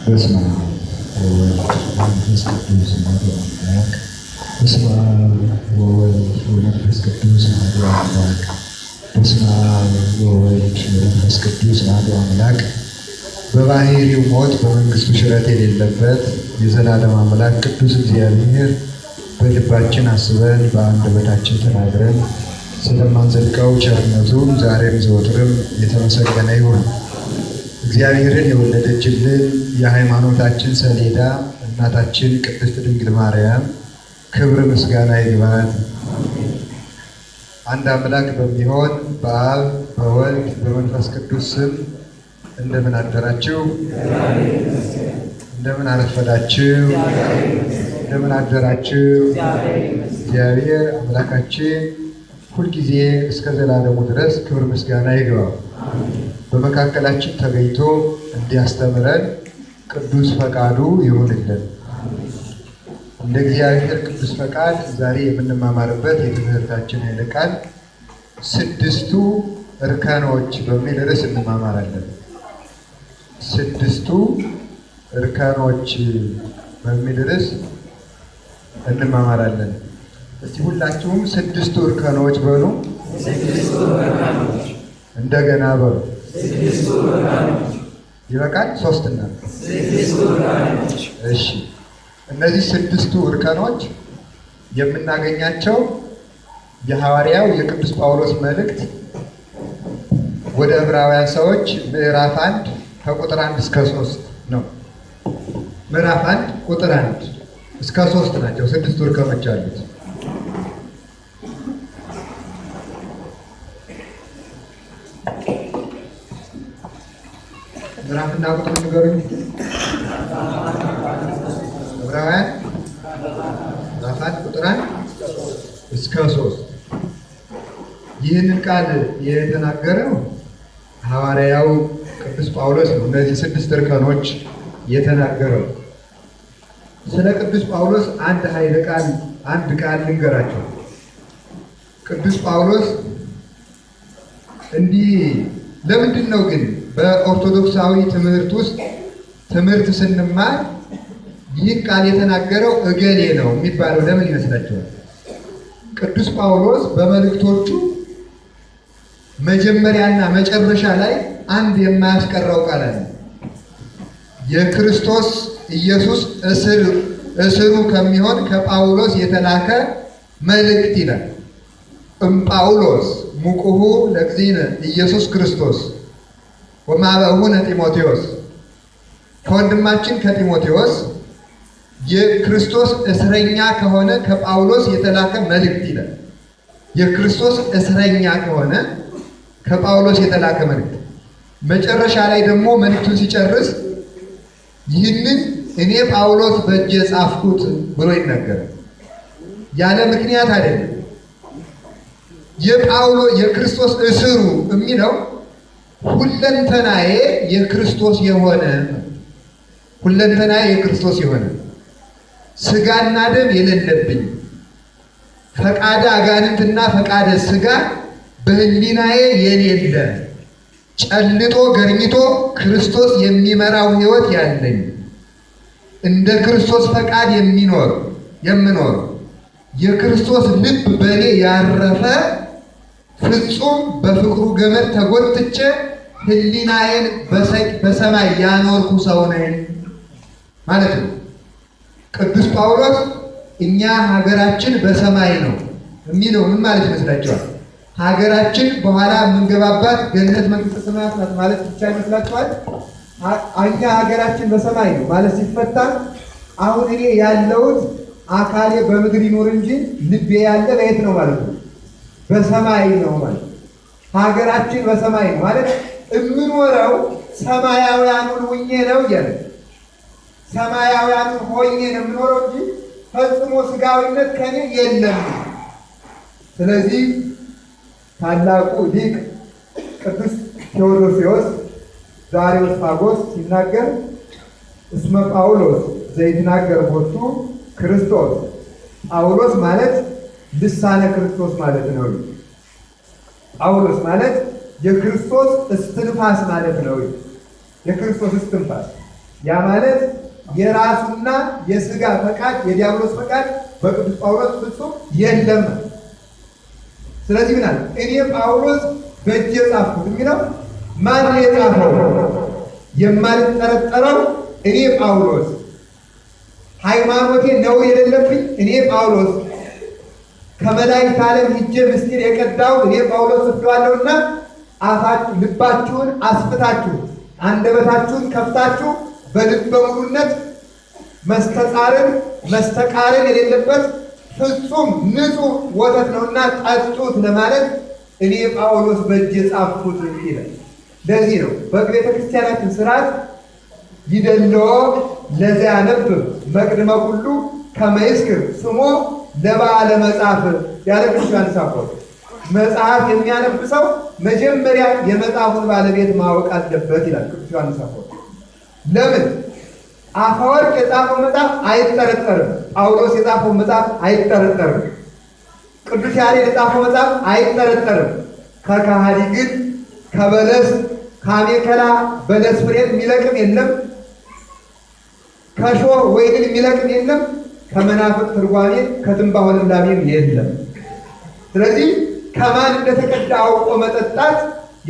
በስመ አብ ወወልድ ወመንፈስ ቅዱስ አሐዱ አምላክ። በስመ አብ ወወልድ ወመንፈስ ቅዱስ አሐዱ አምላክ። በስመ አብ ወወልድ ወመንፈስ ቅዱስ አሐዱ አምላክ። በባህሪው ሞት በመንግስቱ ሽረት የሌለበት የዘላለም አምላክ ቅዱስ እግዚአብሔር በልባችን አስበን በአንደበታችን ተናግረን ስለማንዘልቀው ቸርነቱም ዛሬም ዘወትርም የተመሰገነ ይሁን። እግዚአብሔርን የወለደችልን የሃይማኖታችን ሰሌዳ እናታችን ቅድስት ድንግል ማርያም ክብር ምስጋና ይግባት። አንድ አምላክ በሚሆን በአብ በወልድ በመንፈስ ቅዱስ ስም እንደምን አደራችሁ? እንደምን አረፈዳችሁ? እንደምን አደራችሁ? እግዚአብሔር አምላካችን ሁልጊዜ እስከ ዘላለሙ ድረስ ክብር ምስጋና ይግባው። በመካከላችን ተገኝቶ እንዲያስተምረን ቅዱስ ፈቃዱ ይሁንልን። እንደ እግዚአብሔር ቅዱስ ፈቃድ ዛሬ የምንማማርበት የትምህርታችን ኃይለ ቃል ስድስቱ እርከኖች በሚል ርዕስ እንማማራለን። ስድስቱ እርከኖች በሚል ርዕስ እንማማራለን። እስቲ ሁላችሁም ስድስቱ እርከኖች በሉ። እንደገና በሉ። ይበቃል። ሶስት እና እሺ። እነዚህ ስድስቱ እርከኖች የምናገኛቸው የሐዋርያው የቅዱስ ጳውሎስ መልእክት ወደ ዕብራውያን ሰዎች ምዕራፍ 1 ከቁጥር 1 እስከ 3 ነው። ምዕራፍ 1 ቁጥር 1 እስከ 3 ናቸው ስድስቱ እርከኖች አሉት። ምዕራፍና ቁጥር ንገሩኝ። ዕብራውያን ምዕራፍ 1 ቁጥር 1 እስከ 3። ይህንን ቃል የተናገረው ሐዋርያው ቅዱስ ጳውሎስ ነው። እነዚህ ስድስት እርከኖች የተናገረው ስለ ቅዱስ ጳውሎስ አንድ ኃይለ ቃል አንድ ቃል ልንገራቸው። ቅዱስ ጳውሎስ እንዲህ ለምንድን ነው ግን በኦርቶዶክሳዊ ትምህርት ውስጥ ትምህርት ስንማር ይህን ቃል የተናገረው እገሌ ነው የሚባለው ለምን ይመስላችኋል? ቅዱስ ጳውሎስ በመልእክቶቹ መጀመሪያና መጨረሻ ላይ አንድ የማያስቀረው ቃል አለ። የክርስቶስ ኢየሱስ እስሩ ከሚሆን ከጳውሎስ የተላከ መልእክት ይላል። እምጳውሎስ ሙቁሁ ለእግዚእነ ኢየሱስ ክርስቶስ ወማበሁነ ጢሞቴዎስ፣ ከወንድማችን ከጢሞቴዎስ የክርስቶስ እስረኛ ከሆነ ከጳውሎስ የተላከ መልእክት ይላል። የክርስቶስ እስረኛ ከሆነ ከጳውሎስ የተላከ መልእክት። መጨረሻ ላይ ደግሞ መልእክቱን ሲጨርስ ይህንን እኔ ጳውሎስ በእጄ ጻፍኩት ብሎ ይናገራል። ያለ ምክንያት አይደለም። የጳውሎስ የክርስቶስ እስሩ የሚለው ሁለንተናዬ የክርስቶስ የሆነ ሁለንተናዬ የክርስቶስ የሆነ ስጋና ደም የሌለብኝ ፈቃደ አጋንንትና ፈቃደ ስጋ በሕሊናዬ የሌለ ጨልጦ ገርኝቶ ክርስቶስ የሚመራው ሕይወት ያለኝ እንደ ክርስቶስ ፈቃድ የሚኖር የምኖር የክርስቶስ ልብ በእኔ ያረፈ ፍጹም በፍቅሩ ገመድ ተጎትቼ ሕሊናዬን በሰማይ ያኖርኩ ሰው ነኝ ማለት ነው። ቅዱስ ጳውሎስ እኛ ሀገራችን በሰማይ ነው የሚለው ምን ማለት ይመስላችኋል? ሀገራችን በኋላ የምንገባባት ገነት መንግሥተ ሰማያት ናት ማለት ብቻ ይመስላችኋል? እኛ ሀገራችን በሰማይ ነው ማለት ሲፈታ አሁን እኔ ያለሁት አካሌ በምድር ይኖር እንጂ ልቤ ያለ በየት ነው ማለት ነው? በሰማይ ነው ማለት ነው። ሀገራችን በሰማይ ነው ማለት የምኖረው ሰማያውያኑን ሁኜ ነው እያለ ሰማያውያኑን ሆኜ ነው የምኖረው እንጂ ፈጽሞ ስጋዊነት ከኔ የለም። ስለዚህ ታላቁ ሊቅ ቅዱስ ቴዎዶሲዎስ ዘአርዮስፋጎስ ሲናገር እስመ ጳውሎስ ዘይትናገር ቦቱ ክርስቶስ፣ ጳውሎስ ማለት ልሳነ ክርስቶስ ማለት ነው። ጳውሎስ ማለት የክርስቶስ እስትንፋስ ማለት ነው። የክርስቶስ እስትንፋስ ያ ማለት የራሱና የስጋ ፈቃድ የዲያብሎስ ፈቃድ በቅዱስ ጳውሎስ ፍጹም የለም። ስለዚህ ምን አለ? እኔ ጳውሎስ በእጄ ጻፍኩት የሚለው ማን የጻፈው? የማልጠረጠረው እኔ ጳውሎስ፣ ሃይማኖቴ ነውር የሌለብኝ እኔ ጳውሎስ፣ ከመላእክት ዓለም ሂጄ ምስጢር የቀዳው እኔ ጳውሎስ ጽፌዋለሁና አፋችሁ ልባችሁን አስፍታችሁ አንደበታችሁን ከፍታችሁ በልበ ሙሉነት መስተጻርን መስተቃርን የሌለበት ፍጹም ንጹሕ ወተት ነውና ጠጡት ለማለት እኔ ጳውሎስ በእጄ ጻፍኩት ይላል። ለዚህ ነው በቤተ ክርስቲያናችን ስርዓት ይደለዎ ለዘያነብብ መቅድመ ኩሉ ከመ ይስክር ስሞ ለበዓለ መጽሐፍ ያለ ቅዱስ ዮሐንስ አፈወርቅ። መጽሐፍ የሚያነብ ሰው መጀመሪያ የመጽሐፉን ባለቤት ማወቅ አለበት ይላል ቅዱስ ዮሐንስ አፈወርቅ። ለምን? አፈወርቅ የጻፈው መጽሐፍ አይጠረጠርም። ጳውሎስ የጻፈው መጽሐፍ አይጠረጠርም። ቅዱስ ያሬድ የጻፈው መጽሐፍ አይጠረጠርም። ከከሃዲ ግን ከበለስ ከአሜከላ በለስ ፍሬን የሚለቅም የለም። ከሾህ ወይንን የሚለቅም የለም። ከመናፍቅ ትርጓሜ ከትንባሆ ልምላሜም የለም። ስለዚህ ከማን እንደተቀዳ አውቆ መጠጣት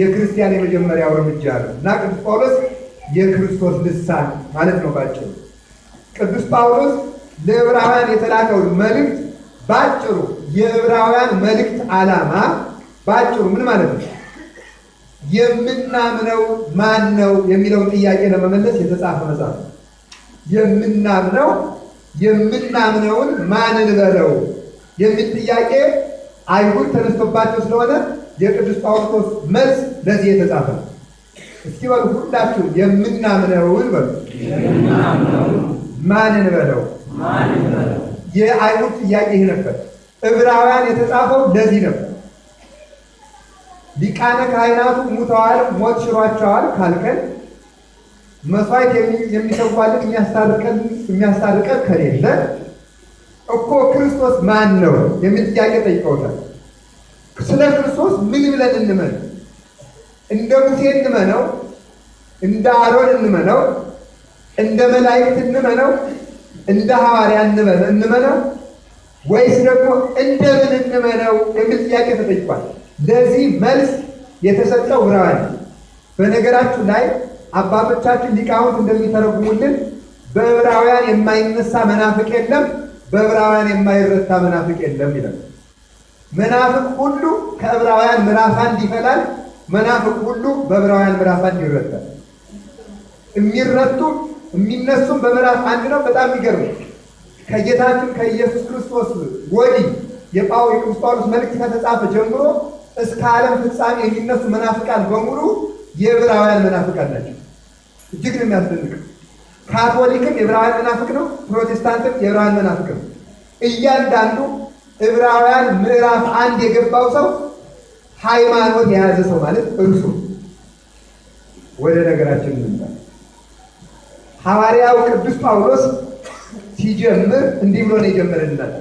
የክርስቲያን የመጀመሪያው እርምጃ ነው እና ቅዱስ ጳውሎስ የክርስቶስ ልሳን ማለት ነው ባጭሩ። ቅዱስ ጳውሎስ ለዕብራውያን የተላከውን መልእክት ባጭሩ የዕብራውያን መልእክት ዓላማ ባጭሩ ምን ማለት ነው? የምናምነው ማን ነው የሚለውን ጥያቄ ለመመለስ የተጻፈ መጽሐፍ ነው። የምናምነው የምናምነውን ማን እንበለው የሚል ጥያቄ አይሁድ ተነስቶባቸው ስለሆነ የቅዱስ ጳውሎስ መልስ ለዚህ የተጻፈ ነው። እስኪ በሉ ሁላችሁ የምናምነውን በሉ። ማን እንበለው? የአይሁድ ጥያቄ ይህ ነበር። ዕብራውያን የተጻፈው ለዚህ ነበር። ሊቃነ ካህናቱ ሙተዋል፣ ሞት ሽሯቸዋል ካልከን መስዋዕት የሚሰዋልን የሚያስታርቀን ከሌለ እኮ ክርስቶስ ማን ነው የሚል ጥያቄ ጠይቀውታል። ስለ ክርስቶስ ምን ብለን እንመን? እንደ ሙሴ እንመነው? እንደ አሮን እንመነው? እንደ መላእክት እንመነው? እንደ ሐዋርያ እንመነው? ወይስ ደግሞ እንደምን እንመነው የሚል ጥያቄ ተጠይቋል። ለዚህ መልስ የተሰጠው ዕብራውያን። በነገራችሁ ላይ አባቶቻችን ሊቃውንት እንደሚተረጉሙልን በዕብራውያን የማይነሳ መናፍቅ የለም፣ በዕብራውያን የማይረታ መናፍቅ የለም ይላል። መናፍቅ ሁሉ ከዕብራውያን ምዕራፍ አንድ ይፈላል። መናፍቅ ሁሉ በዕብራውያን ምዕራፍ አንድ ይረታል። የሚረቱ የሚነሱም በምዕራፍ አንድ ነው። በጣም የሚገርም ከጌታችን ከኢየሱስ ክርስቶስ ወዲህ የቅዱስ ጳውሎስ መልእክት ከተጻፈ ጀምሮ እስከ ዓለም ፍጻሜ የሚነሱ መናፍቃን በሙሉ የዕብራውያን መናፍቃን ናቸው። እጅግ ነው የሚያስደንቅ። ካቶሊክም የዕብራውያን መናፍቅ ነው፣ ፕሮቴስታንትም የዕብራውያን መናፍቅ ነው። እያንዳንዱ ዕብራውያን ምዕራፍ አንድ የገባው ሰው ሃይማኖት የያዘ ሰው ማለት እርሱ። ወደ ነገራችን እንምጣ። ሐዋርያው ቅዱስ ጳውሎስ ሲጀምር እንዲህ ብሎ ነው የጀመረልን።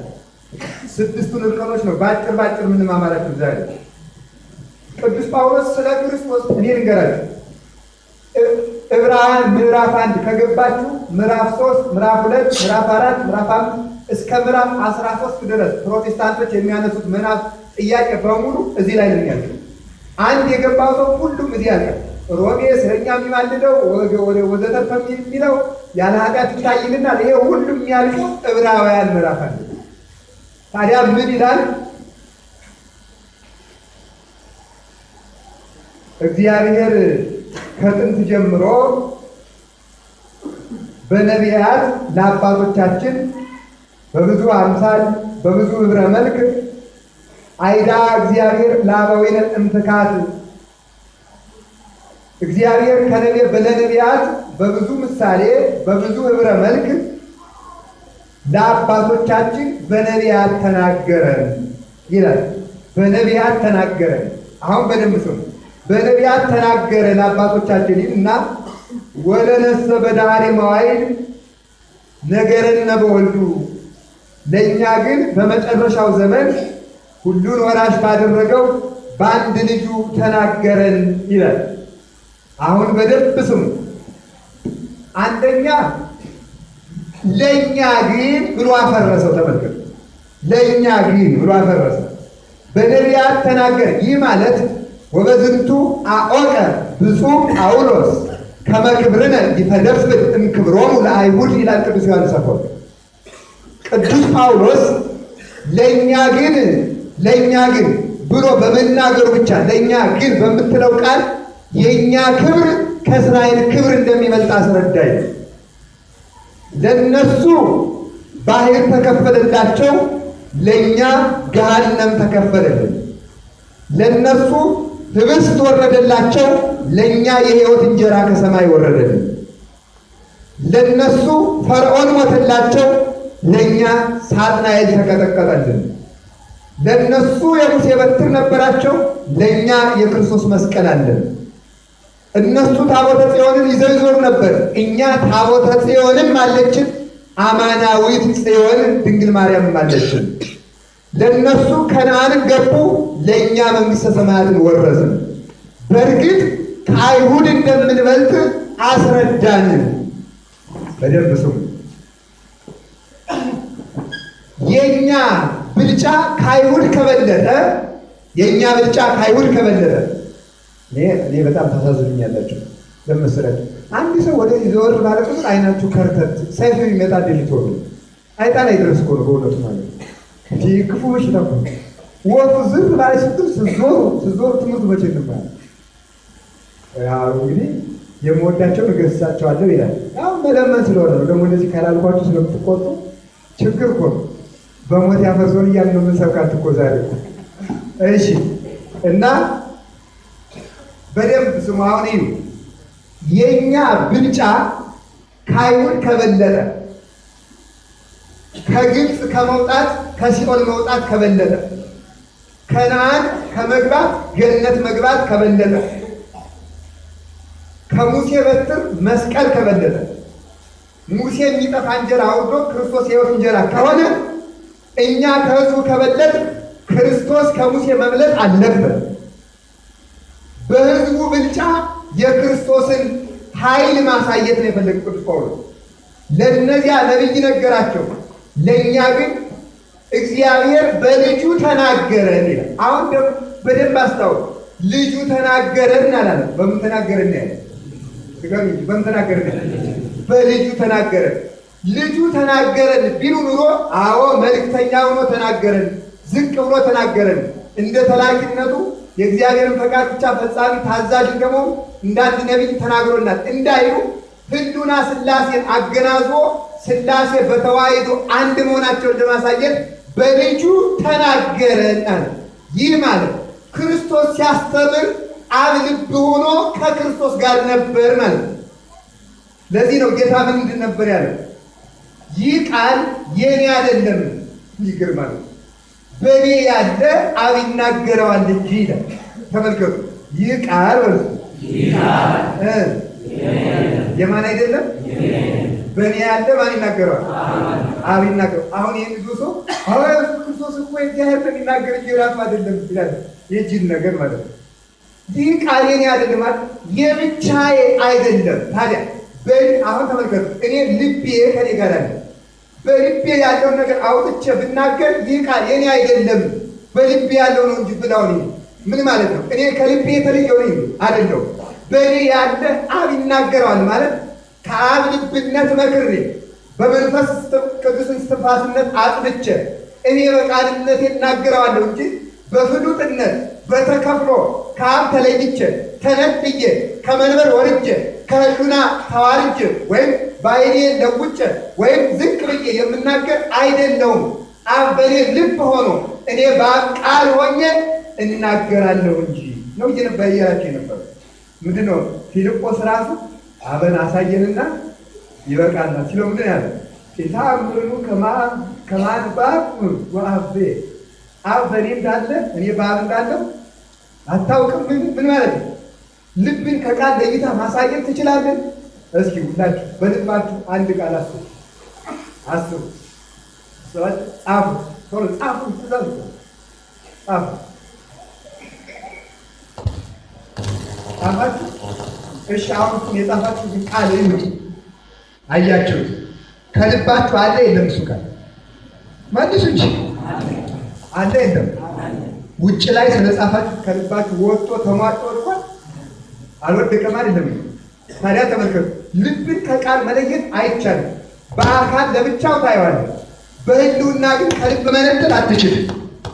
ስድስቱን እርከኖች ነው በአጭር ባጭር የምንማማራቸው ዛሬ። ቅዱስ ጳውሎስ ስለ ክርስቶስ እኔ ልንገራችሁ፣ ዕብራውያን ምዕራፍ አንድ ከገባችሁ ምዕራፍ 3፣ ምዕራፍ 2፣ ምዕራፍ 4፣ ምዕራፍ 5 እስከ ምዕራፍ 13 ድረስ ፕሮቴስታንቶች የሚያነሱት ምዕራፍ ጥያቄ በሙሉ እዚህ ላይ ነው የሚያልቀው። አንድ የገባው ሰው ሁሉም እዚህ ያልቃል። ሮሜ ስለኛ የሚማልደው ወዘተርፈ የሚለው ያለ ኃጢአት ይታይልናል። ይሄ ሁሉም የሚያልቀው ዕብራውያን ምዕራፍ አንድ። ታዲያ ምን ይላል? እግዚአብሔር ከጥንት ጀምሮ በነቢያት ለአባቶቻችን በብዙ አምሳል በብዙ ኅብረ መልክ አይዳ እግዚአብሔር ለአበዊነ እምትካት፣ እግዚአብሔር ለነቢያት በብዙ ምሳሌ በብዙ ኅብረ መልክ ለአባቶቻችን በነቢያት ተናገረን ይላል። በነቢያት ተናገረን። አሁን በደንብ ስሙ። በነቢያት ተናገረ ለአባቶቻችን እና ወለነሰ በዳህሪ መዋዕል ነገረነ በወልዱ፣ ለእኛ ግን በመጨረሻው ዘመን ሁሉን ወራሽ ባደረገው በአንድ ልጁ ተናገረን ይላል። አሁን በደንብ ስሙ። አንደኛ ለእኛ ግን ብሎ አፈረሰው። ተመልከቱ፣ ለእኛ ግን ብሎ አፈረሰው። በነቢያት ተናገረ። ይህ ማለት ወበዝንቱ አኦቀ ብፁዕ ጳውሎስ ከመ ክብርነ ይፈደፍድ እምክብሮሙ ለአይሁድ ይላል ቅዱስ ዮሐንስ አፈወርቅ። ቅዱስ ጳውሎስ ለእኛ ግን ለእኛ ግን ብሎ በመናገሩ ብቻ ለእኛ ግን በምትለው ቃል የእኛ ክብር ከእስራኤል ክብር እንደሚበልጥ አስረዳኝ። ለነሱ ባህር ተከፈለላቸው፣ ለእኛ ገሃነም ተከፈለልን። ለነሱ ህብስት ወረደላቸው፣ ለእኛ የሕይወት እንጀራ ከሰማይ ወረደልን። ለነሱ ፈርዖን ሞተላቸው፣ ለእኛ ሳጥናኤል ተቀጠቀጠልን። ለነሱ የሙሴ በትር ነበራቸው፣ ለእኛ የክርስቶስ መስቀል አለን። እነሱ ታቦተ ጽዮንን ይዘው ይዞሩ ነበር፣ እኛ ታቦተ ጽዮንም አለችን፣ አማናዊት ጽዮን ድንግል ማርያምም አለችን። ለእነሱ ከነዓንን ገቡ፣ ለእኛ መንግሥተ ሰማያትን ወረስን። በእርግጥ ከአይሁድ እንደምንበልጥ አስረዳን። በደንብ ስሙ። የእኛ ብልጫ ከአይሁድ ከበለጠ የእኛ ብልጫ ከአይሁድ ከበለጠ እኔ በጣም ታሳዝኑኛላችሁ። ለመሰላችሁ አንድ ሰው ወደዚህ ዘወር ባለ ቁጥር አይናችሁ ከርተት ሰይፍ የሚመጣ ሌሊት ሆኑ አይጣ ላይ ድረስ እኮ ነው በእውነቱ ማለት ነው። ክፉ በሽታ እኮ ነው። ወፉ ዝር ባለ ስትል ስትዞሩ ስትዞሩ ትምህርቱ መቼ እንማራለን? ያው እንግዲህ የምወዳቸውን እገሥጻቸዋለሁ ይላል። አሁን መለመን ስለሆነ ነው። ደግሞ እንደዚህ ካላልኳችሁ ስለምትቆጡ ችግር እኮ ነው። በሞት ያፈርሶን እያልን ነው የምንሰብካችሁ እኮ ዛሬ እኮ። እሺ እና በደንብ ስሙ። አሁን እዩ፣ የእኛ ብልጫ ከአይሁድ ከበለጠ፣ ከግብፅ ከመውጣት ከሲኦል መውጣት ከበለጠ፣ ከነዓን ከመግባት ገነት መግባት ከበለጠ፣ ከሙሴ በትር መስቀል ከበለጠ፣ ሙሴ የሚጠፋ እንጀራ አውርዶ ክርስቶስ የሕይወት እንጀራ ከሆነ እኛ ከሕዝቡ ከበለጥ ክርስቶስ ከሙሴ መብለጥ አለበት። በሕዝቡ ብልጫ የክርስቶስን ኃይል ማሳየት ነው የፈለገው ቅዱስ ጳውሎስ። ለእነዚያ ነቢይ ነገራቸው፣ ለእኛ ግን እግዚአብሔር በልጁ ተናገረን ይላል። አሁን ደግሞ በደንብ አስታውቅ። ልጁ ተናገረን አላለም። በምን ተናገረን ያለ? በምን ተናገረን ያለ? በልጁ ተናገረን። ልጁ ተናገረን ቢሉ ኑሮ አዎ መልእክተኛ ሆኖ ተናገረን፣ ዝቅ ብሎ ተናገረን፣ እንደ ተላኪነቱ የእግዚአብሔርን ፈቃድ ብቻ ፈጻሚ ታዛዥ እንደመሆኑ እንደ አንድ ነቢይ ተናግሮናል እንዳይሉ ህሉና ሥላሴን አገናዝቦ ሥላሴ በተዋሕዶ አንድ መሆናቸውን ለማሳየት በልጁ ተናገረን አለ። ይህ ማለት ክርስቶስ ሲያስተምር አብ ልብ ሆኖ ከክርስቶስ ጋር ነበር ማለት ነው። ለዚህ ነው ጌታ ምንድን ነበር ያለው? ይህ ቃል የኔ አይደለም። ይገርማል። በእኔ ያለ አብ ይናገረዋል እንጂ ይላል። ተመልከቱ። ይህ ቃል የማን አይደለም? በእኔ ያለ ማን ይናገረዋል? አብ ይናገረዋል። አሁን ይህን ይዞ ሰው ክርስቶስ እኮ የእግዚአብሔር ነው የሚናገር እንጂ የራሱ አይደለም ይላል። የጅል ነገር ማለት ነው። ይህ ቃል የኔ አይደለም ማለት የብቻዬ አይደለም። ታዲያ አሁን ተመልከቱ። እኔ ልቤ ከኔ ጋር አለ። በልቤ ያለውን ነገር አውጥቼ ብናገር ይህ ቃል የኔ አይደለም በልቤ ያለው ነው እንጂ ብላው ምን ማለት ነው? እኔ ከልቤ የተለየው ነኝ አይደለሁም። በእኔ ያለ አብ ይናገረዋል ማለት ከአብ ልብነት መክሬ በመንፈስ ቅዱስ እስትንፋስነት አጽንቼ እኔ በቃልነቴ እናገረዋለሁ እንጂ በፍሉጥነት በተከፍሎ ከአብ ተለይቼ ተነጥዬ ከመንበር ወርጄ ከህሉና ተዋርጄ ወይም በዓይኔ ለውጬ ወይም ዝቅ ብዬ የምናገር አይደለውም። አብ በእኔ ልብ ሆኖ እኔ በአብ ቃል ሆኜ እናገራለሁ እንጂ ነው እያላቸው የነበረ። ምንድን ነው ፊልጶስ ራሱ አብን አሳየንና ይበቃናል ሲለው ምንድን ያለ ኢተአምርኑ ከማን በአብ ወአብ አብ በእኔ እንዳለ እኔ በአብ እንዳለው አታውቅም። ምን ማለት ነው? ልብን ከቃል ለይታ ማሳየት ትችላለን? እስኪ ሁላችሁ በልባችሁ አንድ ቃል አስቡ፣ አስቡ፣ ጻፉ፣ ቶሎ ጻፉ፣ ትእዛዝ ጻፉ፣ ጻፋችሁ። እሺ አሁን እሱን የጻፋችሁትን ቃል እዩ። አያችሁት? ከልባችሁ አለ የለም? እሱ ቃል መልሱ እንጂ አለ የለም? ውጭ ላይ ስለጻፋችሁ ከልባችሁ ወጥቶ ተሟጦ ወድቋል? አልወደቀም አይደለም? ታዲያ ተመልከቱ፣ ልብን ከቃል መለየት አይቻልም። በአካል ለብቻው ታየዋለህ፣ በህልውና ግን ከልብ መነጠል አትችልም።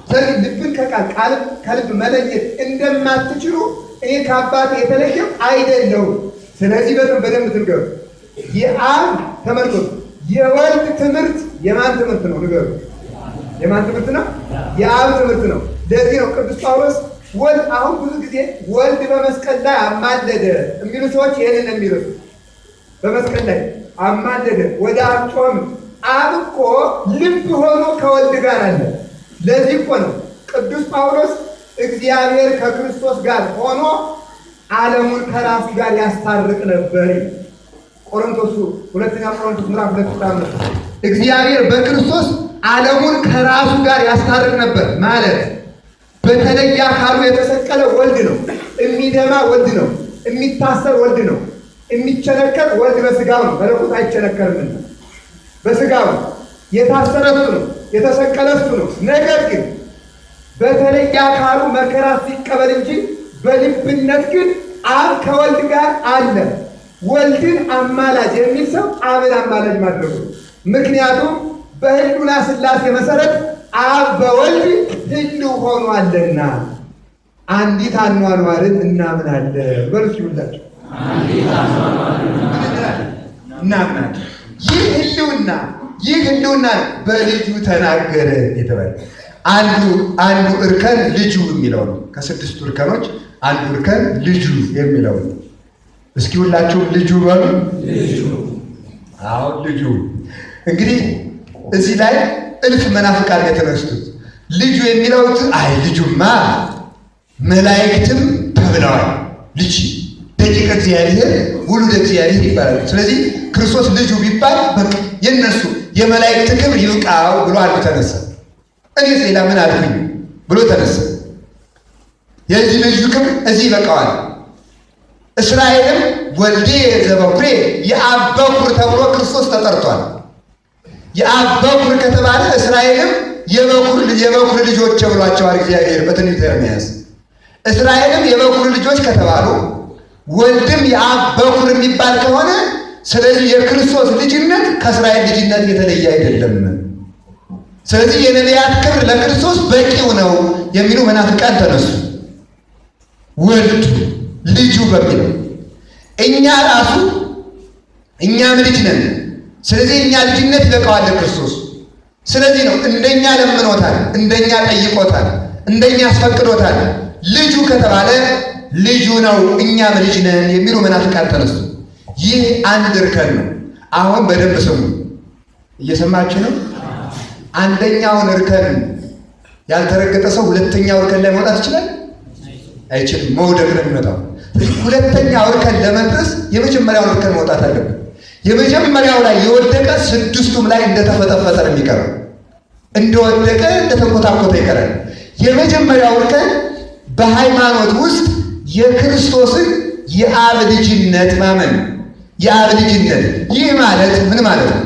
ስለዚህ ልብን ከቃል ቃልን ከልብ መለየት እንደማትችሉ እኔ ከአባቴ የተለየው አይደለሁም። ስለዚህ በጣም በደንብ ትንገሩ። የአብ ተመልከቱ፣ የወልድ ትምህርት የማን ትምህርት ነው? ንገሩ። የማን ትምህርት ነው? የአብ ትምህርት ነው። ለዚህ ነው ቅዱስ ጳውሎስ ወልድ አሁን ብዙ ጊዜ ወልድ በመስቀል ላይ አማለደ የሚሉ ሰዎች ይህንን የሚሉት በመስቀል ላይ አማለደ ወደ አብ ጮም። አብ እኮ ልብ ሆኖ ከወልድ ጋር አለ። ለዚህ እኮ ነው ቅዱስ ጳውሎስ እግዚአብሔር ከክርስቶስ ጋር ሆኖ ዓለሙን ከራሱ ጋር ያስታርቅ ነበር። ቆሮንቶሱ ሁለተኛ ቆሮንቶስ ምዕራፍ 2:5 እግዚአብሔር በክርስቶስ ዓለሙን ከራሱ ጋር ያስታርቅ ነበር ማለት በተለየ አካሉ የተሰቀለ ወልድ ነው። የሚደማ ወልድ ነው። የሚታሰር ወልድ ነው። የሚቸነከር ወልድ በስጋው ነው። መለኮት አይቸነከርምና በስጋው ነው። የታሰረ እሱ ነው። የተሰቀለ እሱ ነው። ነገር ግን በተለየ አካሉ መከራ ሲቀበል እንጂ በልብነት ግን አብ ከወልድ ጋር አለ። ወልድን አማላጅ የሚል ሰው አብን አማላጅ ማድረጉ ነው። ምክንያቱም በሕልውና ሥላሴ መሰረት አብ በወልድ ሕልው ሆኗልና አንዲት አኗኗርን እናምናለን። በሉ እስኪ ሁላችሁ እናምናለን። ይህ ሕልውና ይህ ሕልውና በልጁ ተናገረ የተባለ አንዱ አንዱ እርከን ልጁ የሚለው ነው። ከስድስቱ እርከኖች አንዱ እርከን ልጁ የሚለው ነው። እስኪ ሁላችሁም ልጁ በሉ። አሁን ልጁ እንግዲህ እዚህ ላይ እልፍ መናፍቃን የተነሱት ልጁ የሚለው አይ ልጁማ መላእክትም ተብለዋል። ልጅ ደቂቀ እግዚአብሔር ውሉደ እግዚአብሔር ይባላል። ስለዚህ ክርስቶስ ልጁ ቢባል በቃ የነሱ የመላእክት ክብር ይብቃው ብሎ አንዱ ተነሳ። እኔስ ሌላ ምን አልኩኝ ብሎ ተነሳ። የዚህ ልጁ ክብር እዚህ ይበቃዋል። እስራኤልም ወልዴ ዘበኩሬ የአብ በኩር ተብሎ ክርስቶስ ተጠርቷል። የአብ በኩር ከተባለ እስራኤልም የበኩር ልጆች ብሏቸዋል እግዚአብሔር በትንቢተ ኤርምያስ። እስራኤልም የበኩር ልጆች ከተባሉ ወልድም የአብ በኩር የሚባል ከሆነ ስለዚህ የክርስቶስ ልጅነት ከእስራኤል ልጅነት የተለየ አይደለም። ስለዚህ የነቢያት ክብር ለክርስቶስ በቂው ነው የሚሉ መናፍቃን ተነሱ። ወልድ ልጁ በሚለው እኛ ራሱ እኛም ልጅ ነን። ስለዚህ እኛ ልጅነት ይበቃዋል ለክርስቶስ። ስለዚህ ነው እንደኛ ለምኖታል፣ እንደኛ ጠይቆታል፣ እንደኛ አስፈቅዶታል። ልጁ ከተባለ ልጁ ነው እኛም ልጅ ነን የሚሉ መናፍቃን ተነሱ። ይህ አንድ እርከን ነው። አሁን በደንብ ስሙ። እየሰማችሁ ነው? አንደኛውን እርከን ያልተረገጠ ሰው ሁለተኛው እርከን ላይ መውጣት ይችላል? አይችልም። መውደቅ ነው የሚመጣው። ሁለተኛው እርከን ለመድረስ የመጀመሪያውን እርከን መውጣት አለብን። የመጀመሪያው ላይ የወደቀ ስድስቱም ላይ እንደተፈጠፈጠ ነው የሚቀረው። እንደወደቀ እንደተንኮታኮተ ይቀራል። የመጀመሪያው እርከን በሃይማኖት ውስጥ የክርስቶስን የአብ ልጅነት ማመን። የአብ ልጅነት ይህ ማለት ምን ማለት ነው?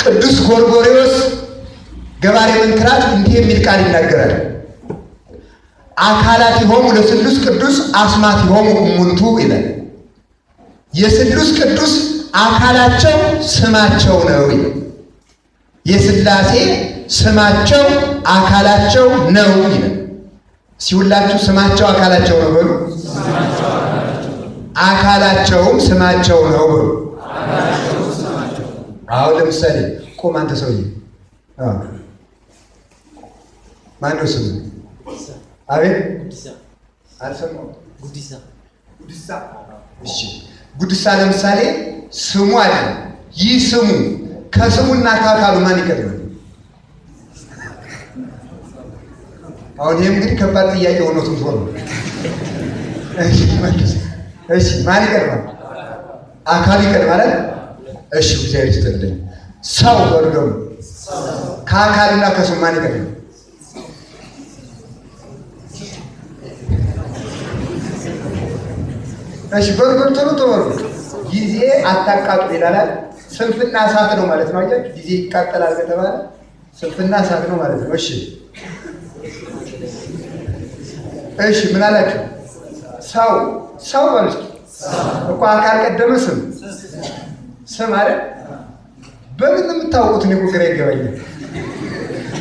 ቅዱስ ጎርጎርዮስ ገባሬ መንክራት እንዲህ የሚል ቃል ይናገራል። አካላቲሆሙ ለስሉስ ቅዱስ አስማቲሆሙ እሙንቱ ይላል። የስሉስ ቅዱስ አካላቸው ስማቸው ነው ይላል። የስላሴ ስማቸው አካላቸው ነው ይላል። ሲውላችሁ ስማቸው አካላቸው ነው በሉ። አካላቸውም ስማቸው ነው በሉ። አሁን ለምሳሌ ቁም አንተ ሰውዬ፣ ማነው ስሙ? አቤት አልሰማሁም። ጉዲሳ። እሺ ጉዲሳ ለምሳሌ ስሙ አለ። ይህ ስሙ ከስሙና ከአካሉ ማን ይቀድማል? አሁን ይህም እንግዲህ ከባድ ጥያቄ ሆኖ ትንሽ ነው። እሺ ማን ይቀድማል? አካሉ ይቀድማል። እሺ እግዚአብሔር ይስጥልኝ። ሰው በሉ ደግሞ ከአካሉና ከስሙ ማን ይቀድማል? እሺ በሉ በሉ ቶሎ ቶሎ በሉ። ጊዜ አታቃጥሉ ይላል። ስንፍና እሳት ነው ማለት ነው። አያችሁ፣ ጊዜ ይቃጠላል ከተባለ ስንፍና እሳት ነው ማለት ነው። እሺ እሺ፣ ምን አላችሁ? ሰው ሰው በሉ እስኪ። እኮ አካል ቀደመ ስም ስም አይደል? በምን ነው የምታውቁት? እኔ እኮ ግራ ይገባኛል።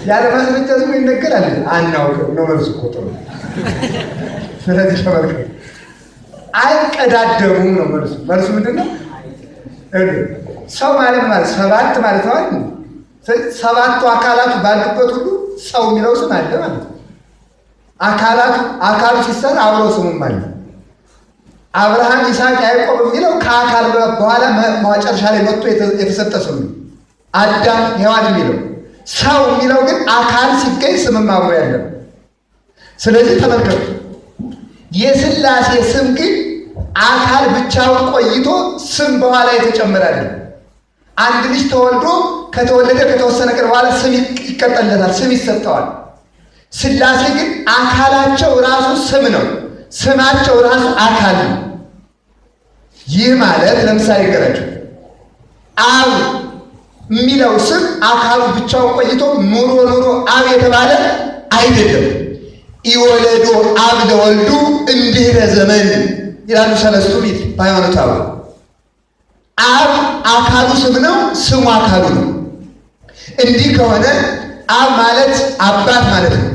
ያለ ማስረጃ ዝም ይነገራል። አናውቅም ነው መልሱ እኮ ጥሩ። ስለዚህ ተመልከቱ፣ አይቀዳደሙም ነው መልሱ። መልሱ ምንድን ነው? ሰው ማለት ማለት ሰባት ማለት ነው አይደል? ሰባቱ አካላቱ ባሉበት ሁሉ ሰው የሚለው ስም አለ ማለት ነው። አካላቱ አካሉ ሲሰራ አብሮ ስሙም አለ። አብርሃም፣ ይስሐቅ፣ ያዕቆብ የሚለው ከአካል በኋላ መጨረሻ ላይ መጥቶ የተሰጠ ስም ነው። አዳም፣ ሔዋን የሚለው ሰው የሚለው ግን አካል ሲገኝ ስምም አብሮ ያለ ነው። ስለዚህ ተመልከቱ፣ የሥላሴ ስም ግን አካል ብቻውን ቆይቶ ስም በኋላ የተጨመረ አይደለም። አንድ ልጅ ተወልዶ ከተወለደ ከተወሰነ ቀን በኋላ ስም ይቀጠለታል፣ ስም ይሰጠዋል። ሥላሴ ግን አካላቸው ራሱ ስም ነው፣ ስማቸው ራሱ አካል ነው። ይህ ማለት ለምሳሌ ገራቸው አብ የሚለው ስም አካሉ ብቻውን ቆይቶ ኑሮ ኑሮ አብ የተባለ አይደለም። ኢወለዶ አብ ለወልዱ እምድኅረ ዘመን ይላሉ ሰለስቱ ምዕት በሃይማኖተ አበው። አብ አካሉ ስም ነው፣ ስሙ አካሉ ነው። እንዲህ ከሆነ አብ ማለት አባት ማለት ነው።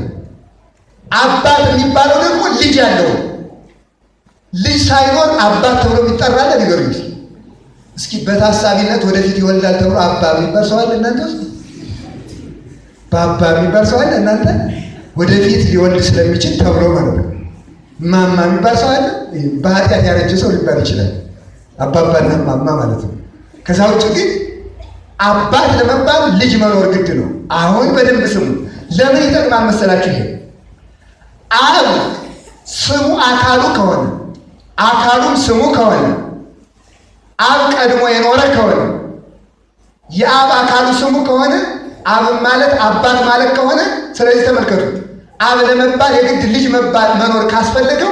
አባት የሚባለው ደግሞ ልጅ ያለው ልጅ ሳይኖር አባት ተብሎ የሚጠራ አለ? ንገሩኝ እስኪ። በታሳቢነት ወደፊት ይወልዳል ተብሎ አባ የሚባል ሰው አለ እናንተ ውስጥ? በአባ የሚባል ሰው አለ እናንተ? ወደፊት ሊወልድ ስለሚችል ተብሎ ማለት ነው። ማማ የሚባል ሰው አለ? በኃጢአት ያረጀ ሰው ሊባል ይችላል። አባባና ማማ ማለት ነው። ከዛ ውጭ ግን አባት ለመባል ልጅ መኖር ግድ ነው። አሁን በደንብ ስሙ። ለምን ይጠቅማል መሰላችሁ? ይሄ አብ ስሙ አካሉ ከሆነ አካሉም ስሙ ከሆነ አብ ቀድሞ የኖረ ከሆነ የአብ አካሉ ስሙ ከሆነ አብ ማለት አባት ማለት ከሆነ፣ ስለዚህ ተመልከቱ፣ አብ ለመባል የግድ ልጅ መባል መኖር ካስፈለገው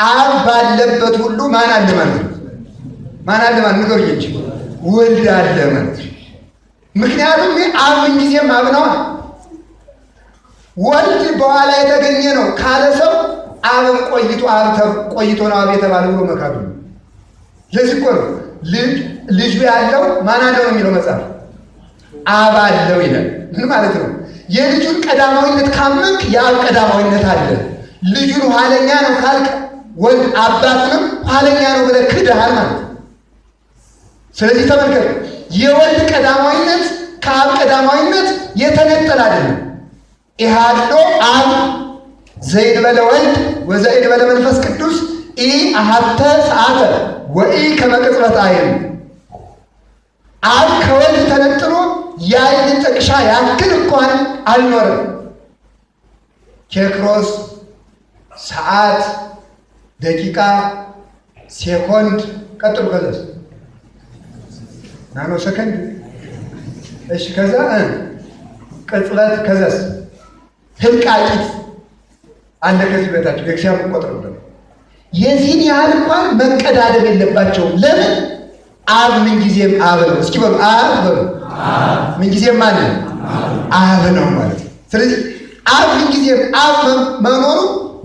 አብ ባለበት ሁሉ ማን አለ ማለት ነው? ማን አለ ማለት ንገሩኝ እንጂ ወልድ አለ ማለት ነው። ምክንያቱም አብ ምንጊዜም አብ ነዋ። ወልድ በኋላ የተገኘ ነው ካለ ሰው አብም ቆይቶ አብ ቆይቶ ነው አብ የተባለ ብሎ መካዱ ነው። ለዚህ እኮ ነው ልጁ ያለው ማን አለው ነው የሚለው መጽሐፍ፣ አብ አለው ይላል። ምን ማለት ነው? የልጁን ቀዳማዊነት ካመንክ የአብ ቀዳማዊነት አለ። ልጁን ኋለኛ ነው ካልክ ወልድ አባቱንም ኋለኛ ነው ብለህ ክደሃል ማለት ነው። ስለዚህ ተመልከቱ፣ የወልድ ቀዳማዊነት ከአብ ቀዳማዊነት የተነጠለ አይደለም። ኢሃሎ አብ ዘእንበለ ወልድ ወዘእንበለ መንፈስ ቅዱስ ኢ አሐተ ሰዓተ ወኢ ከመ ቅጽበተ ዓይን። አብ ከወልድ ተነጥሎ የዓይን ጥቅሻ ያክል እንኳን አልኖርም። ኬክሮስ፣ ሰዓት፣ ደቂቃ፣ ሴኮንድ ቀጥሉ። ከዛስ nano ሰከንድ። እሺ፣ ከዛ ቅጽበት፣ ከዛስ ህልቃቂት አለ። ከዚህ በታች ቤተክርስቲያን ቆጥረው የዚህን ያህል እንኳን መቀዳደም የለባቸውም። ለምን? አብ ምንጊዜም አብ ነው። እስኪ በሉ አብ በሉ። ምንጊዜም ማን ነው? አብ ነው ማለት ነው። ስለዚህ አብ ምንጊዜም አብ መኖሩ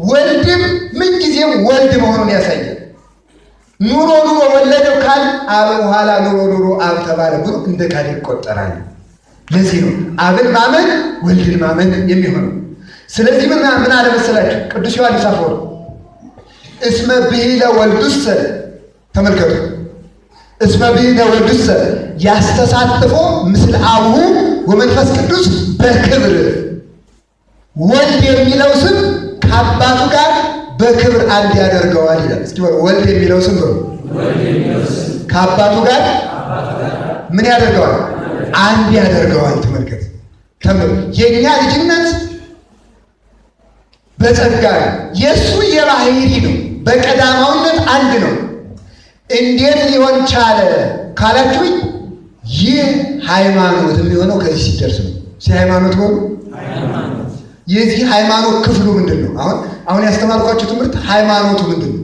ወልድም ምንጊዜም ወልድ መሆኑን ያሳያል። ኑሮ ኑሮ ወለደው ካል አብ ኋላ ኑሮ ኑሮ አብ ተባለ ብሎ እንደ ካል ይቆጠራል። ለዚህ ነው አብን ማመን ወልድን ማመን የሚሆነው። ስለዚህ ምን ምን አለ መሰላችሁ ቅዱስ ዮሐንስ አፈወርቅ እስመ ብሂለ ወልዱሰ፣ ተመልከቱ፣ እስመ ብሂለ ወልዱሰ ያስተሳትፎ ምስለ አቡሁ ወመንፈስ ቅዱስ በክብር። ወልድ የሚለው ስም ከአባቱ ጋር በክብር አንድ ያደርገዋል ይላል። እስኪ በሉ ወልድ የሚለው ስም በሉ ከአባቱ ጋር ምን ያደርገዋል? አንድ ያደርገዋል። ተመልከት፣ የእኛ ልጅነት በጸጋ ነው፣ የእሱ የባህሪ ነው። በቀዳማዊነት አንድ ነው። እንዴት ሊሆን ቻለ ካላችሁኝ፣ ይህ ሃይማኖት የሚሆነው ከዚህ ሲደርስ ነው። ሲ ሃይማኖት ሆኑ የዚህ ሃይማኖት ክፍሉ ምንድን ነው? አሁን አሁን ያስተማርኳችሁ ትምህርት ሃይማኖቱ ምንድን ነው?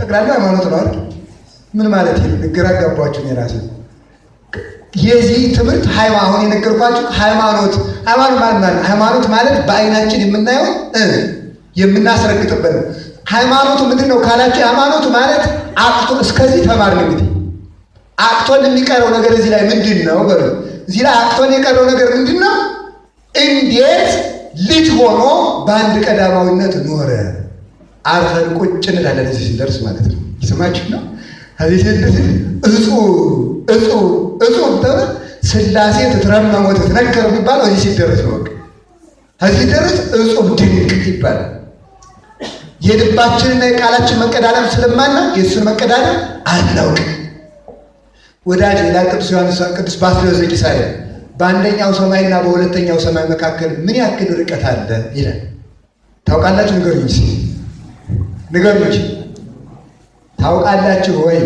ጠቅላላ ሃይማኖት ነው አይደል? ምን ማለት ይሄ ግራ ገባችሁ። እኔ ራሴ የዚህ ትምህርት አሁን የነገርኳችሁ ሃይማኖት ሃይማኖት ማለት ሃይማኖት ማለት በአይናችን የምናየው የምናስረግጥበት ነው። ሃይማኖቱ ምንድን ነው ካላችሁ፣ ሃይማኖቱ ማለት አቅቶ እስከዚህ ተማርን። እንግዲህ አቅቶን የሚቀረው ነገር እዚህ ላይ ምንድን ነው? በሉ እዚህ ላይ አቅቶን የቀረው ነገር ምንድን ነው? እንዴት ልጅ ሆኖ በአንድ ቀዳማዊነት ኖረ? አርፈን ቁጭ እንላለን እዚህ ስንደርስ ማለት ነው። ይስማችሁ ነው። እዚህ ስንደርስ እጹብ እጹብ እጹብ ተብሎ ሥላሴ ትትረመም ወትትነከር የሚባለው እዚህ ሲደረስ ነው። በቃ እዚህ ሲደረስ እጹብ ድንቅ ይባላል። የልባችንና የቃላችን መቀዳደም ስለማናውቅ የእሱን መቀዳደም አናውቅም። ወዳጅ ይላል ቅዱስ ዮሐንስ ቅዱስ ባስልዮስ ዘቂሳርያ በአንደኛው ሰማይና በሁለተኛው ሰማይ መካከል ምን ያክል ርቀት አለ ይላል። ታውቃላችሁ? ንገሩኝ እስኪ ንገሩኝ። ታውቃላችሁ ወይ?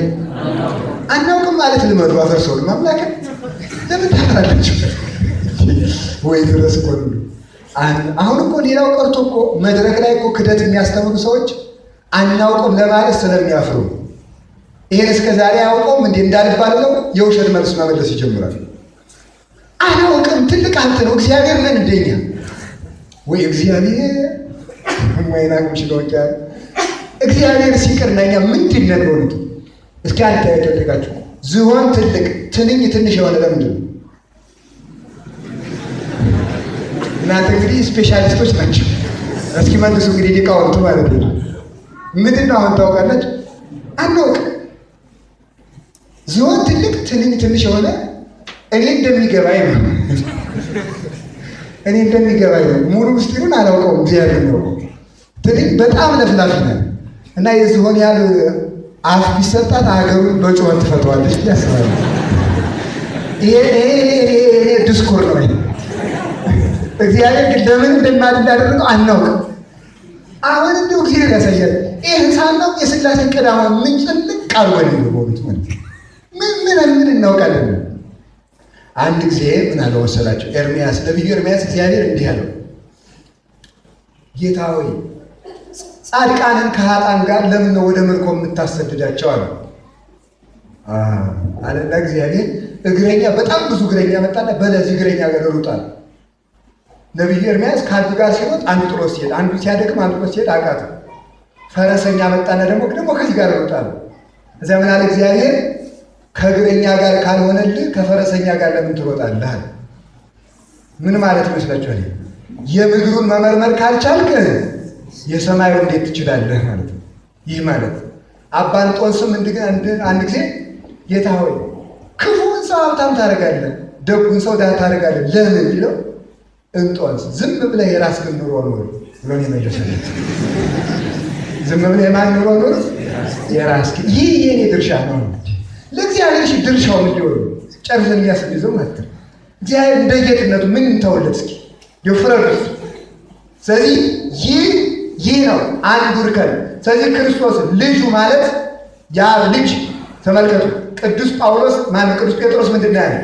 አናውቅም ማለት ልመዱ። አፈርሰው አምላክ ለምን ታፈራላችሁ? ወይ ድረስ እኮ ነው። አሁን እኮ ሌላው ቀርቶ እኮ መድረክ ላይ እኮ ክደት የሚያስተምሩ ሰዎች አናውቅም ለማለት ስለሚያፍሩ ይሄን እስከ ዛሬ አያውቀውም እንዴ እንዳልባል ብለው የውሸት መልስ መመለስ ይጀምራል። አናውቅም ትልቅ ሀብት ነው። እግዚአብሔር ነን እንደኛ ወይ እግዚአብሔር ወይናቅም ሽሎጫ እግዚአብሔር ሲቅርና እኛ ምንድን ነን? በእውነቱ እስኪ አንተ ያደረጋችሁ ዝሆን ትልቅ ትንኝ ትንሽ የሆነ ለምንድን ነው? እናንተ እንግዲህ ስፔሻሊስቶች ናቸው። እስኪ መልሱ እንግዲህ ሊቃውንቱ ማለት ነው። ምንድን ነው አሁን ታውቃለች? አናውቅ። ዝሆን ትልቅ ትንኝ ትንሽ የሆነ እኔ እንደሚገባኝ ነው። እኔ እንደሚገባኝ ነው። ሙሉ ምስጢሩን አላውቀውም፣ እግዚአብሔር ነው። ትንኝ በጣም ለፍላፊ ናት እና የዝሆን ያህል አፍ ቢሰጣት ሀገሩን በጩኸት ትፈተዋለች ብዬ አስባለሁ። ይሄ ድስኩር ነው። እግዚአብሔር ግን ለምን እንደማድ እንዳደረገው አናውቅም። አሁን እንዲሁ እግዚአብሔር ያሳያል። ይህ ሳናውቅ የሥላሴን ቀዳማዊ ምን ጭንቅ አልወል ነው በእውነቱ ማለት ምን ምን ምን እናውቃለን? አንድ ጊዜ ምን አለው መሰላቸው? ኤርሚያስ ነቢዩ ኤርሚያስ እግዚአብሔር እንዲህ አለው፣ ጌታ ሆይ ጻድቃንን ከኃጥአን ጋር ለምን ነው ወደ ምርኮ የምታሰድዳቸው? አለ አለና እግዚአብሔር እግረኛ በጣም ብዙ እግረኛ መጣና በለዚህ እግረኛ ጋር ሩጣል። ነቢዩ ኤርሚያስ ከአንዱ ጋር ሲሮጥ አንዱ ጥሎ ሲሄድ፣ አንዱ ሲያደክም አንዱ ጥሎ ሲሄድ አቃተው። ፈረሰኛ መጣና ደግሞ ደግሞ ከዚህ ጋር ሩጣል። እዚያ ምን አለ እግዚአብሔር ከእግረኛ ጋር ካልሆነልህ ከፈረሰኛ ጋር ለምን ትሮጣለህ? አለ። ምን ማለት ይመስላችኋል? የምድሩን መመርመር ካልቻልክ የሰማዩ እንዴት ትችላለህ ማለት ነው። ይህ ማለት አባ እንጦንስም አንድ ጊዜ ጌታ ሆይ ክፉን ሰው ሀብታም ታደርጋለህ፣ ደጉን ሰው ድሃ ታደርጋለህ ለምን ቢለው እንጦንስ ዝም ብለህ የራስህን ኑሮ ኑር ብሎ ነው የመለሰለት። ዝም ብለህ የማን ኑሮ ኑር? የራስህን። ይህ የኔ ድርሻ ነው። ለእግዚአብሔር እሺ ድርሻው ምን ሊሆን ጨርሰን እያስይዘው ማለት ነው። እግዚአብሔር እንደ ጌትነቱ ምን እንተውለት እስኪ ይፍረዱት። ስለዚህ ይህ ነው አንዱ እርከን። ስለዚህ ክርስቶስ ልጁ ማለት ያ ልጅ ተመልከቱ። ቅዱስ ጳውሎስ ማነው? ቅዱስ ጴጥሮስ ምንድን ነው ያለ?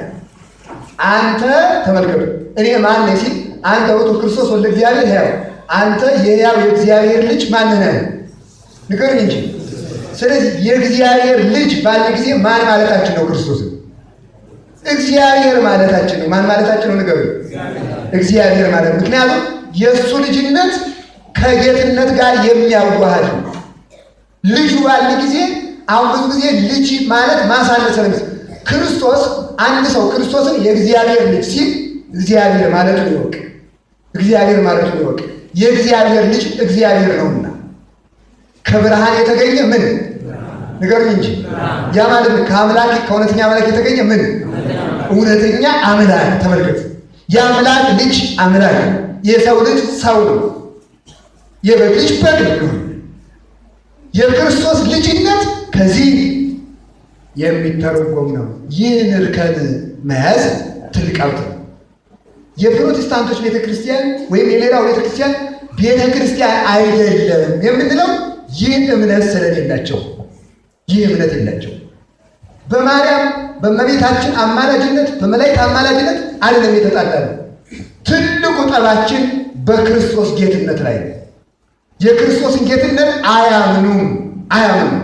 አንተ ተመልከቱ፣ እኔ ማን ነኝ ሲል አንተ ውእቱ ክርስቶስ ወልደ እግዚአብሔር ሕያው፣ አንተ የሕያው የእግዚአብሔር ልጅ ማን ነህ? ንገሩኝ እንጂ። ስለዚህ የእግዚአብሔር ልጅ ባለ ጊዜ ማን ማለታችን ነው? ክርስቶስ እግዚአብሔር ማለታችን ነው። ማን ማለታችን ነው? ንገሩኝ። እግዚአብሔር ማለት ምክንያቱም የእሱ ልጅነት ከጌትነት ጋር የሚያዋሃድ ነው። ልጁ ባለ ጊዜ አሁን ብዙ ጊዜ ልጅ ማለት ማሳነስ ነው። ክርስቶስ አንድ ሰው ክርስቶስን የእግዚአብሔር ልጅ ሲል እግዚአብሔር ማለቱን ይወቅ፣ እግዚአብሔር ማለቱን ይወቅ። የእግዚአብሔር ልጅ እግዚአብሔር ነውና ከብርሃን የተገኘ ምን ንገሩኝ እንጂ ያ ማለት ከአምላክ ከእውነተኛ አምላክ የተገኘ ምን እውነተኛ አምላክ። ተመልከቱ፣ የአምላክ ልጅ አምላክ፣ የሰው ልጅ ሰው ነው። የበግ ልጅ በግ ነው። የክርስቶስ ልጅነት ከዚህ የሚተረጎም ነው። ይህን እርከን መያዝ ትልቅ ሀብት ነው። የፕሮቴስታንቶች ቤተክርስቲያን ወይም የሌላው ቤተክርስቲያን ቤተክርስቲያን አይደለም የምንለው ይህን እምነት ስለሌላቸው፣ ይህ እምነት የላቸው። በማርያም በእመቤታችን አማላጅነት በመላእክት አማላጅነት አይደለም የተጣላነው። ትልቁ ጠባችን በክርስቶስ ጌትነት ላይ ነው። የክርስቶስን ጌትነት አያምኑም አያምኑም።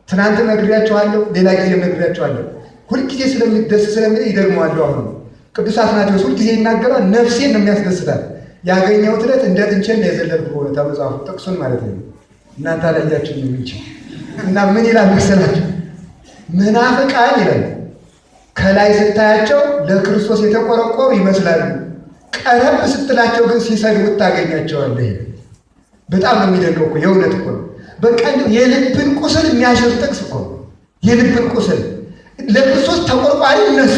ትናንት ነግሬያቸዋለሁ፣ ሌላ ጊዜ ነግሬያቸዋለሁ። ሁልጊዜ ስለሚደስ ስለሚል ይደግመዋለሁ። አሁን ቅዱስ አትናቴዎስ ሁልጊዜ ይናገራል። ነፍሴን ነው የሚያስደስታት። ያገኘሁት ዕለት እንደ ጥንቸል ነው የዘለልኩ በእውነት መጽሐፉ ጥቅሱን ማለት ነው። እናንተ አላያችሁም እንጂ እና ምን ይላል መሰላችሁ? መናፍቃን ይላል ከላይ ስታያቸው ለክርስቶስ የተቆረቆሩ ይመስላሉ፣ ቀረብ ስትላቸው ግን ሲሰድቡት ታገኛቸዋለህ። በጣም ነው የሚደንቀው እኮ የእውነት እኮ ነው። በቃ እንደው የልብን ቁስል የሚያሽር ጥቅስ እኮ ነው። የልብን ቁስል ለክርስቶስ ተቆርቋሪ እነሱ፣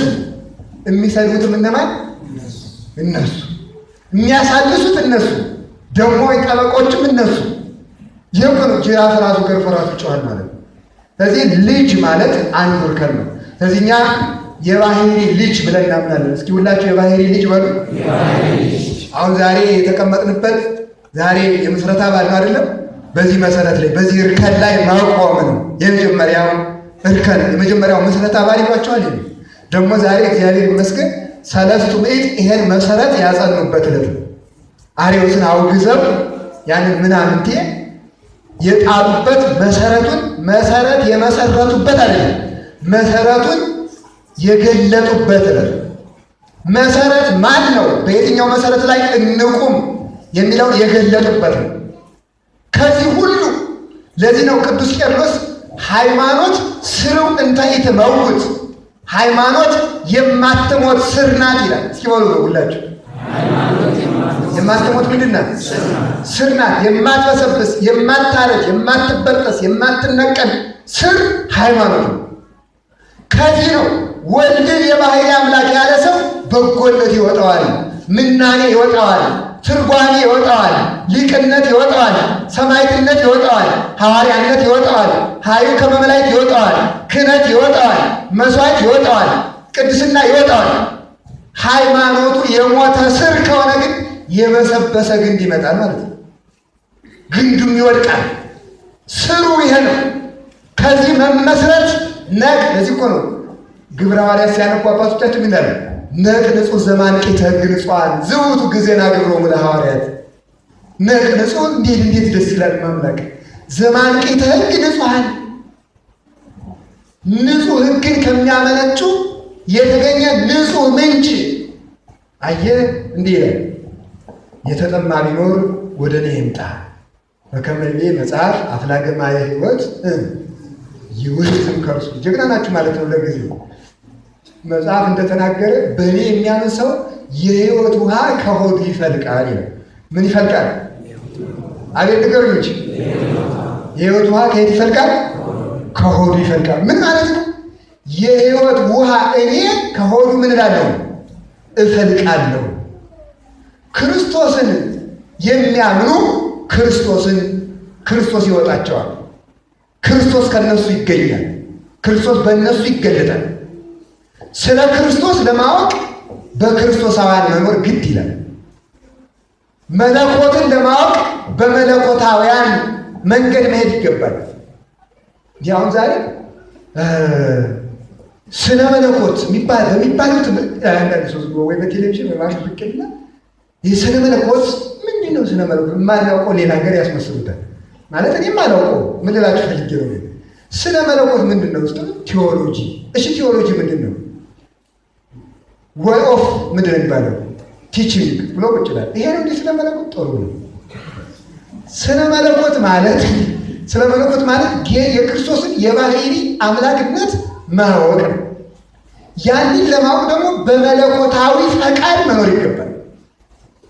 የሚሰድቡትም እነማን እነሱ፣ የሚያሳልሱት እነሱ፣ ደግሞ ጠበቆችም እነሱ። ይህ እኮ ነው ጅራፍ ራሱ ገርፎ ራሱ ይጮሃል ማለት ነው። ስለዚህ ልጅ ማለት አንዱ እርከን ነው። ስለዚህ እኛ የባህሪ ልጅ ብለን እናምናለን። እስኪ ሁላችሁ የባህሪ ልጅ በሉ። አሁን ዛሬ የተቀመጥንበት ዛሬ የምስረታ በዓል ነው አይደለም? በዚህ መሰረት ላይ በዚህ እርከን ላይ መቆም ነው የመጀመሪያው እርከን፣ የመጀመሪያው ምስረታ በዓል ይሏቸዋል። ይሄ ደግሞ ዛሬ እግዚአብሔር ይመስገን ሰለስቱ ምዕት ይሄን መሰረት ያጸኑበት ዕለት ነው። አርዮስን አውግዘው ያንን ምናምንቴ የጣሉበት መሰረቱን መሰረት የመሰረቱበት አይደለም፣ መሰረቱን የገለጡበት ዕለት ነው። መሰረት ማን ነው? በየትኛው መሰረት ላይ እንቁም የሚለውን የገለጡበት ነው። ከዚህ ሁሉ ለዚህ ነው ቅዱስ ቄርሎስ ሃይማኖት ስርው እንተ ኢትመውት፣ ሃይማኖት የማትሞት ስር ናት ይላል። እስኪ በሉ ነው ሁላችሁ። የማትሞት ምንድን ናት? ስር ናት። የማትበሰብስ፣ የማታረጅ፣ የማትበጠስ፣ የማትነቀል ስር ሃይማኖት ነው። ከዚህ ነው ወልድን የባህሪ አምላክ ያለ ሰው በጎነት ይወጣዋል፣ ምናኔ ይወጣዋል፣ ትርጓሜ ይወጣዋል፣ ሊቅነት ይወጣዋል፣ ሰማዕትነት ይወጣዋል፣ ሐዋርያነት ይወጣዋል፣ ኃይሉ ከመመላእክት ይወጣዋል፣ ክህነት ይወጣዋል፣ መስዋዕት ይወጣዋል፣ ቅድስና ይወጣዋል። ሃይማኖቱ የሞተ ስር ከሆነ ግን የበሰበሰ ግንድ ይመጣል ማለት ነው። ግንዱም ይወድቃል። ስሩ ይሄ ነው። ከዚህ መመስረት ነቅ ለዚህ እኮ ነው ግብረ ሐዋርያት ሲያነቡ አባቶቻችን ምን ይላሉ? ነቅ ንጹሕ ዘማንቂተ ሕግ ንጹሐን ዝውቱ ጊዜና ግብሮሙ ለሐዋርያት። ነቅ ንጹሕ እንዴት እንዴት ደስ ይላል! ማምላክ ዘማንቂተ ሕግ ንጹሐን ንጹሕ ሕግን ከሚያመነጩ የተገኘ ንጹሕ ምንጭ። አየህ እንዲህ ይላል፣ የተጠማ ቢኖር ወደ እኔ ይምጣ በከመ ይቤ መጽሐፍ አፍላገ ማየ ሕይወት ይውህትም ከእርሱ። ጀግና ናችሁ ማለት ነው። ለጊዜው መጽሐፍ እንደተናገረ በእኔ የሚያምን ሰው የሕይወት ውሃ ከሆዱ ይፈልቃል ይላል። ምን ይፈልቃል? አቤት ንገሩኝ እንጂ የሕይወት ውሃ ከየት ይፈልቃል? ከሆዱ ይፈልቃል። ምን ማለት ነው? የሕይወት ውሃ እኔ ከሆዱ ምን እላለሁ? እፈልቃለሁ። ክርስቶስን የሚያምኑ ክርስቶስን ክርስቶስ ይወጣቸዋል። ክርስቶስ ከነሱ ይገኛል። ክርስቶስ በእነሱ ይገለጣል። ስለ ክርስቶስ ለማወቅ በክርስቶሳውያን መኖር ግድ ይላል። መለኮትን ለማወቅ በመለኮታውያን መንገድ መሄድ ይገባል። እንዲህ አሁን ዛሬ ስለ መለኮት በሚባለው ትምህርት አንዳንድ ሰው ወይ በቴሌቪዥን ወይ ማሽ ብቅ ይላል። ይህ ስለ መለኮት ምንድን ነው? ስለ መለኮት የማናውቀው ሌላ ነገር ያስመስሉታል። ማለት እኔም አላውቀው ምን ልላችሁ ፈልጌ ነው። ስለ መለኮት ምንድን ነው? ቴዎሎጂ። እሺ ቴዎሎጂ ምንድን ነው? Way of ምንድን ነው የሚባለው? Teaching ብሎ ቁጭ ይላል። ይሄ ነው እንዲህ ስለ መለኮት ጥሩ ነው። ስለ መለኮት ማለት ስለ መለኮት ማለት የክርስቶስን የባህሪ አምላክነት ማወቅ ነው። ያንን ለማወቅ ደግሞ በመለኮታዊ ፈቃድ መኖር ይገባል።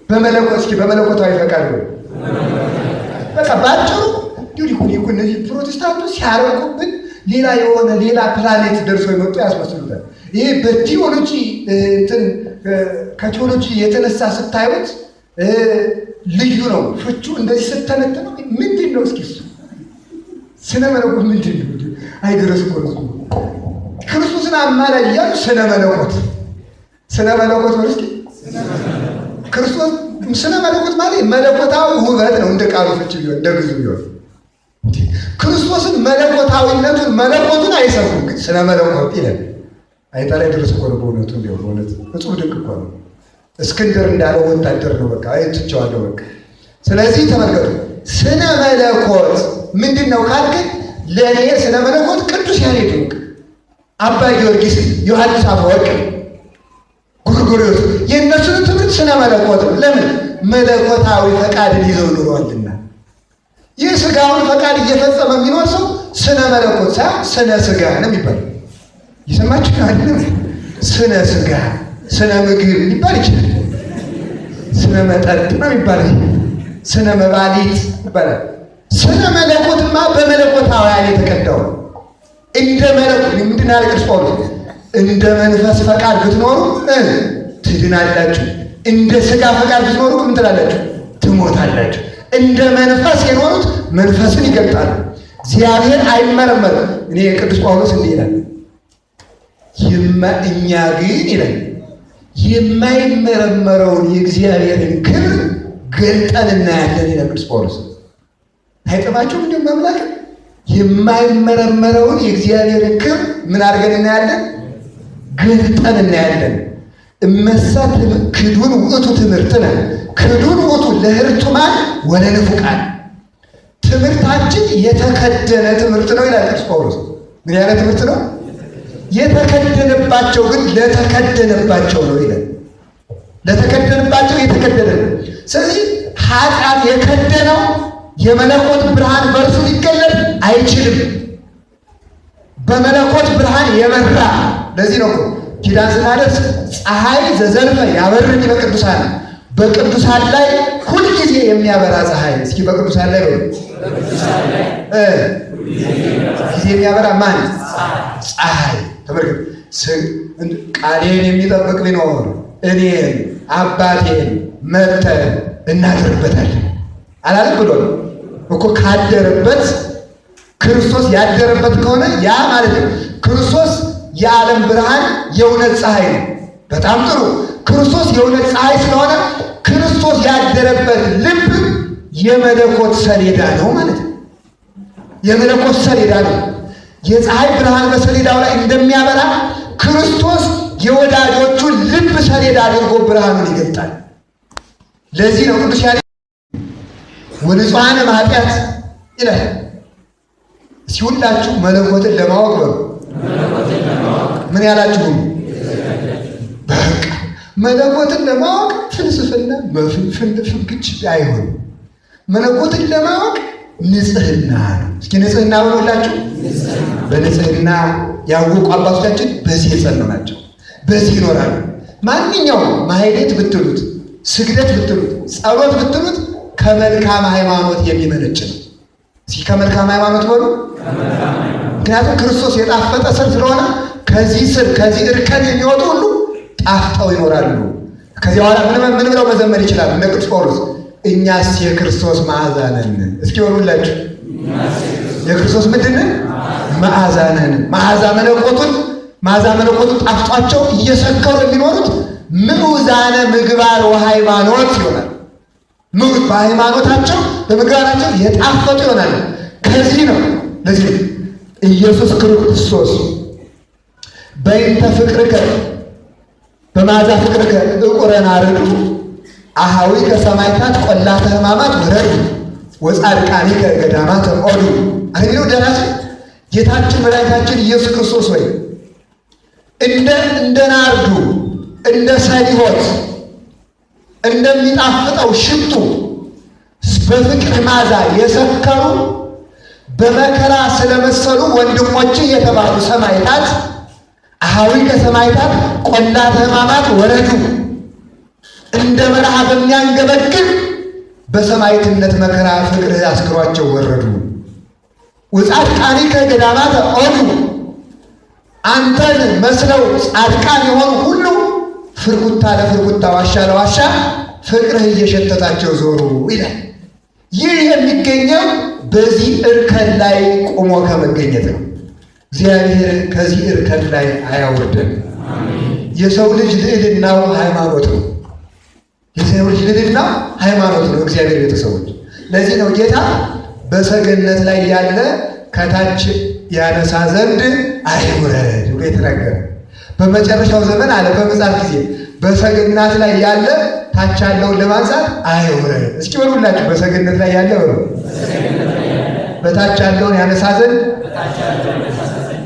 በመለኮት እስኪ በመለኮታዊ ፈቃድ ነው። በቃ ባጭሩ እንዲሁ እኮ እነዚህ ፕሮቴስታንቱ ሲያረቁብን ሌላ የሆነ ሌላ ፕላኔት ደርሶ የመጡ ያስመስሉታል። ይሄ በቲዎሎጂ እንትን ከቲዎሎጂ የተነሳ ስታዩት ልዩ ነው ፍቹ። እንደዚህ ስተነትነው ምንድን ነው እስኪ እሱ ስነ መለኮት ምንድን ነው? አይደረስ እኮ ነው። ክርስቶስን አማላጅ እያሉ ስነ መለኮት ስነ መለኮት ነው። እስኪ ክርስቶስ ስነ መለኮት ማለት መለኮታዊ ውበት ነው። እንደ ቃሉ ፍች ቢሆን እንደ ግዙ ቢሆን ክርስቶስን መለኮታዊነቱን መለኮቱን አይሰብኩም፣ ግን ስነ መለኮት ይላል። አይጠላይ ድረስ እኮ ነው በእውነቱ እንዲያው በእውነት እጹብ ድንቅ እኮ ነው። እስክንድር እንዳለው ወታደር ነው። በቃ አይትቸዋለሁ በቃ። ስለዚህ ተመልከቱ፣ ስነ መለኮት ምንድን ነው ካልክ ለእኔ ስነ መለኮት ቅዱስ ያሬድ ነው፣ አባ ጊዮርጊስ፣ ዮሐንስ አፈወርቅ፣ ጎርጎርዮስ የእነሱን ትምህርት ስነ መለኮት ነው። ለምን? መለኮታዊ ፈቃድን ይዘው ኑረዋልና። ይህ ስጋውን ፈቃድ እየፈጸመ የሚኖር ሰው ስነ መለኮት ሳይሆን ስነ ስጋ ነው የሚባለው። የሰማችሁ አይደለም? ስነ ስጋ፣ ስነ ምግብ ሊባል ይችላል። ስነ መጠጥ ነው የሚባለው። ስነ መባሊት ይባላል። ስነ መለኮትማ በመለኮታውያን የተቀዳው ነው። እንደ መለኮት ምንድን ያለ ቅዱስ ጳውሎስ እንደ መንፈስ ፈቃድ ብትኖሩ ትድናላችሁ፣ እንደ ስጋ ፈቃድ ብትኖሩ ምን ትላላችሁ? ትሞታላችሁ። እንደ መንፈስ የኖሩት መንፈስን ይገልጣሉ። እግዚአብሔር አይመረመርም። እኔ ቅዱስ ጳውሎስ እንዲህ ይላል፣ እኛ ግን ይላል የማይመረመረውን የእግዚአብሔርን ክብር ገልጠን እናያለን ይላል ቅዱስ ጳውሎስ። አይጥማችሁም? እንዲሁም አምላክ የማይመረመረውን የእግዚአብሔርን ክብር ምን አድርገን እናያለን? ገልጠን እናያለን። እመሳ ክዱን ውእቱ ትምህርትነ ክዱን ውእቱ ለህርቱማን ወለንፉቃን፣ ትምህርታችን የተከደነ ትምህርት ነው ይላል ቅዱስ ጳውሎስ። ምን ያለ ትምህርት ነው? የተከደነባቸው ግን ለተከደነባቸው ነው ይላል። ለተከደነባቸው የተከደነ ነው። ስለዚህ ኃጢአት የከደነው የመለኮት ብርሃን በእርሱ ሊገለጥ አይችልም። በመለኮት ብርሃን የበራ ለዚህ ነው እኮ ኪዳን ስናደርስ ፀሐይ ዘዘልፈ ያበርኒ በቅዱሳን፣ በቅዱሳን ላይ ሁልጊዜ የሚያበራ ፀሐይ። እስኪ በቅዱሳን ላይ በሉ ጊዜ የሚያበራ ማን? ፀሐይ። ተመልከቱ። ቃሌን የሚጠብቅ ቢኖር እኔን አባቴን መጥተን እናድርበታለን አላለም ብሎ እኮ ካደረበት ክርስቶስ ያደረበት ከሆነ ያ ማለት ነው። ክርስቶስ የዓለም ብርሃን የእውነት ፀሐይ ነው። በጣም ጥሩ። ክርስቶስ የእውነት ፀሐይ ስለሆነ ክርስቶስ ያደረበት ልብ የመለኮት ሰሌዳ ነው ማለት ነው። የመለኮት ሰሌዳ ነው። የፀሐይ ብርሃን በሰሌዳው ላይ እንደሚያበራ ክርስቶስ የወዳጆቹን ልብ ሰሌዳ አድርጎ ብርሃኑን ይገልጣል። ለዚህ ነው ቅዱስ ያሬድ ወንጹሐነ ኃጢአት ይላል። እስኪ ሁላችሁ መለኮትን ለማወቅ በሉ። ምን ያላችሁ? በቃ መለኮትን ለማወቅ ፍልስፍና ፍንክች አይሆንም። መለኮትን ለማወቅ ንጽህና ነው። እስኪ ንጽህና በሉላችሁ። በንጽህና ያወቁ አባቶቻችን በዚህ የጸኑ ናቸው። በዚህ ይኖራሉ። ማንኛውም ማህሌት ብትሉት፣ ስግደት ብትሉት፣ ጸሎት ብትሉት ከመልካም ሃይማኖት የሚመነጭ ነው። እስኪ ከመልካም ሃይማኖት በሉ። ምክንያቱም ክርስቶስ የጣፈጠ ስር ስለሆነ ከዚህ ስር ከዚህ እርከን የሚወጡ ሁሉ ጣፍጠው ይኖራሉ። ከዚህ በኋላ ምን ብለው መዘመር ይችላሉ? እንደ ቅዱስ ጳውሎስ እኛስ የክርስቶስ መዓዛ ነን። እስኪ በሉላችሁ የክርስቶስ ምንድን ነን? መዓዛ ነን። መዓዛ መለኮቱን መዓዛ መለኮቱን ጣፍጧቸው እየሰከሩ የሚኖሩት ምዑዛነ ምግባር ወሃይማኖት ይሆናል። በሃይማኖታቸው በምግባራቸው የጣፈጡ ይሆናል። ከዚህ ነው ለዚህ ኢየሱስ ክርስቶስ በእንተ ፍቅርከ በመዓዛ ፍቅርከ እቁረን አርዱ አሃዊከ ሰማዕታት ቆላተ ሕማማት ወረዱ ወጻድቃኒከ ገዳማተ ኦዱ። አረቢው ደራሲ ጌታችን መድኃኒታችን ኢየሱስ ክርስቶስ ወይ እንደ ናርዱ እንደ ሰሊሆት እንደሚጣፍጠው ሽቱ በፍቅር መዓዛ የሰከሩ በመከራ ስለመሰሉ ወንድሞች የተባሉ ሰማዕታት አሃዊከ ሰማዕታት ቆላተ ሕማማት ወረዱ እንደ በረሃ በሚያንገበግብ በሰማዕትነት መከራ ፍቅርህ አስክሯቸው ወረዱ። ወጻድቃኒከ ገዳማተ ኦዱ አንተን መስለው ጻድቃን የሆኑ ሁሉ ፍርኩታ ለፍርኩታ ዋሻ ለዋሻ ፍቅርህ እየሸተታቸው ዞሩ ይላል። ይህ የሚገኘው በዚህ እርከን ላይ ቆሞ ከመገኘት ነው። እግዚአብሔር ከዚህ እርከን ላይ አያውርደን። የሰው ልጅ ልዕልናው ሃይማኖት ነው። የሰው ልጅ ልዕልናው ሃይማኖት ነው። እግዚአብሔር ቤተሰቦች፣ ለዚህ ነው ጌታ በሰገነት ላይ ያለ ከታች ያነሳ ዘንድ አይውረድ ብሎ የተናገረ። በመጨረሻው ዘመን አለ በምጽአት ጊዜ በሰገነት ላይ ያለ ታች ያለውን ለማንሳት አይውረድ። እስኪ በሉላችሁ በሰገነት ላይ ያለ በሉ፣ በታች ያለውን ያነሳ ዘንድ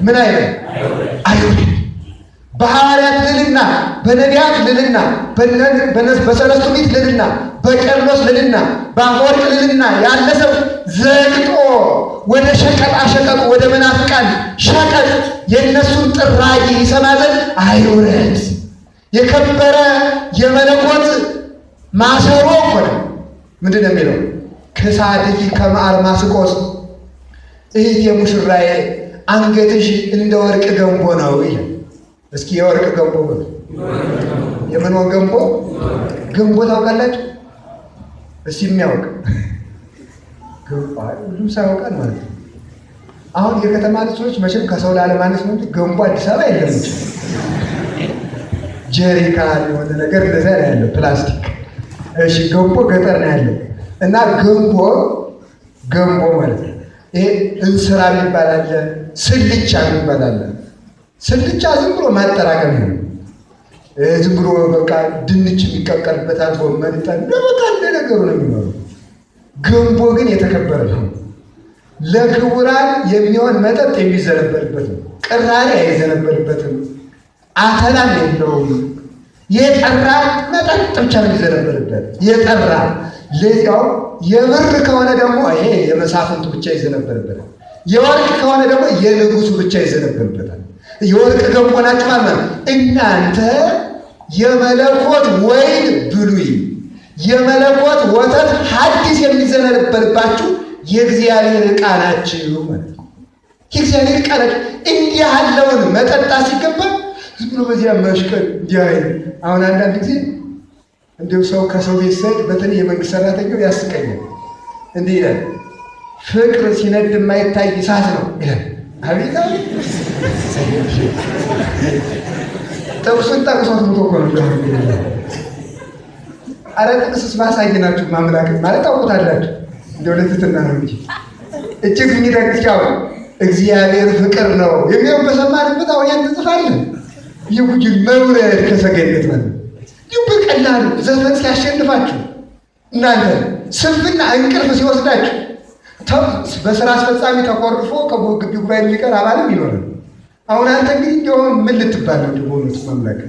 ምን አይበል አይውረድ። በሐዋርያት ልልና፣ በነቢያት ልልና፣ በሰለስቱ ምዕት ልልና፣ በቄርሎስ ልልና፣ በአፈወርቅ ልልና ያለ ሰው ዘግጦ ወደ ሸቀጣ ሸቀጡ ወደ መናፍቃን ሸቀጥ የእነሱን ጥራጊ ይሰማ ዘንድ አይውረድ። የከበረ የመለኮት ማሰሮ እኮ ነው። ምንድን ነው የሚለው? ክሳድኪ ከመ አርማስቆስ፣ እህቴ ሙሽራዬ አንገትሽ እንደ ወርቅ ገንቦ ነው ይላል። እስኪ የወርቅ ገንቦ በሉ። የምን ገንቦ? ገንቦ ታውቃላችሁ? እስኪ የሚያውቅ ሁሉም ሰው ያውቃል ማለት ነው። አሁን የከተማ ልጆች መቼም ከሰው ላለማነስ ነው እንጂ ገንቦ አዲስ አበባ የለም። ጀሪካን የሆነ ነገር እንደዚያ ነው ያለው፣ ፕላስቲክ። እሺ ገንቦ ገጠር ነው ያለው። እና ገንቦ ገንቦ ማለት ነው። ይሄ እንስራ የሚባል አለ፣ ስልቻ የሚባል አለ። ስልቻ ዝም ብሎ ማጠራቀም ነው። ዝም ብሎ በቃ ድንች የሚቀቀልበታል፣ ጎመን ይጣል፣ በቃ እንደ ነገሩ ነው የሚኖረው። ገንቦ ግን የተከበረ ነው። ለክቡራን የሚሆን መጠጥ የሚዘነበልበት ነው። ቅራኔ አይዘነበልበትም። አተላም የለውም። የጠራ መጠጥ ብቻ ነው የሚዘነበልበት። የጠራ ለዚያው የብር ከሆነ ደግሞ ይሄ የመሳፍንቱ ብቻ ይዘነበልበታል። የወርቅ ከሆነ ደግሞ የንጉሱ ብቻ ይዘነበልበታል። የወርቅ ገንቦ ናችሁ ማለት ነው። እናንተ የመለኮት ወይን ብሉይ፣ የመለኮት ወተት ሐዲስ የሚዘነበልባችሁ የእግዚአብሔር ዕቃ ናችሁ ማለት ነው። የእግዚአብሔር ዕቃ ናችሁ። እንዲህ ያለውን መጠጣት ሲገባ ዝም ብሎ በዚያ መሽቀል እንዲህ አይነት። አሁን አንዳንድ ጊዜ እንዲሁ ሰው ከሰው ቤት ስሄድ በተለይ የመንግስት ሰራተኛው ያስቀኛል። እንዲህ ይላል፣ ፍቅር ሲነድ የማይታይ እሳት ነው ይላል። አቤት አቤት! ጥቅሱን ጠቅሶት ሙቶ እኮ ነው። አረ ጥቅስስ ባሳየናችሁ ማምላክ ማለት ታውቁታላችሁ። እንደው ለትትና ነው እንጂ እጅግ የሚደንቅ ያው እግዚአብሔር ፍቅር ነው የሚለው በሰማንበት አሁን ያን ትጽፋለህ። የጉጅን መውረድ ከሰገነት ማለት ይህ በቀላሉ ዘፈን ሲያሸንፋችሁ እናንተ ስንፍና እንቅልፍ ሲወስዳችሁ በስራ አስፈጻሚ ተኮርፎ ከግቢ ጉባኤ የሚቀር አባልም ይኖራል። አሁን አንተ እንግዲህ እንዲያውም ምን ልትባል ነው? በእውነቱ መምላክ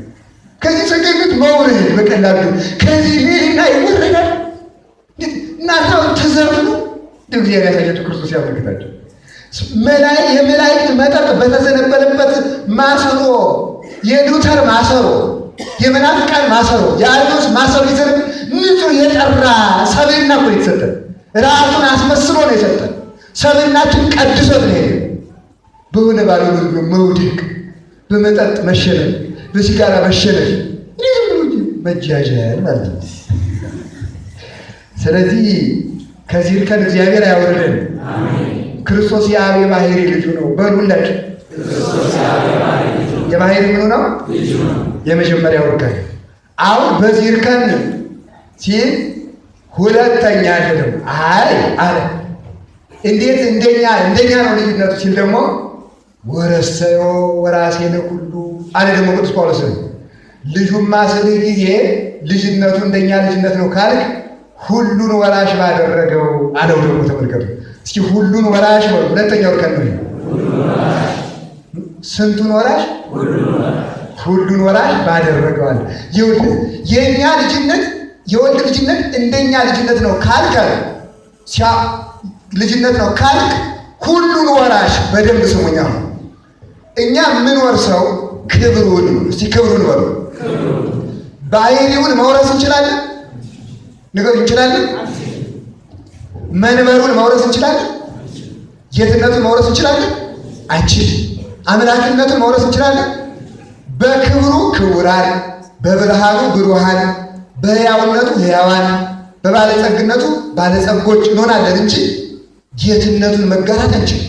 ከዚህ ሰገነት መውረድ በቀላሉ ከዚህ ሌልና ይወረዳል። እናንተ አሁን ትዘፍኑ እግዚአብሔር ያሳያቸው ክርስቶስ ያመልክታቸው። የመላእክት መጠጥ በተዘነበለበት ማሰሮ፣ የሉተር ማሰሮ፣ የመናፍቃን ማሰሮ፣ የአርዮስ ማሰሮ ይዘን ንጹሕ የጠራ ሰብዕና እኮ የተሰጠን ራሱን አስመስሎ ነው የሰጠን። ሰብዕናችን ቀድሶት ነው የሄደው። በሆነ ባልሆነ መውደቅ፣ በመጠጥ መሸነፍ፣ በሲጋራ መሸነፍ፣ ዝም ብሎ መጃጃል ማለት ነው። ስለዚህ ከዚህ እርከን እግዚአብሔር አያወርደን። ክርስቶስ የአብ የባህሪ ልጁ ነው። በሉላችሁ የባህሪ ምኑ ነው? የመጀመሪያው እርከን። አሁን በዚህ እርከን ሲል ሁለተኛ አለ ደግሞ አይ አለ እንዴት እንደኛ እንደኛ ነው ልዩነቱ ሲል ደግሞ ወረሰዮ ወራሴ ለኩሉ አለ ደግሞ ቅዱስ ጳውሎስ ነው። ልጁማ ስልህ ጊዜ ልጅነቱ እንደኛ ልጅነት ነው ካልክ ሁሉን ወራሽ ባደረገው አለው። ደግሞ ተመልከቱ እስኪ ሁሉን ወራሽ በሉ። ሁለተኛው እርከን ነው። ስንቱን ወራሽ? ሁሉን ወራሽ ባደረገው አለ። ይኸውልህ የእኛ ልጅነት የወልድ ልጅነት እንደኛ ልጅነት ነው ካልክ ልጅነት ነው ካልክ ሁሉን ወራሽ። በደንብ ስሙኛ። እኛ የምንወርሰው ክብሩን፣ እስቲ ክብሩን በሉ። ባህሪውን መውረስ እንችላለን? ንገሩ፣ እንችላለን? መንበሩን መውረስ እንችላለን? ጌትነቱን መውረስ እንችላለን? አንችል። አምላክነቱን መውረስ እንችላለን? በክብሩ ክቡራን፣ በብርሃኑ ብሩሃን፣ በሕያውነቱ ሕያዋን፣ በባለጸግነቱ ባለጸጎች እንሆናለን እንጂ ጌትነቱን መጋራት አንችልም።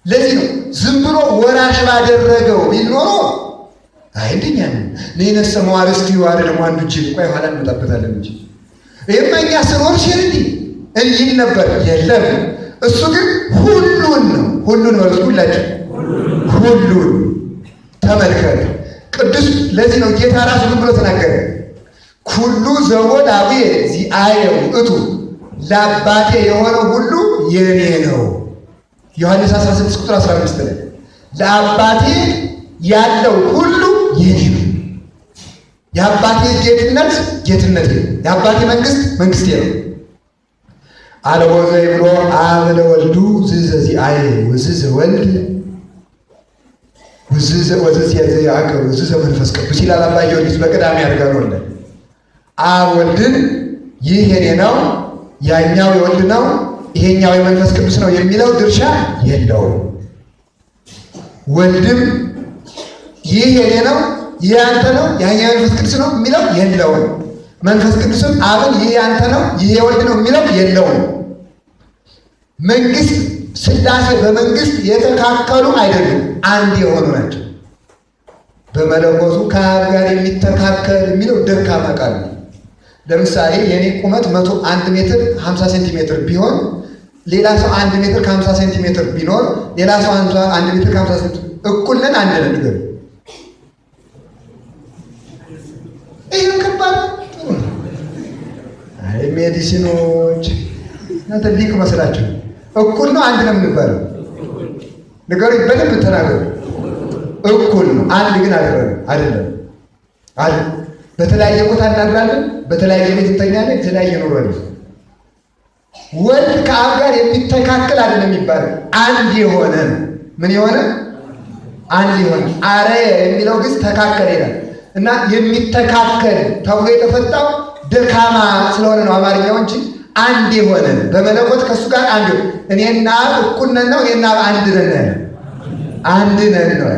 ለዚህ ነው ዝም ብሎ ወራሽ ባደረገው ቢል ኖሮ አይ እንደኛ ነው ነይነሰ መዋርስት ይዋረ ደግሞ አንዱ እጅ ቆይ ኋላ እንመጣበታለን እንጂ ይሄማ እኛ ስንወርስ እንዲህ እንይል ነበር። የለም እሱ ግን ሁሉን ነው። ሁሉን ወርስ ሁላችሁ ሁሉን ተመልከቱ። ቅዱስ ለዚህ ነው ጌታ ራሱ ምን ብሎ ተናገረ? ኩሉ ዘቦ ላቡየ ዚአየ ውእቱ፣ ለአባቴ የሆነው ሁሉ የኔ ነው። ዮሐንስ 16 ቁጥር 15 ላይ ለአባቴ ያለው ሁሉ የኔ ነው። የአባቴ ጌትነት ጌትነቴ ነው። የአባቴ መንግስት መንግስቴ ነው። አልቦ ዘይብሎ አብ ለወልዱ ዝዘዚአየ ወዝዘ ወልድ ወዝዘ ወዝዘ መንፈስ ቅዱስ ይላል አባ ጊዮርጊስ በቅዳሜ ያድርጋል። አብ ወልድን ይህ የኔ ነው፣ ያኛው የወልድ ነው፣ ይሄኛው የመንፈስ ቅዱስ ነው የሚለው ድርሻ የለውም። ወልድም ይህ የኔ ነው፣ ይህ ያንተ ነው፣ ያኛው የመንፈስ ቅዱስ ነው የሚለው የለውም። መንፈስ ቅዱስም አብን ይህ ያንተ ነው፣ ይህ የወልድ ነው የሚለው የለውም። መንግስት ስላሴ በመንግስት የተካከሉ አይደሉም፣ አንድ የሆኑ ናቸው። በመለኮቱ ከአብ ጋር የሚተካከል የሚለው ደካማ ቃል ነው። ለምሳሌ የኔ ቁመት 101 ሜትር 50 ሴንቲሜትር ቢሆን ሌላ ሰው 1 ሜትር ከ50 ሴንቲሜትር ቢኖር ሌላ ሰው 1 ሜትር ከ50 ሴንቲሜትር እኩል ነን፣ አንድ ነን። ንገሩ። ይህም ከባድ ጥሩ ነው። አይ ሜዲሲኖች እናንተ ሊቅ መስላችሁ እኩል ነው አንድ ነው የምንባለው? ንገሩኝ፣ በደንብ ተናገሩ። እኩል ነው፣ አንድ ግን አይደለም። አይደለም አይደል? በተለያየ ቦታ እናድራለን፣ በተለያየ ቤት እንተኛለን፣ የተለያየ ኑሮ ነው። ወልድ ከአብ ጋር የሚተካከል አይደለም የሚባለው፣ አንድ የሆነ ነው። ምን የሆነ አንድ የሆነ አረየ የሚለው ግስ ተካከል ይላል እና የሚተካከል ተብሎ የተፈታው ደካማ ስለሆነ ነው አማርኛው እንጂ አንድ የሆነ በመለኮት ከእሱ ጋር አንድ እኔና አብ እኩል ነን ነው። እኔና አብ አንድ ነን፣ አንድ ነን ነው።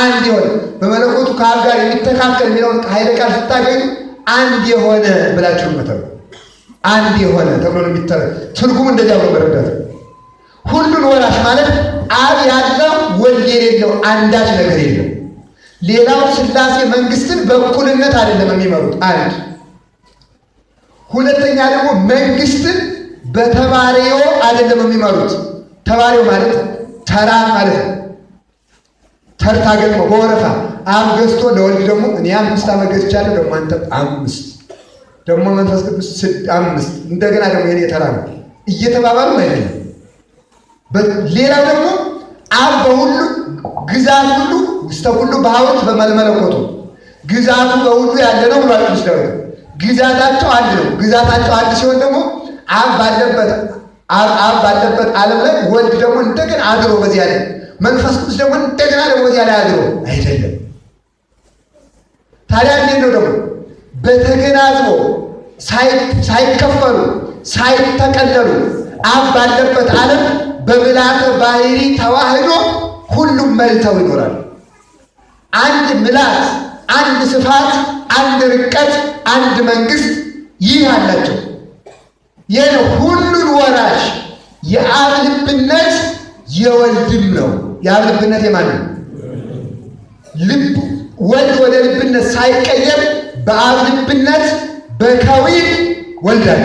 አንድ የሆነ በመለኮቱ ከአብ ጋር የሚተካከል የሚለውን ኃይለ ቃል ስታገኙ አንድ የሆነ ብላችሁ መተው አንድ የሆነ ተብሎ ነው የሚተረ ትርጉሙ እንደዚያ ብሎ መረዳት። ሁሉን ወራሽ ማለት አብ ያለው ወልድ የሌለው አንዳች ነገር የለም። ሌላው ስላሴ መንግስትን በእኩልነት አይደለም የሚመሩት። አንድ ሁለተኛ ደግሞ መንግስትን በተባሪዮ አይደለም የሚመሩት። ተባሪዮ ማለት ተራ ማለት ነው። ተርታ ገጥሞ በወረፋ አብ ገዝቶ ለወልድ ደግሞ እኔ 5 ዓመት ገዝቻለሁ፣ ደግሞ አንተ 5፣ ደግሞ መንፈስ ቅዱስ 5፣ እንደገና ደግሞ የኔ ተራ ነው እየተባባሉ አይደለም። ሌላው ደግሞ አብ በሁሉ ግዛት ሁሉ ውስተ ሁሉ በሐውርት በመለኮቱ ግዛቱ በሁሉ ያለ ነው ብሏል ቅዱስ ዳዊት። ግዛታቸው አንድ ነው። ግዛታቸው አንድ ሲሆን ደግሞ አብ ባለበት አብ ባለበት ዓለም ላይ ወልድ ደግሞ እንደገና አድሮ በዚያ ላይ መንፈስ ቅዱስ ደግሞ እንደገና ደግሞ በዚያ ላይ አድሮ አይደለም። ታዲያ እንዴት ነው ደግሞ በተገናዝቦ ሳይከፈሉ ሳይተቀለሉ አብ ባለበት ዓለም በምልአተ ባህሪ ተዋህዶ ሁሉም መልተው ይኖራል። አንድ ምልአት፣ አንድ ስፋት፣ አንድ ርቀት፣ አንድ መንግስት ይህ አላቸው። ይህ ነው ሁሉን ወራሽ። የአብ ልብነት የወልድም ነው። የአብ ልብነት የማን ነው? ልብ ወልድ ወደ ልብነት ሳይቀየር በአብ ልብነት በከዊን ወልድ አለ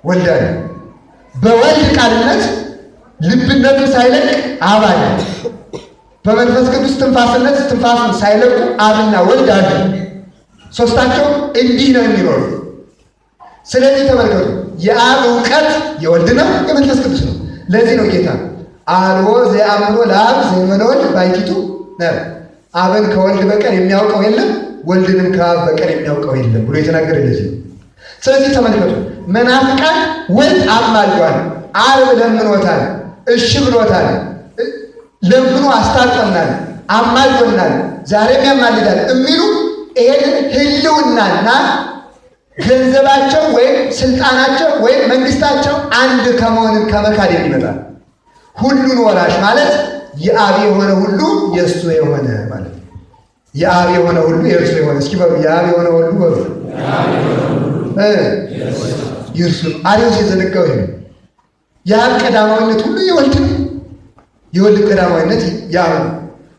ወልድ አለ። በወልድ ቃልነት ልብነቱን ሳይለቅ አብ አለ። በመንፈስ ቅዱስ ትንፋስነት ትንፋሱን ሳይለቁ አብና ወልድ አሉ። ሶስታቸው እንዲህ ነው የሚኖሩት። ስለዚህ ተመልከቱ፣ የአብ እውቀት የወልድ ነው፣ የመንፈስ ቅዱስ ነው። ለዚህ ነው ጌታ አልቦ ዘየአምሮ ለአብ ዘእንበለ ወልድ ባሕቲቱ ነው። አብን ከወልድ በቀር የሚያውቀው የለም፣ ወልድንም ከአብ በቀር የሚያውቀው የለም ብሎ የተናገረ ለዚህ ነው። ስለዚህ ተመልከቱ፣ መናፍቃን ወልድ አማልዷል፣ ዓርብ ለምኖታል፣ እሺ ብሎታል፣ ለምኖ አስታርቆናል፣ አማልዶናል፣ ዛሬም ያማልዳል የሚሉ ይሄንን ህልውናና ገንዘባቸው ወይም ስልጣናቸው ወይም መንግስታቸው አንድ ከመሆንን ከመካድ የሚመጣ ሁሉን ወራሽ ማለት የአብ የሆነ ሁሉ የእሱ የሆነ ማለት ነው። የአብ የሆነ ሁሉ የእርሱ የሆነ እስኪ በሉ፣ የአብ የሆነ ሁሉ በሉ የእርሱ ነው። አርዮስ የዘነጋው ይሄ ነው። የአብ ቀዳማዊነት ሁሉ የወልድ ነው። የወልድ ቀዳማዊነት የአብ ነው።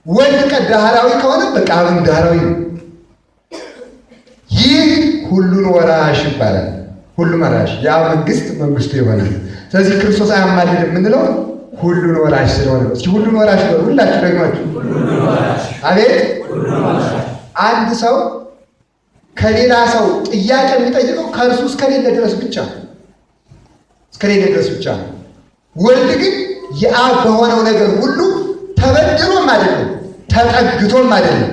ወልድ ዳህራዊ ከሆነ በቃ አብም ዳህራዊ ነው። ይህ ሁሉን ወራሽ ይባላል። ሁሉን ወራሽ የአብ መንግስት መንግስቱ የሆነ። ስለዚህ ክርስቶስ አያማልድም የምንለው ሁሉን ወራሽ ስለሆነ ነው። እስኪ ሁሉን ወራሽ በሉ ሁላችሁ ደግማችሁ። አቤት። አንድ ሰው ከሌላ ሰው ጥያቄ የሚጠይቀው ከእርሱ እስከሌለ ድረስ ብቻ እስከሌለ ድረስ ብቻ ነው። ወልድ ግን የአብ በሆነው ነገር ሁሉ ተበድሮም አይደለም፣ ተጠግቶም አይደለም፣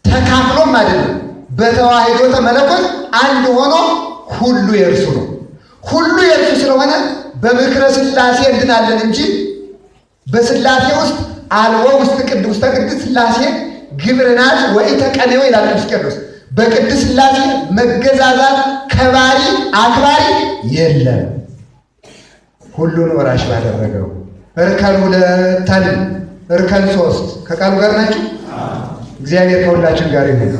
ተካፍሎም አይደለም። በተዋሕዶተ መለኮት አንድ ሆኖ ሁሉ የእርሱ ነው። ሁሉ የእርሱ ስለሆነ በምክረ ሥላሴ እንድናለን እንጂ በሥላሴ ውስጥ አልቦ ውስጥ ቅዱስ ተቅድስት ሥላሴ ግብርናት ወይ ተቀኔው ይላል ቅዱስ ቄርሎስ። በቅድስት ሥላሴ መገዛዛት ከባሪ አክባሪ የለም። ሁሉን ወራሽ ባደረገው እርከን ሁለት አለ፣ እርከን ሶስት ከቃሉ ጋር ናችሁ። እግዚአብሔር ከሁላችን ጋር ይሁን።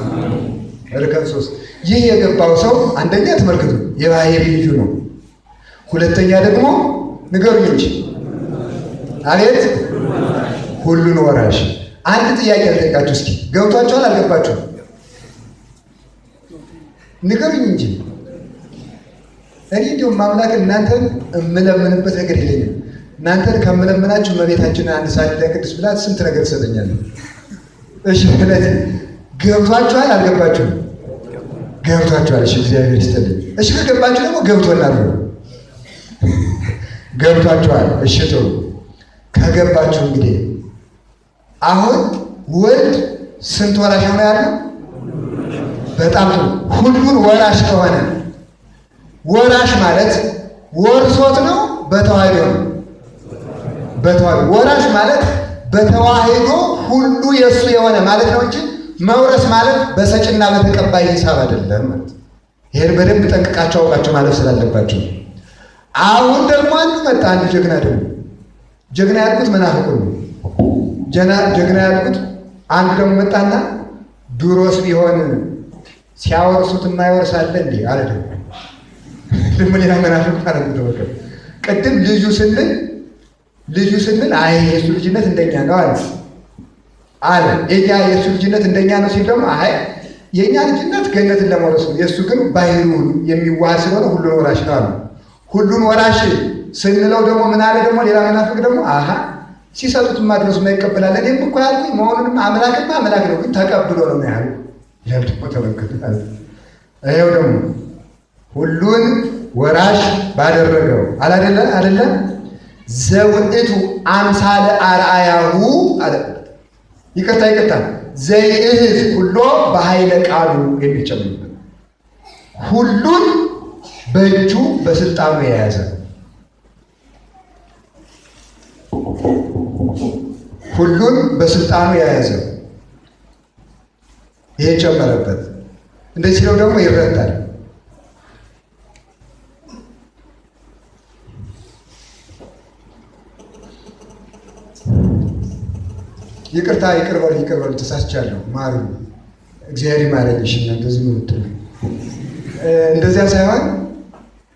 እርከን ሶስት ይህ የገባው ሰው አንደኛ ተመልክቱ፣ የባህሪ ልጁ ነው። ሁለተኛ ደግሞ ንገሩኝ እንጂ አቤት፣ ሁሉን ወራሽ። አንድ ጥያቄ ልጠይቃችሁ እስኪ፣ ገብቷችኋል አልገባችሁም? ንገሩኝ እንጂ እኔ እንዲሁም አምላክ እናንተን እምለምንበት ነገር የለኝም። እናንተን ከምለምናችሁ እመቤታችንን አንድ ሰዓት ላይ ቅዱስ ብላት ስንት ነገር ትሰጠኛለች። እሺ፣ ስለዚህ ገብቷችኋል አልገባችሁም? ገብቷችኋል። እሺ፣ እግዚአብሔር ይስጥልኝ። እሺ፣ ከገባችሁ ደግሞ ገብቶናል ነው ገብቷችኋል። እሺ፣ ጥሩ ከገባችሁ እንግዲህ አሁን ወልድ ስንት ወራሽ ነው ያለው? በጣም ጥሩ። ሁሉን ወራሽ ከሆነ ወራሽ ማለት ወርሶት ነው በተዋህዶ ነው? በተዋህዶ ወራሽ ማለት በተዋህዶ ሁሉ የእሱ የሆነ ማለት ነው እንጂ መውረስ ማለት በሰጭና በተቀባይ ሂሳብ አይደለም ማለት። ይሄን በደንብ ጠንቅቃችሁ አውቃችሁ ማለት ስላለባችሁ። አሁን ደግሞ አንዱ መጣ፣ አንዱ ጀግና ደግሞ ጀግና ያልኩት መናፍቁ ነው። ጀግና ያልኩት አንዱ ደግሞ መጣና ድሮስ ቢሆን ሲያወርሱት የማይወርስ አለ እንዴ አለ። ደግሞ ደግሞ ሌላ መናፍቅ ማለት ነው። ቅድም ልጁ ስንል ልጁ ስንል አይ የእሱ ልጅነት እንደኛ ነው አለ አለ የኛ የእሱ ልጅነት እንደኛ ነው ሲል ደግሞ አይ የእኛ ልጅነት ገነትን ለመውረስ ነው፣ የእሱ ግን ባህሪውን የሚዋሃድ ስለሆነ ሁሉን ወራሽ ነው አሉ። ሁሉን ወራሽ ስንለው ደግሞ ምን አለ ደግሞ ሌላ መናፍቅ ደግሞ አሀ ሲሰጡት ማድረሱ ይቀበላል። እኔም እኮ ያልኩኝ መሆኑንም አምላክማ አምላክ ነው ግን ተቀብሎ ነው ያሉ ይላል። ደግሞ ተመልከቱ፣ ይኸው ደግሞ ሁሉን ወራሽ ባደረገው አላደለ አደለ ዘውእቱ አምሳለ አርአያሁ አለ። ይቅርታ ይቅርታ፣ ዘይእህዝ ሁሎ በኃይለ ቃሉ የሚጨምርበት ሁሉን በእጁ በስልጣኑ የያዘ ሁሉን በስልጣኑ የያዘ ይሄ ጨመረበት። እንደዚህ ሲለው ደግሞ ይረዳል። ይቅርታ ይቅር በሉ ይቅር በሉ ተሳስቻለሁ፣ ማሩ እግዚአብሔር ይማረኝ። እሺ እናንተ ዝም ብትሉ እንደዚያ ሳይሆን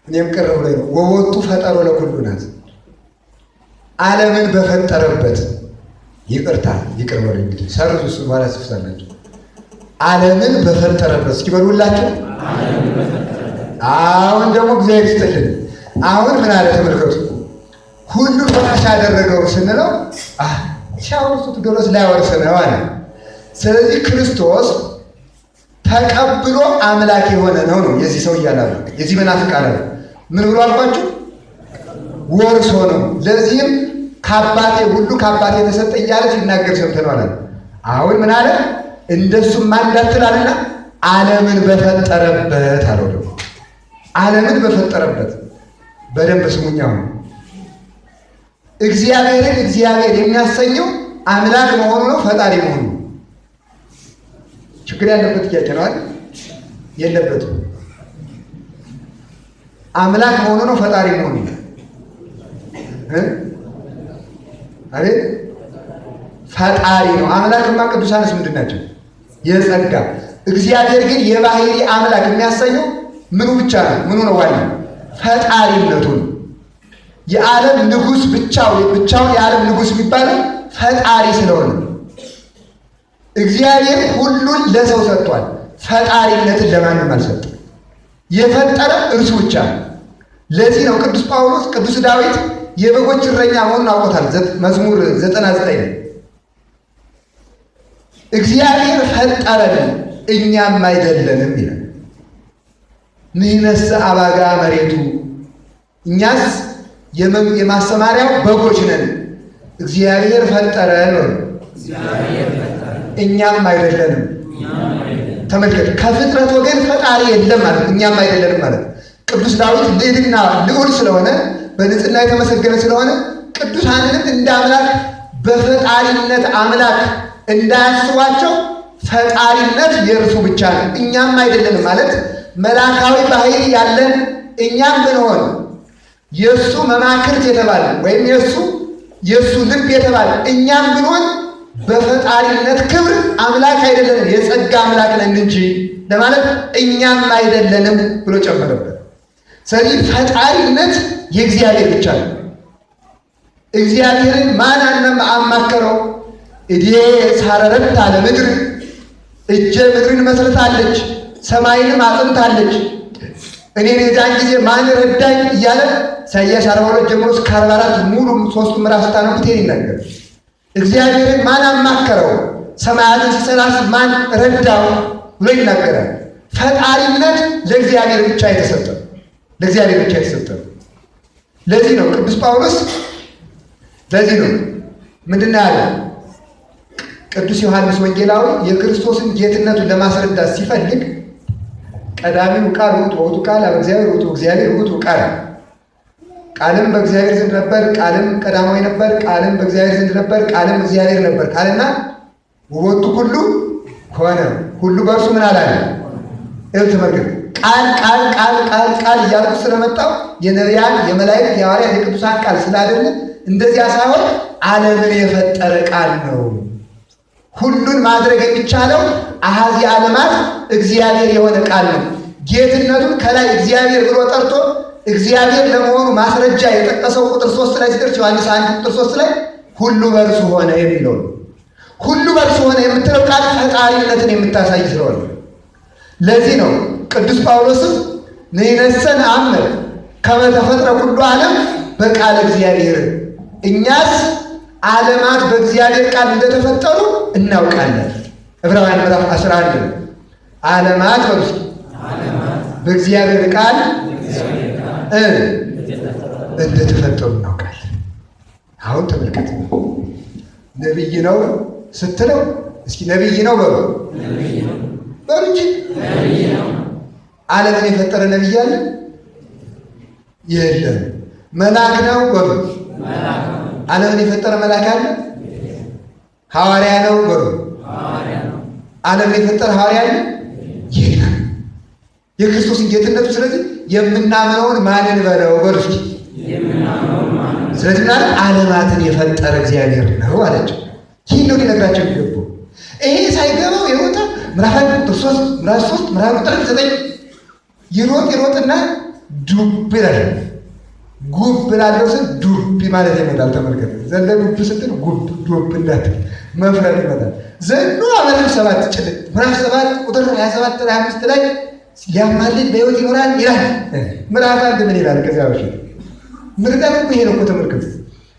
እኔም ቅር ብሎኝ ነው። ወወቱ ፈጠሮ ለኩሉ ናት ዓለምን በፈጠረበት ይቅርታ ይቅር በሉ እንግዲህ ሰርዙ እሱ በኋላ ጽፍታላችሁ። ዓለምን በፈጠረበት እስኪ በሉላችሁ። አሁን ደግሞ እግዚአብሔር ይስጥልን። አሁን ምን አለ ተመልከቱ። ሁሉን ወራሽ ያደረገው ስንለው ሲያወርሱት ድረስ ላያወርስ ነው አለ። ስለዚህ ክርስቶስ ተቀብሎ አምላክ የሆነ ነው ነው የዚህ ሰው እያለ የዚህ መናፍቅ አለ። ምን ብሎ አልኳችሁ? ወርሶ ነው። ለዚህም ከአባቴ ሁሉ ከአባቴ የተሰጠ እያለ ሲናገር ሰምተነዋል። አሁን ምን አለ? እንደሱማ እንዳትላልና ዓለምን በፈጠረበት አለው። ደግሞ ዓለምን በፈጠረበት በደንብ ስሙኛ። አሁን እግዚአብሔርን እግዚአብሔር የሚያሰኘው አምላክ መሆኑ ነው፣ ፈጣሪ መሆኑ ነው። ችግር ያለበት ጥያቄ ነው አይደል? የለበትም። አምላክ መሆኑ ነው፣ ፈጣሪ መሆኑ ነው። አቤት ፈጣሪ ነው። አምላክማ ቅዱሳንስ ምንድን ናቸው? የጸጋ እግዚአብሔር ግን የባህሪ አምላክ የሚያሰኘው ምኑ ብቻ ነው? ምኑ ነው? ዋናው ፈጣሪነቱ ነው። የዓለም ንጉሥ ብቻው ብቻውን የዓለም ንጉሥ የሚባለው ፈጣሪ ስለሆነ እግዚአብሔር ሁሉን ለሰው ሰጥቷል። ፈጣሪነትን ለማንም አልሰጠም። የፈጠረ እርሱ ብቻ ነው። ለዚህ ነው ቅዱስ ጳውሎስ ቅዱስ ዳዊት የበጎች እረኛ መሆኑን አውቆታል። መዝሙር 99 እግዚአብሔር ፈጠረን እኛም አይደለንም ይላል። ንሕነሰ አባጋ መሬቱ እኛስ የማሰማሪያው በጎች ነን። እግዚአብሔር ፈጠረን ነው፣ እኛም አይደለንም። ተመልከት፣ ከፍጥረት ወገን ፈጣሪ የለም ማለት እኛም አይደለንም ማለት። ቅዱስ ዳዊት ልዕልና ልዑል ስለሆነ በንጽሕና የተመሰገነ ስለሆነ ቅዱሳንንም እንደ አምላክ በፈጣሪነት አምላክ እንዳያስቧቸው ፈጣሪነት የእርሱ ብቻ ነው፣ እኛም አይደለንም ማለት መላካዊ ባህሪ ያለን እኛም ብንሆን የእሱ መማክርት የተባለ ወይም የእሱ ልብ የተባለ እኛም ብንሆን በፈጣሪነት ክብር አምላክ አይደለንም፣ የጸጋ አምላክ ነን እንጂ ለማለት እኛም አይደለንም ብሎ ጨመረበት። ስለዚህ ፈጣሪነት የእግዚአብሔር ብቻ ነው። እግዚአብሔርን ማን አማከረው? እዴ ሳረረታ ለምድር፣ እጄ ምድርን መስርታለች፣ ሰማይንም አጽንታለች፣ እኔን የዛን ጊዜ ማን ረዳኝ እያለ ኢሳይያስ 42 ጀምሮ እስከ 44 ሙሉ ሶስቱ ምዕራፍ ስታነቡት ይሄን ይናገራል። እግዚአብሔርን ማን አማከረው? ሰማያትን ሲሰራስ ማን ረዳው ብሎ ይናገራል። ፈጣሪነት ለእግዚአብሔር ብቻ የተሰጠ ለእግዚአብሔር ብቻ የተሰጠ ነው። ለዚህ ነው ቅዱስ ጳውሎስ ለዚህ ነው ምንድን ነው ያለ ቅዱስ ዮሐንስ ወንጌላዊ የክርስቶስን ጌትነቱን ለማስረዳት ሲፈልግ ቀዳሚው ቃል ውእቱ ውእቱ ቃል አብ እግዚአብሔር ውእቱ እግዚአብሔር ውእቱ ቃል፣ ቃልም በእግዚአብሔር ዘንድ ነበር፣ ቃልም ቀዳማዊ ነበር፣ ቃልም በእግዚአብሔር ዘንድ ነበር፣ ቃልም እግዚአብሔር ነበር ካለና ወቦቱ ሁሉ ሆነ፣ ሁሉ በእርሱ ምን አላለ? ይኸው ተመልከት። ቃል ቃል ቃል ቃል ቃል እያልኩ ስለመጣው የነቢያን የመላእክት የሐዋርያት የቅዱሳን ቃል ስላይደለ እንደዚያ ሳይሆን ዓለምን የፈጠረ ቃል ነው። ሁሉን ማድረግ የሚቻለው አሐዚ ዓለማት እግዚአብሔር የሆነ ቃል ነው። ጌትነቱን ከላይ እግዚአብሔር ብሎ ጠርቶ እግዚአብሔር ለመሆኑ ማስረጃ የጠቀሰው ቁጥር 3 ላይ ሲደርስ ዮሐንስ 1 ቁጥር 3 ላይ ሁሉ በእርሱ ሆነ የሚለው ነው። ሁሉ በእርሱ ሆነ የምትለው ቃል ፈጣሪነትን የምታሳይ ስለሆነ ለዚህ ነው ቅዱስ ጳውሎስም ንሕነሰ ነአምር ከመ ተፈጥረ ኩሉ ዓለም በቃለ እግዚአብሔር፣ እኛስ ዓለማት በእግዚአብሔር ቃል እንደተፈጠሩ እናውቃለን። ዕብራውያን ምዕራፍ 11 ነው። ዓለማት በሉ በእግዚአብሔር ቃል እንደተፈጠሩ እናውቃለን። አሁን ተመልከት፣ ነቢይ ነው ስትለው እስኪ ነቢይ ነው በሉ በሉ እንጂ ዓለምን የፈጠረ ነቢይ አለ? የለም። መልአክ ነው በሉ። ዓለምን የፈጠረ መልአክ አለ? ሐዋርያ ነው በሉ። ዓለምን የፈጠረ ሐዋርያ አለ? የለም። የክርስቶስን ጌትነቱ ስለዚህ የምናምነውን ማንን በለው በሉ እስኪ። ስለዚህ ምናምን ዓለማትን የፈጠረ እግዚአብሔር ነው አላቸው። ይህን ነው ሊነግራቸው የሚገባው። ይሄ ሳይገባው የሮጠ ምዕራፍ 1 ቁጥር 3 ምዕራፍ 3 ምዕራፍ ቁጥር 9 ይሮጥ ይሮጥና ዱብ ይላል። ጉብ ላለው ስል ዱብ ማለት ይመጣል። ተመልከት፣ ዘለ ዱብ ስትል ጉብ ዱብ እንዳትል መፍረጥ ይመጣል። ዘሎ ምዕራፍ 7 ጭልጥ ምዕራፍ 7 ቁጥር 27 25 ላይ ሊያማልድ በሕይወት ይኖራል ይላል። ምዕራፍ 1 ምን ይላል? ከዚያ በፊት ምርዳት እኮ ይሄ ነው እኮ ተመልከቱ።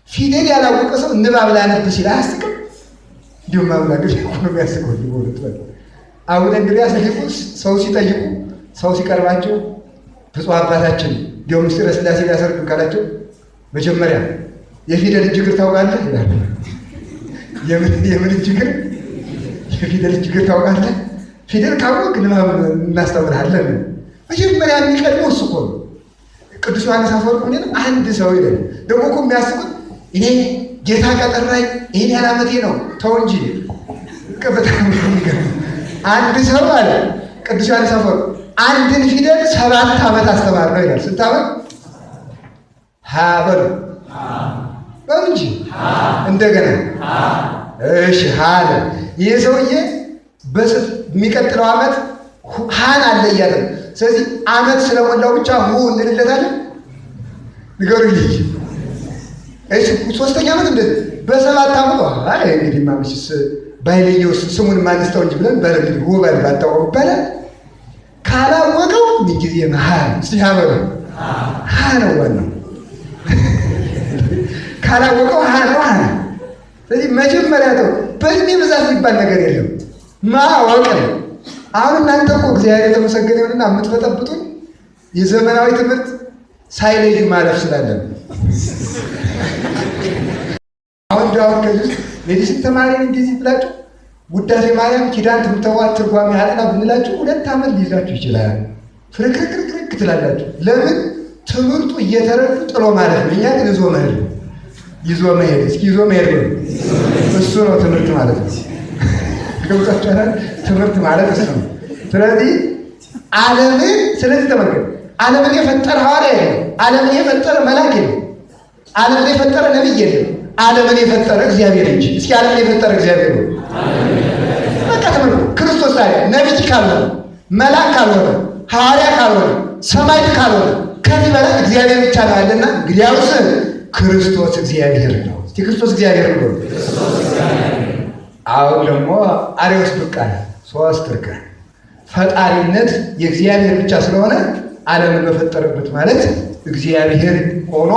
ፊደል ያላወቀ ሰው ንባብ ላነብ ሲል አያስቅም? እንዲሁም አምላክ እኮ ነው የሚያስቀው። አቡነ እንድርያስ ሊቁ ሰው ሲጠይቁ ሰው ሲቀርባቸው ብፁዕ አባታችን እንዲያው ምስጢረ ሥላሴ ሊያሰርዱ ካላቸው መጀመሪያ የፊደል እጅ እግር ታውቃለህ ይላል። የምን እጅ እግር? የፊደል እጅ እግር ታውቃለህ? ፊደል ካወቅ ንባብ እናስተምርሃለን። መጀመሪያ የሚቀድመው እሱ እኮ ነው። ቅዱስ ዮሐንስ አፈወርቅ ምን ይላል? አንድ ሰው ይላል። ደግሞ እኮ የሚያስቡት እኔ ጌታ ከጠራኝ ይሄን ያህል ዓመቴ ነው። ተው እንጂ በጣም የሚገርም አንድ ሰው አለ ቅዱስ ዮሐንስ አፈወርቅ አንድን ፊደል 7 ዓመት አስተማር ነው ይላል። ስንት ዓመት? ሀ በሉ በሉ እንጂ እንደገና እሺ ሀ አለ። ይህ ሰውዬ የሚቀጥለው ዓመት ሀን አለ እያለ ነው። ስለዚህ ዓመት ስለሞላው ብቻ ሁ እንልለታለን። ንገሩኝ ልጅ። እሺ ሶስተኛ ዓመት እንደዚህ በ7 ዓመቱ አይ እንግዲህ ማምሽስ ባይለየው ስሙን ማንስተው እንጂ ብለን በል እንግዲህ ሁ በል ባታውቀው ይባላል። ካላወቀው ምን ጊዜ ሀ እስቲ ሀ በሉ ሀ ነው ዋናው። ካላወቀው ሀ ነው ሀ። ስለዚህ መጀመሪያ ተው በእድሜ ብዛት የሚባል ነገር የለም ማወቅ ነው። አሁን እናንተ እኮ እግዚአብሔር የተመሰገነ ይሁንና የምትበጠብጡን የዘመናዊ ትምህርት ሳይለዩ ማለፍ ስላለን አሁን ዳውን ከዚህ medicine ተማሪ እንደዚህ ብላችሁ ውዳሴ ማርያም ኪዳን ትምተዋት ትርጓሜ አጥና ብንላችሁ 2 ዓመት ሊይዛችሁ ይችላል። ፍርክርክርክርክ ትላላችሁ። ለምን? ትምህርቱ እየተረዱ ጥሎ ማለት ነው። እኛ ግን ይዞ መሄድ ነው። ይዞ መሄድ፣ እስኪ ይዞ መሄድ ነው። እሱ ነው ትምህርት ማለት ነው። ገብቷችኋል? ትምህርት ማለት እሱ ነው። ስለዚህ ዓለምን ስለዚህ ተመልከቱ፣ ዓለምን የፈጠረ ሐዋርያ የለም። ዓለምን የፈጠረ መልአክ የለም። ዓለምን የፈጠረ ነቢይ የለም። ዓለምን የፈጠረ እግዚአብሔር እንጂ። እስኪ ዓለምን የፈጠረ እግዚአብሔር ነው። በቃ ተመልከቱ። ክርስቶስ ታዲያ ነቢይ ካልሆነ፣ መልአክ ካልሆነ፣ ሐዋርያ ካልሆነ፣ ሰማዕት ካልሆነ ከዚህ በላይ እግዚአብሔር ብቻ ነው ያለና እንግዲያውስ ክርስቶስ እግዚአብሔር ነው። እስኪ ክርስቶስ እግዚአብሔር ነው። አሁን ደግሞ አርዮስ ብቅ አለ። ሶስት እርከን ፈጣሪነት የእግዚአብሔር ብቻ ስለሆነ ዓለምን በፈጠረበት ማለት እግዚአብሔር ሆኖ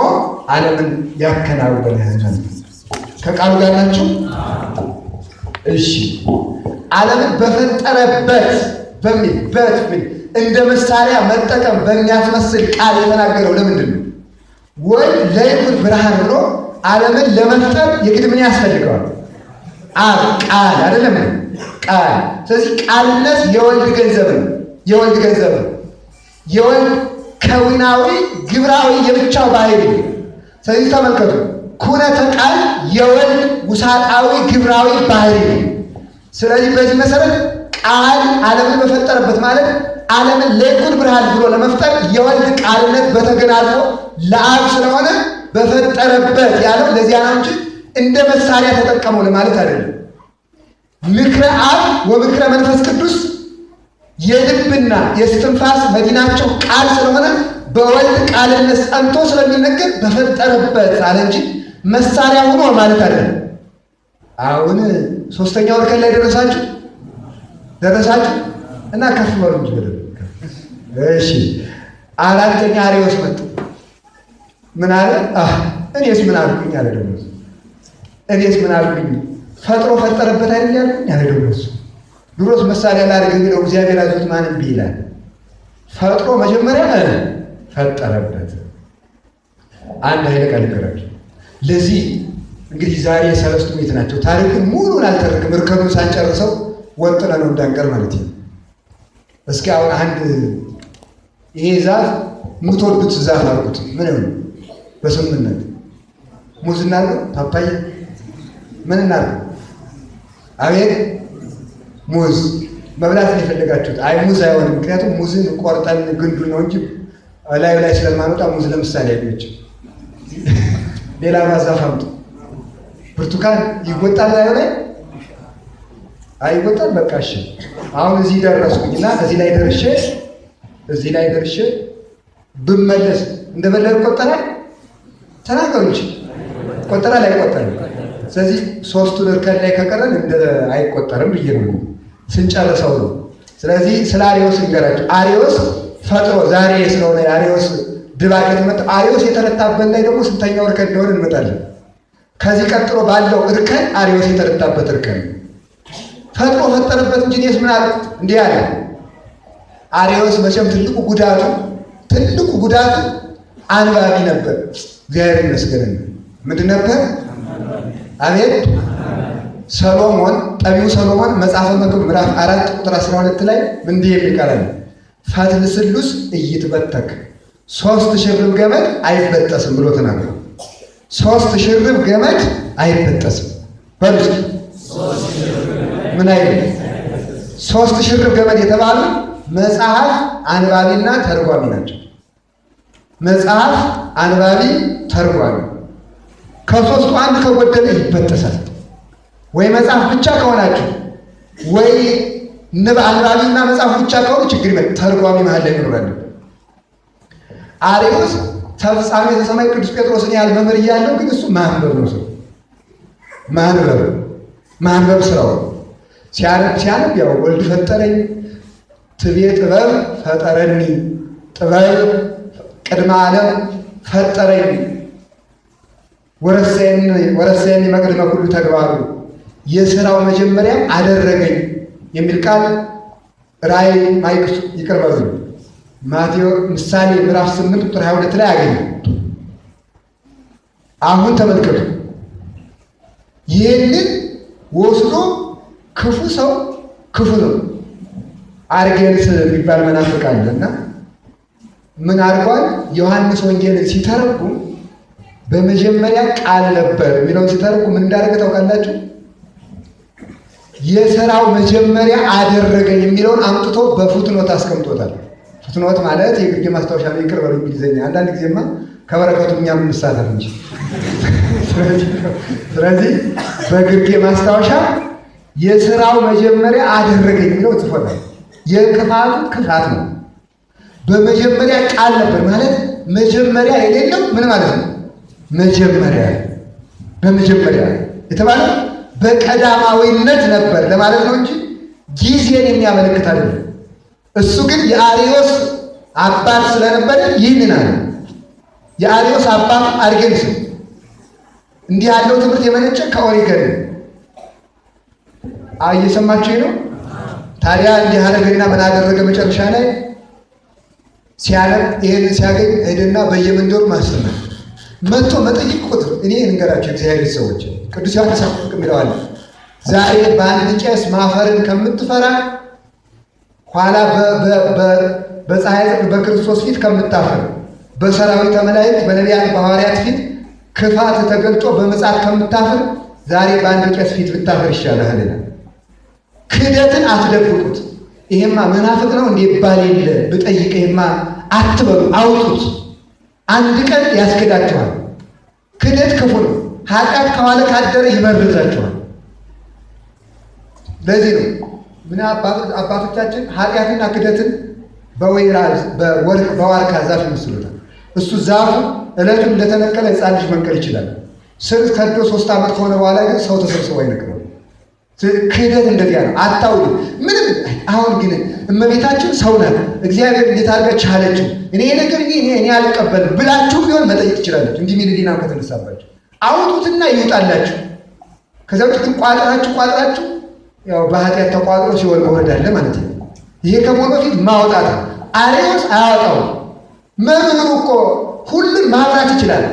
ዓለምን ያከናወነ ማለት ነው። ከቃሉ ጋር ናችሁ? እሺ፣ ዓለምን በፈጠረበት በሚል በት ሚል እንደ መሳሪያ መጠቀም በሚያስመስል ቃል የተናገረው ለምንድን ነው? ወልድ ለይኩን ብርሃን ብሎ ዓለምን ለመፍጠር የግድ ምን ያስፈልገዋል? አብ ቃል አይደለም? ቃል። ስለዚህ ቃልነት የወልድ ገንዘብ ነው። የወልድ ገንዘብ ነው። የወልድ ከዊናዊ ግብራዊ የብቻው ባህሪ ነው። ስለዚህ ተመልከቱ፣ ኩነተ ቃል የወልድ ውሳጣዊ ግብራዊ ባህሪ ነው። ስለዚህ በዚህ መሰረት ቃል ዓለምን በፈጠረበት ማለት ዓለምን ለይኩን ብርሃን ብሎ ለመፍጠር የወልድ ቃልነት በተገናዝቦ ለአብ ስለሆነ በፈጠረበት ያለው ለዚያ ነው እንጂ እንደ መሳሪያ ተጠቀመው ለማለት አይደለም። ምክረ አብ ወምክረ መንፈስ ቅዱስ የልብና የስትንፋስ መዲናቸው ቃል ስለሆነ በወልድ ቃልነት ጸንቶ ስለሚነገር በፈጠረበት አለ እንጂ መሳሪያ ሆኖ ማለት አይደለም። አሁን ሶስተኛው እርከን ላይ ደረሳችሁ ደረሳችሁ እና ከፍ በሉ እንጂ በደምብ። እሺ፣ አራተኛ አርዮስ መጣ። ምን አለ? እኔስ ምን አልኩኝ አለ ደግሞ። እኔስ ምን አልኩኝ? ፈጥሮ ፈጠረበት አይደል ያልኩኝ አለ ደግሞ እሱ። ድሮስ መሳሪያ ላድርግ ቢለው እግዚአብሔር አዞት ማን እምቢ ይላል? ፈጥሮ መጀመሪያ ፈጠረበት። አንድ ኃይለ ቃል ልንገራችሁ። ለዚህ እንግዲህ ዛሬ ሰለስቱ ምዕት ናቸው። ታሪኩን ሙሉን አልተርክም፣ እርከኑን ሳንጨርሰው ወጥነ ነው እንዳንቀር ማለት ነው። እስኪ አሁን አንድ ይሄ ዛፍ የምትወዱት ዛፍ አልኩት። ምን ይሁን? በስምምነት ሙዝ እናድርገው፣ ፓፓያ ምን እናድርገው? አቤት፣ ሙዝ መብላት ነው የፈለጋችሁት? አይ ሙዝ አይሆንም። ምክንያቱም ሙዝን ቆርጠን ግንዱን ነው እንጂ ላዩ ላይ ስለማንወጣ ሙዝ ለምሳሌ አይሆንም። ሌላ ዛፍ አምጡ። ብርቱካን ይወጣል ላዩ ላይ አይወጣል። በቃ እሺ። አሁን እዚህ ደረስኩኝ እና እዚህ ላይ ደርሼ ብመለስ እንደበላ ይቆጠራል? ተናገሩ እንጂ ይቆጠራል አይቆጠርም? ስለዚህ ሶስቱን እርከን ላይ ከቀረን እንደ አይቆጠርም ብዬ ነው ስንጨርሰው ነው። ስለዚህ ስለ አርዮስ እንገራቸው። አርዮስ ፈጥሮ ዛሬ ስለሆነ የአርዮስ ድባቅ የተመጣው አርዮስ የተረታበት ላይ ደግሞ ስንተኛው እርከን እንደሆነ እንመጣለን። ከዚህ ቀጥሎ ባለው እርከን አርዮስ የተረታበት እርከን ፈጥሮ ፈጠረበት እንጂ እኔስ ምን አልኩት? እንዲህ አለ አርዮስ። መቼም ትልቁ ጉዳቱ አንባቢ ነበር። እግዚአብሔር ይመስገን። ምንድን ነበር? አቤት፣ ሰሎሞን፣ ጠቢቡ ሰሎሞን መጽሐፈ መክብብ ምዕራፍ 4 ቁጥር 12 ላይ እንዲህ የሚል ቃል አለ። ፈትል ስሉስ ኢይትበተክ፣ ሶስት ሽርብ ገመድ አይበጠስም ብሎ ተናግሯል። ሶስት ሽርብ ገመድ አይበጠስም። በሉ እስኪ ምን አይልም? ሶስት ሽርብ ገመድ የተባሉ መጽሐፍ፣ አንባቢና ተርጓሚ ናቸው። መጽሐፍ፣ አንባቢ፣ ተርጓሚ። ከሶስቱ አንድ ከጎደለ ይበጠሳል። ወይ መጽሐፍ ብቻ ከሆናችሁ ወይ ንብ አንባቢና መጽሐፍ ብቻ ከሆኑ ችግር ይመጣል። ተርጓሚ መሀል ላይ መኖር አለበት። አርዮስ ተፍጻሜተ ሰማይ ቅዱስ ጴጥሮስን ያህል መምህር እያለው ግን እሱ ማንበብ ነው ስራው። ማንበብ ማንበብ ስራው። ሲያነብ ሲያነብ ያው ወልድ ፈጠረኝ፣ ትቤ ጥበብ ፈጠረኒ፣ ጥበብ ቅድመ ዓለም ፈጠረኝ፣ ወረሰየኒ መቅድመ ኩሉ ተግባሩ፣ የስራው መጀመሪያ አደረገኝ የሚል ቃል ራእይ ማይክ ይቅር በሉ ማቴዎ ምሳሌ ምዕራፍ 8 ቁጥር 22 ላይ አገኘ። አሁን ተመልከቱ፣ ይህንን ወስዶ ክፉ ሰው ክፉ ነው። አርጌንስ የሚባል መናፍቅ አለ እና ምን አድርጓል? ዮሐንስ ወንጌልን ሲተረጉም በመጀመሪያ ቃል ነበር የሚለውን ሲተረጉም ምን እንዳደረገ ታውቃላችሁ? የስራው መጀመሪያ አደረገኝ የሚለውን አምጥቶ በ footnote አስቀምጦታል። Footnote ማለት የግርጌ ማስታወሻ ነው። ይቅር በሉ እንግሊዝኛ። አንዳንድ ጊዜማ ከበረከቱ እኛም እንሳተፍ እንጂ። ስለዚህ በግርጌ ማስታወሻ የስራው መጀመሪያ አደረገኝ የሚለው ጽፎታል። የክፋቱ ክፋት ነው። በመጀመሪያ ቃል ነበር ማለት መጀመሪያ የሌለው ምን ማለት ነው? መጀመሪያ በመጀመሪያ የተባለው በቀዳማዊነት ነበር ለማለት ነው እንጂ ጊዜን የሚያመለክት አይደለም። እሱ ግን የአሪዮስ አባት ስለነበረ ይህንን አለ። የአሪዮስ አባት አርጌንስ ነው። እንዲህ ያለው ትምህርት የመነጨ ከኦሪገን ነው። እየሰማችሁ ነው። ታዲያ እንዲህ አደረገና ምን አደረገ? መጨረሻ ላይ ሲያነብ ይሄንን ሲያገኝ ሄደና በየመንደሩ ማስተማር መጥቶ መጠይቅ ቁጥር እኔ እንገራቸው እግዚአብሔር ሰዎች ቅዱስ ዮሐንስ አፈወርቅ የሚለው አለ። ዛሬ በአንድ ቄስ ማፈርን ከምትፈራ ኋላ በፀሐይ ጽድቅ በክርስቶስ ፊት ከምታፈር በሰራዊተ መላእክት በነቢያት በሐዋርያት ፊት ክፋት ተገልጦ በምጽአት ከምታፍር ዛሬ በአንድ ቄስ ፊት ብታፈር ይሻልሃል ይላል። ክህደትን አትደብቁት። ይሄማ መናፍቅ ነው እንዴ ይባል የለ ብጠይቅ ይሄማ አትበሉ፣ አውጡት። አንድ ቀን ያስክዳችኋል። ክህደት ክፉ ነው። ኃጢአት ከዋለ ካደረ ይመርዛችኋል። ለዚህ ነው ምን አባቶቻችን ኃጢአትና ክህደትን በወይራ በወርቅ በዋርካ ዛፍ ይመስሉታል። እሱ ዛፉ ዕለቱን እንደተነቀለ ሕፃን ልጅ መንቀል ይችላል። ስር ከዶ 3 ዓመት ከሆነ በኋላ ግን ሰው ተሰብስቦ አይነቅለው። ክህደት እንደዚያ ነው። አታውሉ ምንም። አሁን ግን እመቤታችን ሰው ናት። እግዚአብሔር እንዴት አድርጋ ቻለችው? እኔ ነገር እኔ እኔ አልቀበልም ብላችሁ ቢሆን መጠየቅ ትችላለች። እንዲህ ሚል ዲና ከተነሳባችሁ አውጡትና ይውጣላችሁ። ከዛ ውጭ ግን ቋጥራችሁ ቋጥራችሁ ያው በኃጢአት ተቋጥሮ ሲወል መውረድ አለ ማለት ነው። ይሄ ከመሆኑ በፊት ማውጣት ነው። አርዮስ አያወጣው። መምህሩ እኮ ሁሉን ማብራት ይችላል።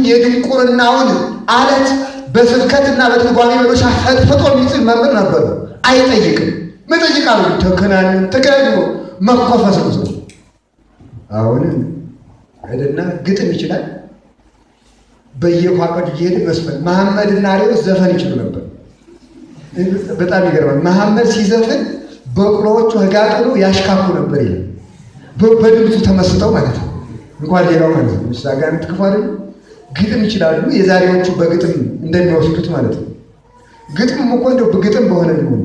የድንቁርናውን አለት በስብከትና በትርጓሜ መዶሻ ፈጥፍጦ የሚጽል መምህር ነበሩ። አይጠይቅም። መጠይቅ አሉ ተከናንን ተከናንኖ መኮፈስ ነው። አሁን ሄደና ግጥም ይችላል። በየኳቀዱ እየሄደ መስፈን። መሐመድና አርዮስ ዘፈን ይችሉ ነበር። በጣም ይገርማል። መሐመድ ሲዘፍን በቅሎዎቹ ህጋጥሎ ያሽካኩ ነበር ይላል። በድምፁ ተመስጠው ማለት ነው። እንኳን ሌላው ማለት ነው። አጋንንት ክፉ አይደለም። ግጥም ይችላሉ። የዛሬዎቹ በግጥም እንደሚወስዱት ማለት ነው። ግጥም እኮ እንደው በግጥም በሆነ ሊሆን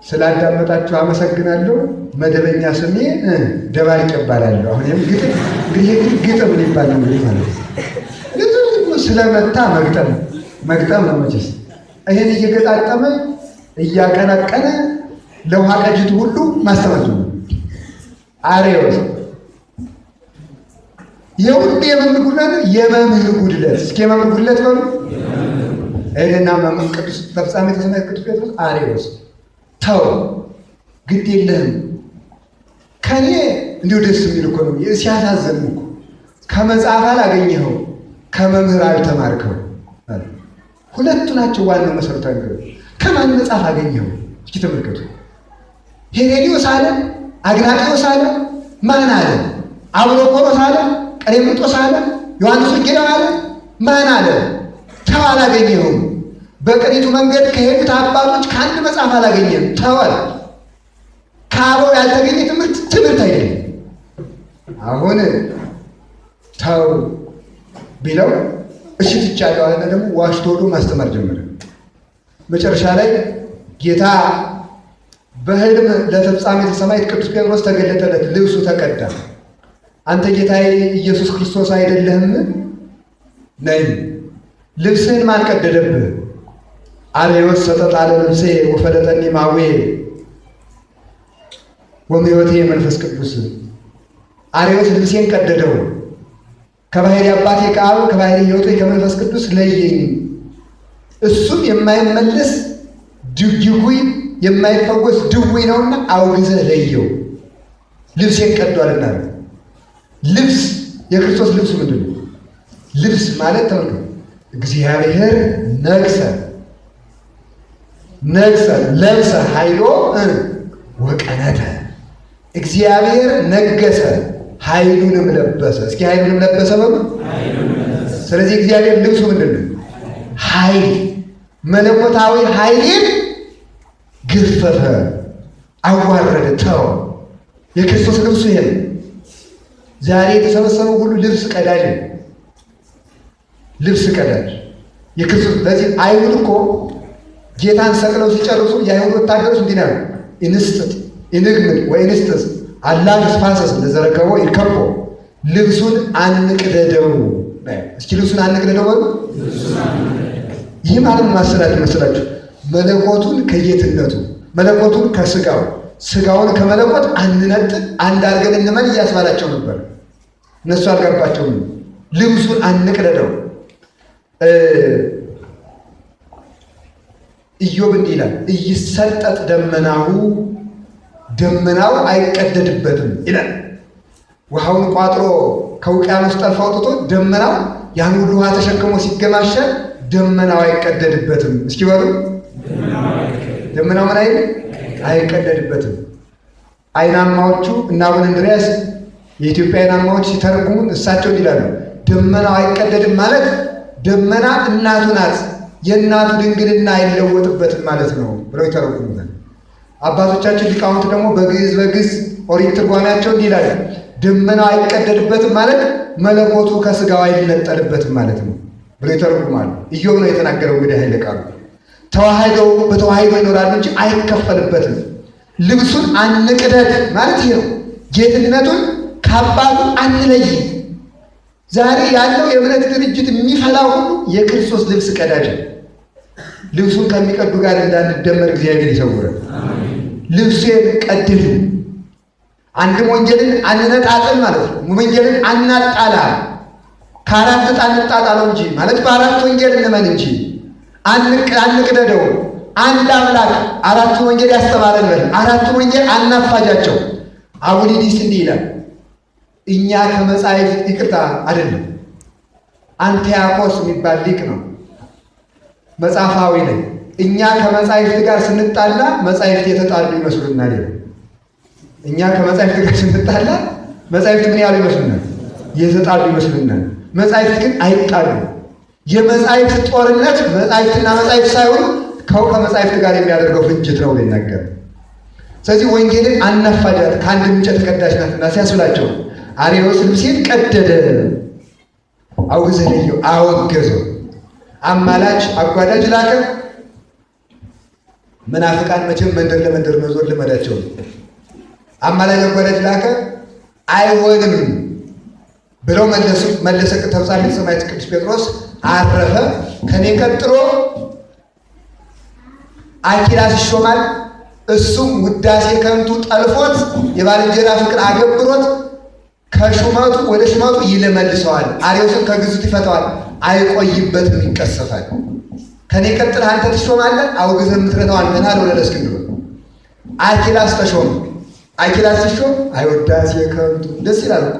ስላዳመጣችሁ አመሰግናለሁ። መደበኛ ስሜ ደባርቅ እባላለሁ። አሁን ይሄም ግጥም እንግዲህ ግጥም ሊባል ነው እንግዲህ ማለት ነው። ስለመታ መግጠም መግጠም ነው መቼስ። ይሄን እየገጣጠመ እያቀነቀነ ለውሃ ቀጅቱ ሁሉ ማስተማር ነው። አርዮስ የሁሉ የመምህር ጉድለት ነው። የመምህር ጉድለት እስኪ የመምህር ጉድለት በሉ። ሄደና መምህር ቅዱስ ተፍጻሜተ ሰማዕት ቅዱስ ጴጥሮስ አርዮስ ተው ግድ የለህም ከኔ እንዲሁ ደስ የሚል እኮ ነው። ሲያሳዝን እኮ ከመጽሐፍ አላገኘኸው ከመምህር አልተማርከው። ሁለቱ ናቸው ዋናው መሰረታዊ ነገሮች። ከማን መጽሐፍ አገኘኸው? እስኪ ተመልከቱ። ሄሬዲዮስ አለ፣ አግናጤዎስ አለ፣ ማን አለ? አብሎቆሮስ አለ፣ ቀሌምንጦስ አለ፣ ዮሐንስ ወንጌላዊ አለ፣ ማን አለ? ተው አላገኘኸውም። በቅኒቱ መንገድ ከሄዱት አባቶች ከአንድ መጽሐፍ አላገኘህም። ተው አለ። ከአበው ያልተገኘ ትምህርት ትምህርት አይደለም። አሁን ተው ቢለው እሺ ትቻለሁ አለና ደግሞ ዋሽቶ ሄዶ ማስተማር ጀመረ። መጨረሻ ላይ ጌታ በህልም ለተፍጻሜተ ሰማዕት ቅዱስ ጴጥሮስ ተገለጠለት። ልብሱ ተቀዳ። አንተ ጌታዬ ኢየሱስ ክርስቶስ አይደለህም? ነኝ። ልብስህን ማን ቀደደብህ? አርዮስ ሰጠጣለ ልብሴ ወፈለጠኒ ማዌ ወምሕይወቴ መንፈስ ቅዱስ። አርዮስ ልብሴን ቀደደው፣ ከባሕሪ አባቴ ከአብ ከባሕሪ ሕይወቴ ከመንፈስ ቅዱስ ለየኝ። እሱም የማይመለስ ድጉይ የማይፈወስ ድውይ ነውና አውግዘህ ለየው፣ ልብሴን ቀዷልና። ልብስ የክርስቶስ ልብሱ ምንድን ነው? ልብስ ማለት ተመልከቱ፣ እግዚአብሔር ነግሰ ነግሰ ለብሰ ኃይሎ ወቀነተ። እግዚአብሔር ነገሰ ኃይሉንም ለበሰ። እስኪ ኃይሉንም ለበሰ በሉ። ስለዚህ እግዚአብሔር ልብሱ ምንድን ነው? ኃይል፣ መለኮታዊ ኃይልን ገፈፈ፣ አዋረደ፣ ተው። የክርስቶስ ልብሱ ይሄ ነው። ዛሬ የተሰበሰበው ሁሉ ልብስ ቀዳጅ ነው። ልብስ ቀዳጅ የክርስቶስ። ለዚህ አይሁድ እኮ ጌታን ሰቅለው ሲጨርሱ የአይሁድ ወታደሮች እንዲህ ነው፣ ኢንስጥጥ ኢንግምድ ወኢንስጥስ አላ ንስፋሰስ ለዘረከቦ ይርከቦ፣ ልብሱን አንቅደደው። እስኪ ልብሱን አንቅደደው በሉ። ይህ ማለት ማሰላችሁ መስላችሁ መለኮቱን ከጌትነቱ፣ መለኮቱን ከስጋው፣ ስጋውን ከመለኮት አንነጥል፣ አንድ አድርገን እንመን እያስባላቸው ነበር። እነሱ አልገባቸውም። ልብሱን አንቅደደው። ኢዮብ እንዲህ ይላል፣ ኢይሰጠጥ ደመናሁ፣ ደመናው አይቀደድበትም ይላል። ውሃውን ቋጥሮ ከውቅያኖስ ጠልፎ አውጥቶ ደመናው ያን ሁሉ ውሃ ተሸክሞ ሲገማሸል ደመናው አይቀደድበትም። እስኪ በሉ፣ ደመናው ምን አይል? አይቀደድበትም። አይናማዎቹ እና አቡነ እንድርያስ የኢትዮጵያ አይናማዎች ሲተረጉሙን እሳቸው ይላሉ፣ ደመናው አይቀደድም ማለት ደመና እናቱ ናት፣ የእናቱ ድንግልና አይለወጥበትም ማለት ነው ብለው ይተረጉሙታል። አባቶቻችን ሊቃውንት ደግሞ በግዕዝ በግዕዝ ኦሪት ትርጓሜያቸው እንዲህ ይላሉ፣ ደመናው አይቀደድበትም ማለት መለኮቱ ከስጋው አይነጠልበትም ማለት ነው ብለው ይተረጉማሉ። ኢዮብ ነው የተናገረው እንግዲህ ኃይለ ቃሉ። ተዋህዶ በተዋህዶ ይኖራሉ እንጂ አይከፈልበትም። ልብሱን አንቅደድ ማለት ይሄ ነው። ጌትነቱን ከአባቱ አንለይ። ዛሬ ያለው የእምነት ድርጅት የሚፈላው ሁሉ የክርስቶስ ልብስ ቀዳጅ። ልብሱን ከሚቀዱ ጋር እንዳንደመር እግዚአብሔር ይሰውረን። ልብሱን ቀድዱ። አንድም ወንጌልን አንነጣጥል ማለት ነው። ወንጌልን አናጣላ። ከአራት ዕጣ እንጣጣለው እንጂ ማለት በአራት ወንጌል እንመን እንጂ አንቅደደው። አንድ አምላክ አራቱን ወንጌል ያስተማረን በል። አራቱን ወንጌል አናፋጃቸው። አቡሊዲስ እንዲህ ይላል፣ እኛ ከመጻሕፍት ይቅርታ አይደለም፣ አንቲያኮስ የሚባል ሊቅ ነው፣ መጽሐፋዊ ላይ እኛ ከመጻሕፍት ጋር ስንጣላ መጻሕፍት የተጣሉ ይመስሉናል ይላል። እኛ ከመጻሕፍት ጋር ስንጣላ መጻሕፍት ምን ያሉ ይመስሉናል? የተጣሉ ይመስሉናል። መጻሕፍት ግን አይጣሉ። የመጻሕፍት ጦርነት መጻሕፍትና መጻሕፍት ሳይሆኑ ከመጻሕፍት ጋር የሚያደርገው ፍጅት ነው ይናገር። ስለዚህ ወንጌልን አናፋጃት፣ ከአንድ ምንጭ የተቀዳች ናትና ሲያስብላቸው አርዮስ ልብሴን ቀደደ፣ አውግዘ ለየው፣ አወገዘው። አማላጅ አጓዳጅ ላከ። መናፍቃን መቼም መንደር ለመንደር መዞር ልመዳቸው ነው። አማላጅ አጓዳጅ ላከ። አይሆንም ብለው መለሱ። መለሰ ተፍጻሜተ ሰማዕት ቅዱስ ጴጥሮስ አረፈ። ከኔ ቀጥሎ አኪላስ ይሾማል። እሱም ውዳሴ ከንቱ ጠልፎት የባልንጀራ ፍቅር አገብሮት ከሹመቱ ወደ ሹመቱ ይለመልሰዋል። አርዮስን ከግዙት ይፈተዋል። አይቆይበትም፣ ይቀሰፋል። ከኔ ቀጥለህ አንተ ትሾማለህ፣ አውግዘህ የምትረታው አንተ ነህ አለው ለእስክንድሮስ። አኪላስ ተሾመ። አኪላስ ሲሾም አይ ውዳሴ ከንቱ ደስ ይላል እኮ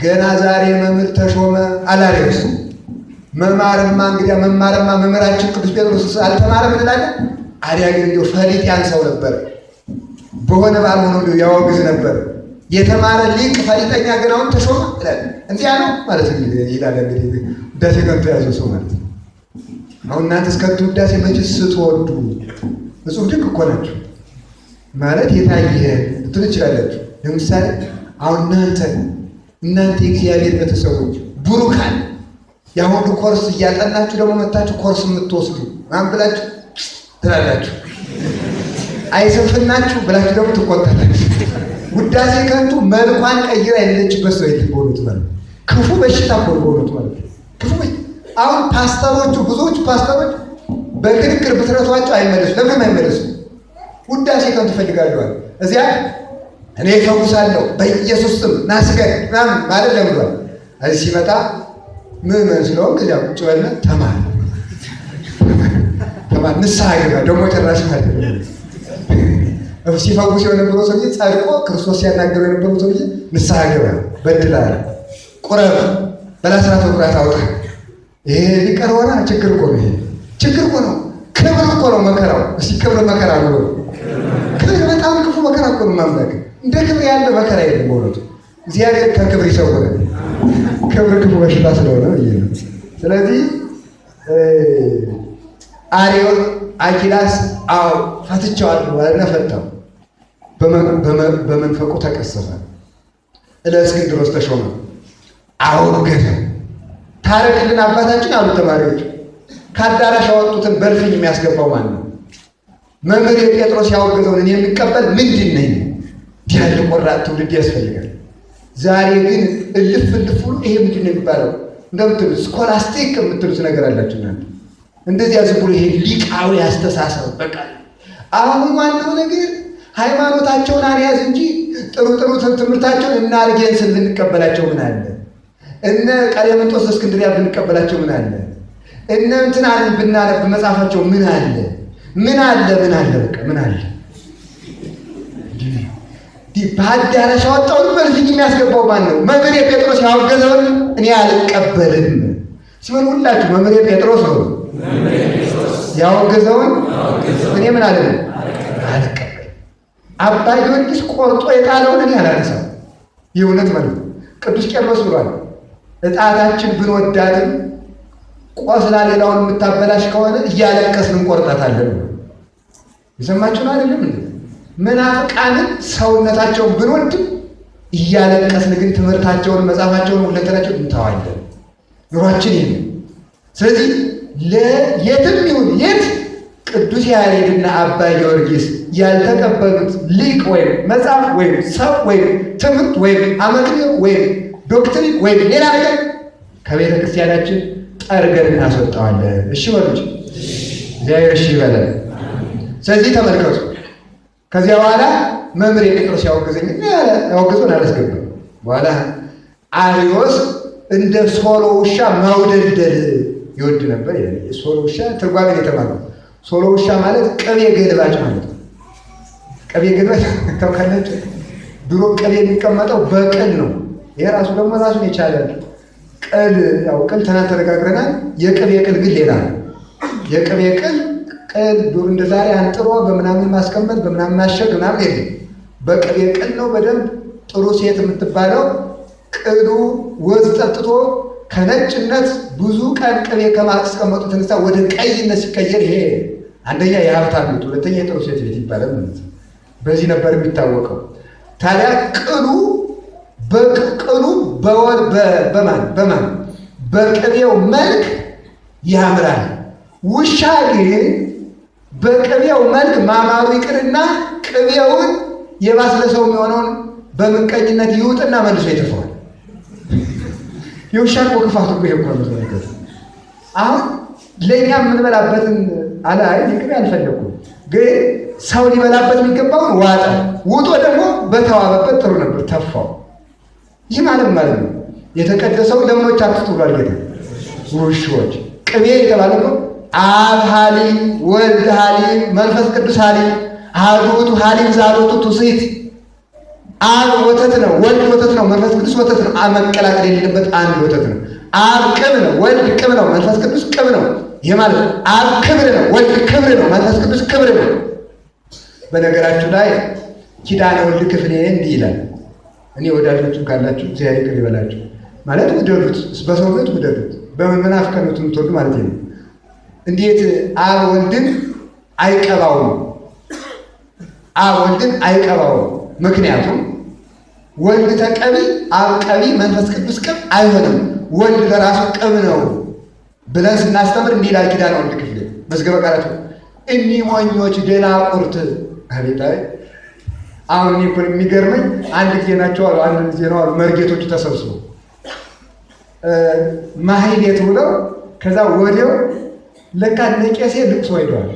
ገና ዛሬ መምህር ተሾመ አለ አርዮስ። መማርማ እንግዲያ መማርማ መምህራችን ቅዱስ ጴጥሮስ አልተማረም እንላለን። አዲያ ግን እንዲያው ፈሊጥ ያንሰው ነበር፣ በሆነ ባልሆነ እንዲያው ያወግዝ ነበር። የተማረ ሊቅ ፈሊጠኛ ግን አሁን ተሾመ ይላል። እንዲያ ነው ማለት ይላል። እንግዲህ ውዳሴ ከንቱ የያዘው ሰው ማለት ነው። አሁን እናንተ እስከንቱ ውዳሴ መቼ ስትወዱ እጹብ ድንቅ እኮ ናችሁ ማለት የታየ ልትሉ ትችላላችሁ። ለምሳሌ አሁን እናንተ የእግዚአብሔር ቤተሰቦች ቡሩካን የአሁኑ ኮርስ እያጠናችሁ ደግሞ መታችሁ ኮርስ የምትወስዱ ማን ብላችሁ ትላላችሁ። አይስንፍናችሁ ብላችሁ ደግሞ ትቆጣላችሁ። ውዳሴ ከንቱ መልኳን ቀይራ የሌለችበት ሰው የለም በእውነቱ ማለት ነው። ክፉ በሽታ እኮ ነው በእውነቱ ማለት ነው። ክፉ በሽታ። አሁን ፓስተሮቹ ብዙዎቹ ፓስተሮች በክርክር ብትረቷቸው አይመለሱ። ለምንም አይመለሱ። ውዳሴ ከንቱ ይፈልጋሉ። እዚያ እኔ እፈውሳለሁ በኢየሱስ ስም ናስገድ ምናምን ማለት ለምዷል። እዚህ ሲመጣ ምዕመን ስለሆንክ እዚያ ቁጭ በልና ተማር ተማር፣ ንስሐ ግባ። ደግሞ ጭራሽ ማለት ነው ሲፈውስ የነበረው ሰውዬ ጸድቆ ክርስቶስ ሲያናገረው የነበረው ሰውዬ ንስሐ ገባ፣ በድለሃል፣ ቁረብ፣ በላስራት በኩራት አውጣ። ይሄ ሊቀር ሆነ። ችግር እኮ ነው። ይሄ ችግር እኮ ነው። ክብር እኮ ነው መከራው። እስቲ ክብር መከራ ነው። ክብር በጣም ክፉ መከራ እኮ ነው። ማምላክ እንደ ክብር ያለ መከራ የለም። በእውነቱ እግዚአብሔር ከክብር ይሰውረን። ክብር ክፉ በሽታ ስለሆነ ብዬ ነው። ስለዚህ አሬዎን አኪላስ አዎ ፈትቼዋለሁ አለና ፈታው። በመንፈቁ ተቀሰፈ። እለእስክንድሮስ ተሾመ። አወገዘ። ታረቅልን አባታችን አሉት ተማሪዎች። ከአዳራሽ ያወጡትን በልፍኝ የሚያስገባው ማን ነው? መምህር የጴጥሮስ ያወገዘውን እኔ የሚቀበል ምንድን ነኝ? እንዲህ ያለ ቆራጥ ትውልድ ያስፈልጋል። ዛሬ ግን እልፍ እልፍ ብሎ ይሄ ምንድን ነው የሚባለው? እንደምትሉት scholastic የምትሉት ነገር አላችሁ እናንተ። እንደዚያ ዝም ብሎ ይሄ ሊቃዊ አስተሳሰብ በቃ አሁን ዋናው ነገር ሃይማኖታቸውን አንያዝ እንጂ ጥሩ ጥሩ ትምህርታቸውን እነ አርጌንስን ብንቀበላቸው ምን አለ? እነ ቀሌምንጦስ እስክንድሪያ ብንቀበላቸው ምን አለ? እነ እንትናን ብናነብ መጽሐፋቸው ምን አለ? ምን አለ? ምን አለ? በቃ ምን አለ? በአዳራሽ ያወጣውን በልፍኝ የሚያስገባው ማን ነው? መምህሬ ጴጥሮስ ያወገዘውን እኔ አልቀበልም ሲሆን ሁላችሁ መምህሬ ጴጥሮስ ነው ያወገዘውን እኔ ምን አለ አልቀበልም። አባ ጊዮርጊስ ቆርጦ የጣለውን እኔ አላነሳም። የእውነት ማለት ነው። ቅዱስ ቄርሎስ ብሏል፣ እጣታችን ብንወዳትም ቆስላ ሌላውን የምታበላሽ ከሆነ እያለቀስን እንቆርጣታለን። የሰማችሁ ነው አይደለም እንዴ? መናፍቃንን ሰውነታቸውን ብንወድም እያለቀስን ግን ትምህርታቸውን፣ መጽሐፋቸውን፣ ሁለንተናቸውን እንተዋለን። ኑሯችን ይሄ ነው። ስለዚህ የትም ይሁን የት ቅዱስ ያሬድና አባ ጊዮርጊስ ያልተቀበሉት ሊቅ ወይም መጽሐፍ ወይም ሰው ወይም ትምህርት ወይም አመክንዮ ወይም doctrine ወይም ሌላ ነገር ከቤተ ክርስቲያናችን ጠርገን እናስወጣዋለን። እሺ በሉች፣ እግዚአብሔር እሺ ይበለን። ስለዚህ ተመልከቱ። ከዚያ በኋላ መምህር ጴጥሮስ ያወገዘኝ ያወገዘውን አላስገባም። በኋላ አሪዮስ እንደ ሶሎ ውሻ ማውደልደል ይወድ ነበር ይላል። ሶሎ ውሻ ትርጓሜን የተማርኩት ሶሎ ውሻ ማለት ቅቤ ገልባጭ ማለት ነው። ቅቤ ገልባጭ ታውቃላችሁ? ድሮ ቅቤ የሚቀመጠው በቅል ነው። ይሄ ራሱ ደግሞ ራሱን የቻለ ቅል፣ ያው ቅል ትናንት ተነጋግረናል። የቅቤ ቅል ግን ሌላ ነው። የቅቤ ቅል ቅል ዱር እንደ ዛሬ አንጥሮ በምናምን ማስቀመጥ በምናምን ማሸግ ምናምን የለም። በቅቤ ቅል ነው። በደንብ ጥሩ ሴት የምትባለው ቅሉ ወዝ ጠጥቶ ከነጭነት ብዙ ቀን ቅቤ ከማስቀመጡ የተነሳ ወደ ቀይነት ሲቀየር ይሄ አንደኛ የሀብታም ቤት፣ ሁለተኛ የጥሩ ሴት ቤት ይባላል ማለት ነው። በዚህ ነበር የሚታወቀው። ታዲያ ቅሉ በቅሉ በማን በማን በቅቤው መልክ ያምራል። ውሻ ግን በቅቤው መልክ ማማሩ ይቅርና ቅቤውን የባስለ ሰው የሚሆነውን በምቀኝነት ይውጥና መልሶ ይተፋዋል። የውሻ እኮ ክፋቱ እኮ ይሄ እኮ ነው። አሁን ለእኛ የምንበላበትን አላይ ቅቤ አልፈለኩም፣ ግን ሰው ሊበላበት የሚገባውን ዋጠ። ውጦ ደግሞ በተዋበበት ጥሩ ነበር፣ ተፋው። ይህ ማለት ማለት ነው የተቀደሰውን ለምኖች አትስጡ ብሏል ጌታ። ውሾች ቅቤ የተባለ እኮ አብ ሀሊብ ወልድ ሀሊብ መንፈስ ቅዱስ ሀሊብ አሐዱ ውእቱ ሀሊብ ዘአልቦቱ ትውስት። አብ ወተት ነው፣ ወልድ ወተት ነው፣ መንፈስ ቅዱስ ወተት ነው። መቀላቀል የሌለበት አንድ ወተት ነው። አብ ቅብ ነው፣ ወልድ ቅብ ነው፣ መንፈስ ቅዱስ ቅብ ነው። ይህ ማለት አብ ክብር ነው፣ ወልድ ክብር ነው፣ መንፈስ ቅዱስ ክብር ነው። በነገራችሁ ላይ ኪዳነ ወልድ ክፍሌ እንዲህ ይላል። እኔ ወዳጆቹም ካላችሁ እግዚአብሔር ይቅር ይበላችሁ። ማለት ውደዱት፣ በሰውነት ውደዱት፣ በመናፍቀኑት የምትወዱ ማለት ነው። እንዴት አብ ወልድን አይቀባውም? አብ ወልድን አይቀባውም። ምክንያቱም ወልድ ተቀቢ፣ አብ ቀቢ፣ መንፈስ ቅዱስ ቅብ አይሆንም። ወልድ ለራሱ ቅብ ነው ብለን ስናስተምር እንዲህ ይላል ኪዳነ ወልድ ክፍሌ መዝገበ ቃላት። እኒህ ሞኞች ደናቁርት። አቤት አሁን እኔ እኮ የሚገርመኝ አንድ ጊዜ ናቸው አሉ፣ አንድ ጊዜ ነው አሉ መርጌቶቹ ተሰብስበው ማህሌት ብለው ከዛ ወዲያው ለካ እነ ቄሴ ልቅሶ ሄደዋል።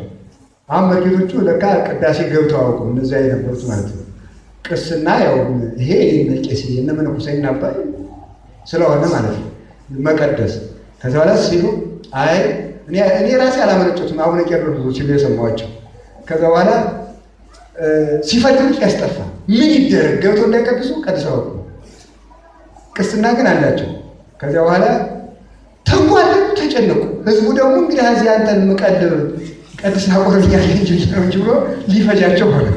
አሁን መርጌቶቹ ለካ ቅዳሴ ገብተው አያውቁም፣ እነዚያ የነበሩት ማለት ነው። ቅስና ያው ይሄ የእነ ቄሴ የእነ መነኮሳይና አባይ ስለሆነ ማለት ነው መቀደስ። ከዛ በኋላ ሲሉ አይ እኔ ራሴ አላመነጨሁትም አቡነ ቄርሎስ ሲሉ የሰማኋቸው። ከዛ በኋላ ሲፈልጉ ቄስ ጠፋ። ምን ይደረግ? ገብቶ እንዳይቀድሱ ቀድሰው ቅስና ግን አላቸው። ከዚያ በኋላ ተንጓለሉ፣ ተጨነቁ። ህዝቡ ደግሞ እንግዲህ እዚህ አንተን ምቀልብ ቀድስና ቆርብኛለህ እንጂ ነው እንጂ ብሎ ሊፈጃቸው ሆነ።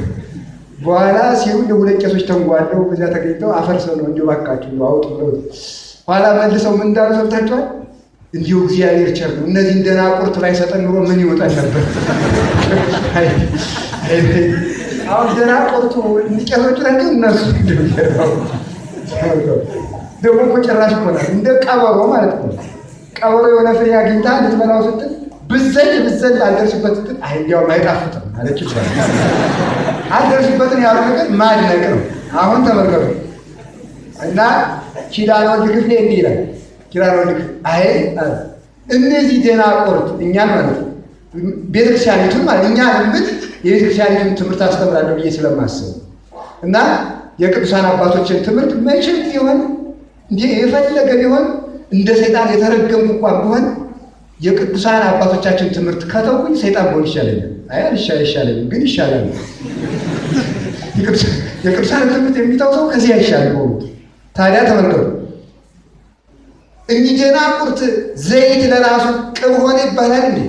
በኋላ ሲሉ ሁለት ቄሶች ተንጓለው በዚያ ተገኝተው አፈርሰው ነው እንዲሁ እባካችሁ አውጡ ብለው ኋላ መልሰው ምን እንዳሉ ሰምታችኋል? እንዲሁ እግዚአብሔር ቸር ነው፣ እነዚህን ደናቁርት ባይሰጠን ኑሮ ምን ይወጣል ነበር። አሁን ደናቁርቱ ቄሶቹ ናቸው እነሱ ደግሞ እኮ ጭራሽ እኮ ናት እንደ ቀበሮ ማለት ነው። ቀበሮ የሆነ ፍሬ አግኝታ ልትበላው ስትል ብዘል ብዘል አልደርስበት ስትል አይ እንዲያውም አይጣፍጥም አለች ይባላል። አልደርስበትን ያሉ ነገር ማድነቅ ነው። አሁን ተመልከቱ እና ኪዳነ ወልድ ክፍሌ እንዲህ ይላል። ኪዳነ ወልድ ክፍሌ አይ እነዚህ ደናቁርት እኛን ማለት ነው ቤተክርስቲያኒቱን ማለት እኛን ብል የቤተክርስቲያኒቱን ትምህርት አስተምራለሁ ብዬ ስለማስብ እና የቅዱሳን አባቶችን ትምህርት መቼም ቢሆን እንዲህ የፈለገ ቢሆን እንደ ሰይጣን የተረገምኩ እንኳን ቢሆን የቅዱሳን አባቶቻችን ትምህርት ከተውኩኝ ሰይጣን ብሆን ይሻለኛል። አይ አይሻለኝም፣ ግን ይሻላል። የቅዱሳን ትምህርት የሚተው ሰው ከዚህ አይሻልም። ታዲያ ተመልከቱ፣ እኚህ ደናቁርት ዘይት ለራሱ ቅብ ሆነ ይባላል እንዴ?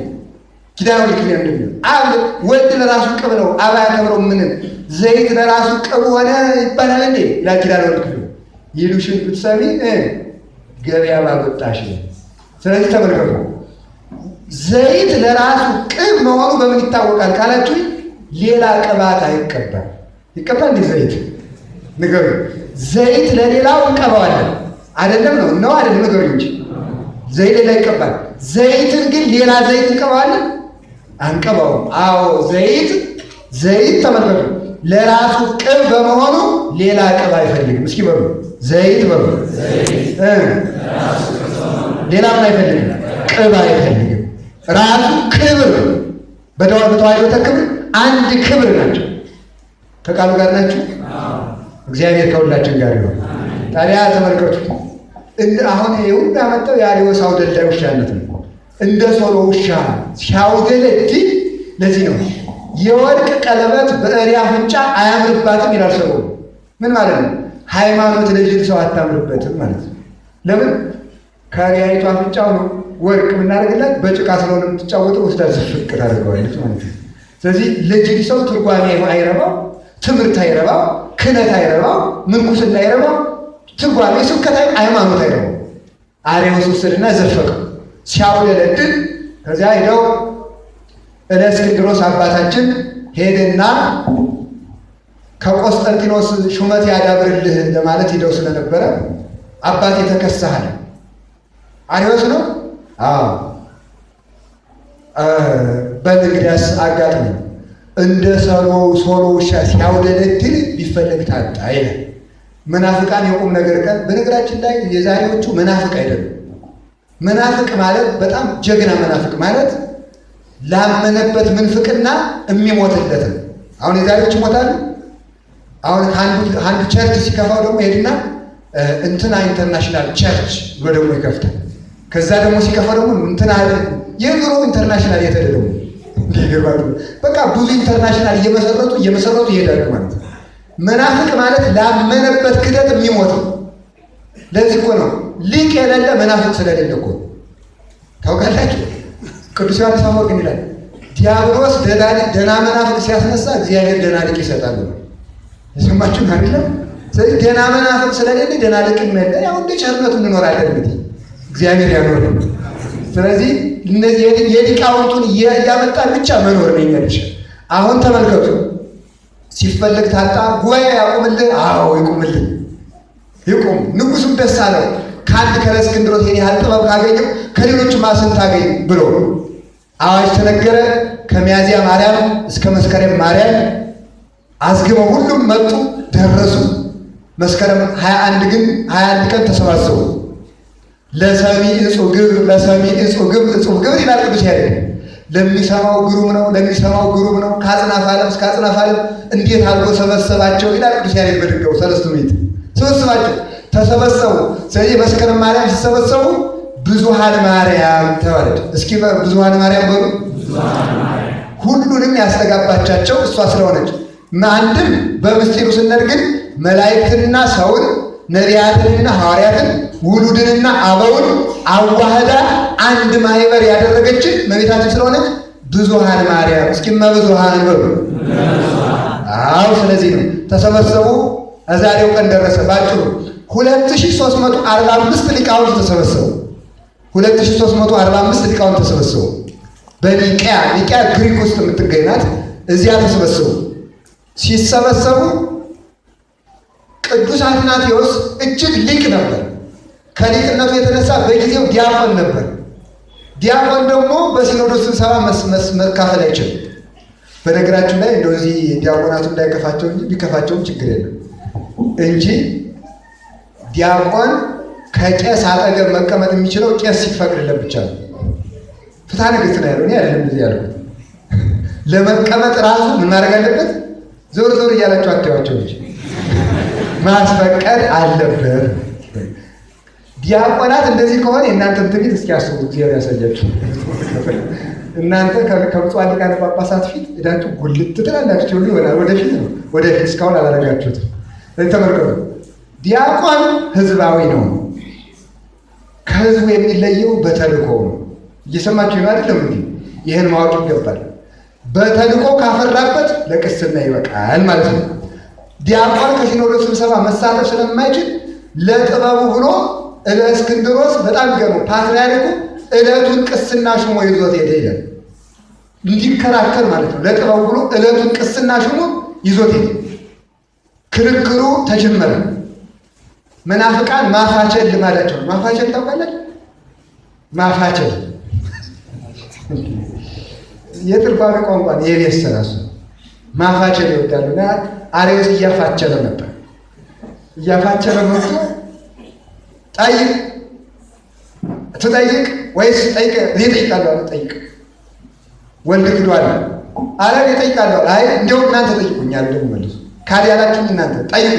ኪዳነ ወልድ ክፍሌ እንደሚለው አብ ወልድ ለራሱ ቅብ ነው፣ አብ አያከብረው ምንም። ዘይት ለራሱ ቅብ ሆነ ይባላል እንዴ? ይላል ኪዳነ ወልድ ክፍሌ። ይሉሽን ብትሰሚ ገበያ ባልወጣሽ። ስለዚህ ተመልከቱ፣ ዘይት ለራሱ ቅብ መሆኑ በምን ይታወቃል ካላችሁ፣ ሌላ ቅባት አይቀባል። ይቀባል እንዴ ዘይት? ንገሩ። ዘይት ለሌላው እንቀባዋለን አይደለም? ነው ነው አይደለም? ንገሩ እንጂ ዘይት ሌላ ይቀባል። ዘይትን ግን ሌላ ዘይት እንቀባዋለን አንቀባውም። አዎ ዘይት ዘይት ተመልከቱ፣ ለራሱ ቅብ በመሆኑ ሌላ ቅብ አይፈልግም። እስኪ በሉ ዘይት በሉ። ሌላ ምን አይፈልግም? ቅብ አይፈልግም። ራሱ ክብር በተዋሕዶ ክብር አንድ ክብር ናቸው። ከቃሉ ጋር ናቸው። እግዚአብሔር ከሁላችን ጋር ይሁን። ታዲያ ተመልከቱ፣ አሁን ይሄ ሁሉ ያመጣው የአርዮስ አውደልዳይ ውሻነት ነው። እንደ ሶሎ ውሻ ሲያውደለድል፣ ለዚህ ነው የወርቅ ቀለበት በእሪያ አፍንጫ አያምርባትም ይላል ሰው። ምን ማለት ነው? ሃይማኖት ለጅል ሰው አታምርበትም ማለት ነው። ለምን ከእሪያይቱ አፍንጫው ነው ወርቅ የምናደርግላት በጭቃ ስለሆነ የምትጫወተው ወስዳ ዝፍቅ ታደርገዋለች ማለት ነው። ስለዚህ ለጅል ሰው ትርጓሜ አይረባው፣ ትምህርት አይረባው፣ ክህነት አይረባው፣ ምንኩስና አይረባው፣ ትርጓሜ ስብከት፣ ሃይማኖት አይረባው። አርዮስ ወሰድና ዘፈቀው ሲያውደለድል። ከዚያ ሄደው እለእስክንድሮስ አባታችን ሄደና ከቆስጠንጢኖስ ሹመት ያዳብርልህ ለማለት ሄደው ስለነበረ አባቴ ተከሰሃል። አርዮስ ነው። አዎ በል እንግዲያስ አጋጥሞ እንደ ሶሎ ውሻ ሲያውደለድል ቢፈለግ ታጣ ይላል። መናፍቃን የቁም ነገር ቀን። በነገራችን ላይ የዛሬዎቹ መናፍቅ አይደሉም። መናፍቅ ማለት በጣም ጀግና መናፍቅ ማለት ላመነበት ምንፍቅና የሚሞትለት ነው። አሁን የዛሬዎች ይሞታሉ። አሁን ከአንዱ church ሲከፋው ደግሞ ሄድና እንትና international church ብሎ ደግሞ ይከፍታል። ከዛ ደግሞ ሲከፋው ደግሞ እንትና የድሮ international የተደ ደግሞ በቃ ብዙ international እየመሰረቱ እየመሰረቱ ይሄዳሉ ማለት ነው። መናፍቅ ማለት ላመነበት ክደት የሚሞት ነው። ለዚህ እኮ ነው ሊቅ የሌለ መናፍቅ ስለሌለ እኮ ታውቃላችሁ። ቅዱስ ዮሐንስ አፈወርቅ ይላል ዲያብሎስ ደህና መናፍቅ ሲያስነሳ እግዚአብሔር ደህና ሊቅ ይሰጣል። የሰማችሁ አይደለም? ስለዚህ ደህና መናፍቅ ስለሌለ ደህና ሊቅ የለ። ያው እንደ ቸርነቱ እንኖራለን እንግዲህ እግዚአብሔር ያኖር። ስለዚህ እነዚህ የሊቃውንቱን እያመጣን ብቻ መኖር ነው የኛ ድርሻ። አሁን ተመልከቱ፣ ሲፈልግ ታጣ። ጉባኤ ያቁምልህ። አዎ ይቁምልህ፣ ይቁም። ንጉሱም ደስ አለው። ከአንድ ከእስክንድሮስ ይሄን ያህል ጥበብ ካገኘው ከሌሎቹ ስንት አገኝ ብሎ አዋጅ ተነገረ። ከሚያዝያ ማርያም እስከ መስከረም ማርያም አዝግበው ሁሉም መጡ፣ ደረሱ። መስከረም 21 ግን 21 ቀን ተሰባሰቡ። ለሰሚ እጹብ ግብር ለሰሚ እጹብ ግብር እጹብ ግብር ይላል ቅዱስ ያሬድ። ለሚሰማው ግሩም ነው፣ ለሚሰማው ግሩም ነው። ከአጽናፈ ዓለም እስከ አጽናፈ ዓለም እንዴት አድርጎ ሰበሰባቸው ይላል ቅዱስ ያሬድ በድጋው ሰለስቱ ምዕት ሰበሰባቸው፣ ተሰበሰቡ። ስለዚህ መስከረም ማርያም ሲሰበሰቡ ብዙኃን ማርያም ተባለች። እስኪ ብዙኃን ማርያም በሉ። ሁሉንም ያስተጋባቻቸው እሷ ስለሆነች አንድም በምስጢሩ ስንል ግን መላእክትንና ሰውን፣ ነቢያትንና ሐዋርያትን፣ ውሉድንና አበውን አዋህዳ አንድ ማህበር ያደረገችን እመቤታችን ስለሆነች ብዙኃን ማርያም። እስኪ እመብዙኃን በሉ። አዎ፣ ስለዚህ ነው ተሰበሰቡ። ዛሬው ቀን ደረሰ። ባጭሩ 2345 ሊቃውንት ተሰበሰቡ። 2345 ሊቃውንት ተሰበሰቡ። በኒቅያ፣ ኒቅያ ግሪክ ውስጥ የምትገኝ ናት። እዚያ ተሰበሰቡ። ሲሰበሰቡ ቅዱስ አትናቴዎስ እጅግ ሊቅ ነበር። ከሊቅነቱ የተነሳ በጊዜው ዲያቆን ነበር። ዲያቆን ደግሞ በሲኖዶስ ስብሰባ መካፈል አይችልም። በነገራችን ላይ እንደዚህ ዲያቆናቱ እንዳይከፋቸው እንጂ ቢከፋቸውም ችግር የለም እንጂ ዲያቆን ከቄስ አጠገብ መቀመጥ የሚችለው ቄስ ሲፈቅድለት ብቻ ነው። ፍትሐ ነገሥት ነው ያለው፣ እኔ አይደለም እንደዚህ ያልኩት። ለመቀመጥ ራሱ ምን ማድረግ አለበት? ዞር ዞር እያላቸው አትያቸው እንጂ ማስፈቀድ አለበት። ዲያቆናት እንደዚህ ከሆነ የእናንተን ትዕቢት እስኪያስቡ እግዚአብሔር ያሳያችሁ። እናንተ ከብፁዓን ሊቃነ ጳጳሳት ፊት እዳችሁ ጉልት ትላላችሁ ሁሉ ይሆናል። ወደፊት ነው ወደፊት፣ እስካሁን አላደረጋችሁትም። ተመልከቱ፣ ዲያቆን ህዝባዊ ነው። ከህዝቡ የሚለየው በተልእኮ ነው። እየሰማችሁ ነው አይደለም? እንዲህ ይህን ማወቅ ይገባል። በተልእኮ ካፈራበት ለቅስና ይበቃል ማለት ነው። ዲያቆን ከሲኖዶስ ስብሰባ መሳተፍ ስለማይችል ለጥበቡ ብሎ እለእስክንድሮስ በጣም ገርሞ ፓትርያርኩ ዕለቱን ቅስና ሹሞ ይዞት ሄደ ይላል። እንዲከራከር ማለት ነው። ለጥበቡ ብሎ ዕለቱን ቅስና ሹሞ ይዞት ሄደ። ክርክሩ ተጀመረ። መናፍቃን ማፋቸል ልማዳቸው ነው። ማፋቸል ታውቃለች? ማፋቸል የትርጓሜ ቋንቋ ነው። የቤት ስራ እሱ ማፋቸል ይወዳሉ። እና አሬዎስ እያፋቸለ ነበር። እያፋቸለ መጥቶ ጠይቅ ትጠይቅ ወይስ ጠይቅ? እኔ እጠይቃለሁ አለ። ጠይቅ ወልድ ክዷል አለ። እኔ እጠይቃለሁ። አይ እንዲያውም እናንተ ጠይቁኛል። ደግሞ መልሱ ካድ ያላችሁኝ እናንተ ጠይቁ።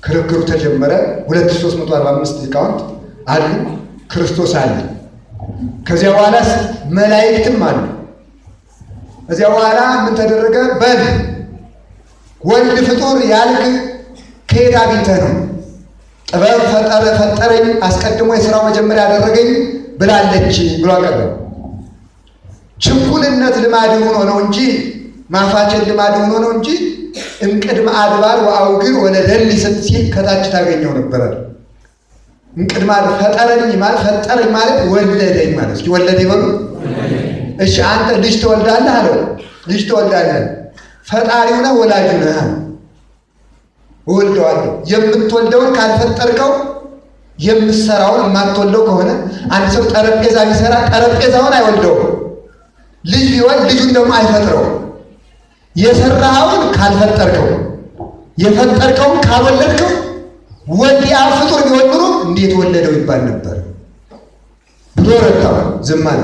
ክርክሩ ተጀመረ። 2345 ሊቃውንት አሉ። ክርስቶስ አለ። ከዚያ በኋላስ መላእክትም አሉ። ከዚያ በኋላ ምን ተደረገ? በል ወልድ ፍጡር ያልክ ከየት አግኝተህ ነው? ጥበብ ፈጠረኝ አስቀድሞ የሥራው መጀመሪያ ያደረገኝ ብላለች ብሎ አቀረበ። ችኩልነት ልማድ ሆኖ ነው እንጂ ማፋቸል ልማድ ሆኖ ነው እንጂ እምቅድመ አድባር ወአውግር ወለደሊ ሲል ከታች ታገኘው ነበራል። እምቅድመ ፈጠረኝ ማለት ፈጠረኝ ማለት ወለደኝ ማለት። እስኪ ወለደ ይበሉ። እሺ አንተ ልጅ ትወልዳለህ አለው። ልጅ ትወልዳለህ፣ ፈጣሪው ነህ ወላጁ ነህ። እወልደዋለሁ። የምትወልደውን ካልፈጠርከው የምትሰራውን የማትወልደው ከሆነ አንድ ሰው ጠረጴዛ ቢሰራ ጠረጴዛውን አይወልደውም። ልጅ ቢወልድ ልጁን ደግሞ አይፈጥረውም። የሰራኸውን ካልፈጠርከው የፈጠርከውን ካልወለድከው ወልድ ያ ፍጡር ቢሆን ኑሮ እንዴት ወለደው ይባል ነበር ብሎ ረታው። ዝም አለ።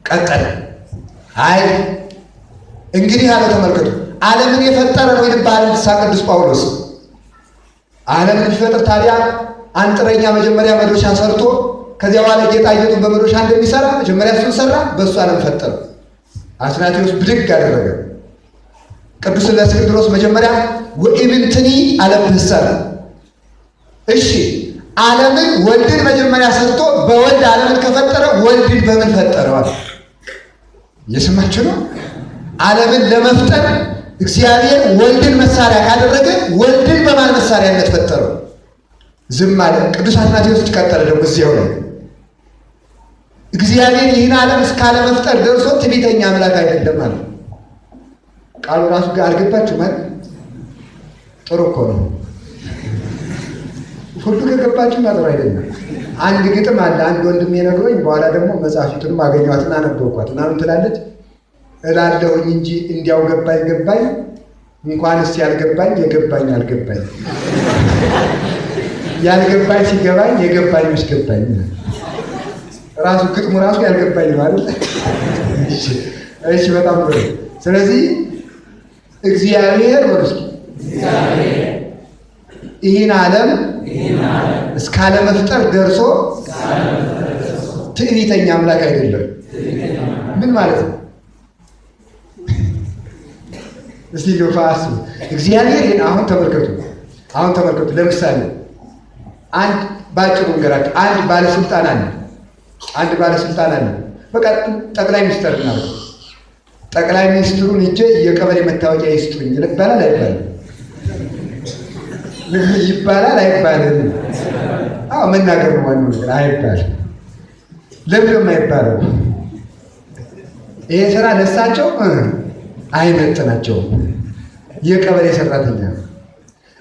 ቀጠለ። አይ እንግዲህ አለ ተመልከቱ፣ ዓለምን የፈጠረ ነው ይልባል ቅዱስ ጳውሎስ። ዓለምን ቢፈጥር ታዲያ አንጥረኛ መጀመሪያ መዶሻ ሰርቶ ከዚያ በኋላ ጌጣጌጡን በመዶሻ እንደሚሰራ መጀመሪያ እሱን ሰራ፣ በእሱ ዓለም ፈጠረ። አትናቴዎስ ብድግ አደረገ። ቅዱስ እለእስክንድሮስ መጀመሪያ ወኢምንትኒ አለብህሰ። እሺ ዓለምን ወልድን መጀመሪያ ሰርቶ በወልድ ዓለምን ከፈጠረ ወልድን በምን ፈጠረዋል? እየሰማችሁ ነው። ዓለምን ለመፍጠር እግዚአብሔር ወልድን መሳሪያ ካደረገ ወልድን በማን መሳሪያነት ፈጠረው? ዝም አለ። ቅዱስ አትናቴዎስ ቀጠለ ደግሞ እዚያው ላይ እግዚአብሔር ይህን ዓለም እስካለመፍጠር ደርሶ ትዕቢተኛ አምላክ አይደለም አለ። ቃሉ ራሱ ጋር አልገባችሁ ማለት ጥሩ እኮ ነው። ሁሉ ከገባችሁ ጥሩ አይደለም። አንድ ግጥም አለ አንድ ወንድም የነግሮኝ፣ በኋላ ደግሞ መጽሐፊቱንም አገኘኋትና አነበብኳት እና ምን ትላለች? እላለሁኝ እንጂ እንዲያው ገባኝ ገባኝ እንኳንስ ያልገባኝ የገባኝ አልገባኝ ያልገባኝ ሲገባኝ የገባኝ መች ገባኝ። ራሱ ግጥሙ ራሱ ያልገባኝ ነው አይደል? እሺ፣ በጣም ጥሩ። ስለዚህ እግዚአብሔር ወርስ ይህን ዓለም እስካለመፍጠር ደርሶ ትዕቢተኛ አምላክ አይደለም። ምን ማለት ነው? እስቲ እንደው አስቡ። እግዚአብሔር አሁን ተመልከቱ፣ አሁን ተመልከቱ። ለምሳሌ አንድ ባጭሩ እንገራችሁ። አንድ ባለስልጣን አለ፣ አንድ ባለስልጣን አለ። በቃ ጠቅላይ ሚኒስትር እናደርገው። ጠቅላይ ሚኒስትሩን ሂጄ የቀበሌ መታወቂያ ይስጡኝ ይባላል አይባልም? ይባላል አይባልም? አዎ መናገር ነው ዋናው ነገር። አይባልም። ለምን የማይባለው? ይሄ ስራ ለሳቸው አይመጥናቸውም። የቀበሌ ሰራተኛ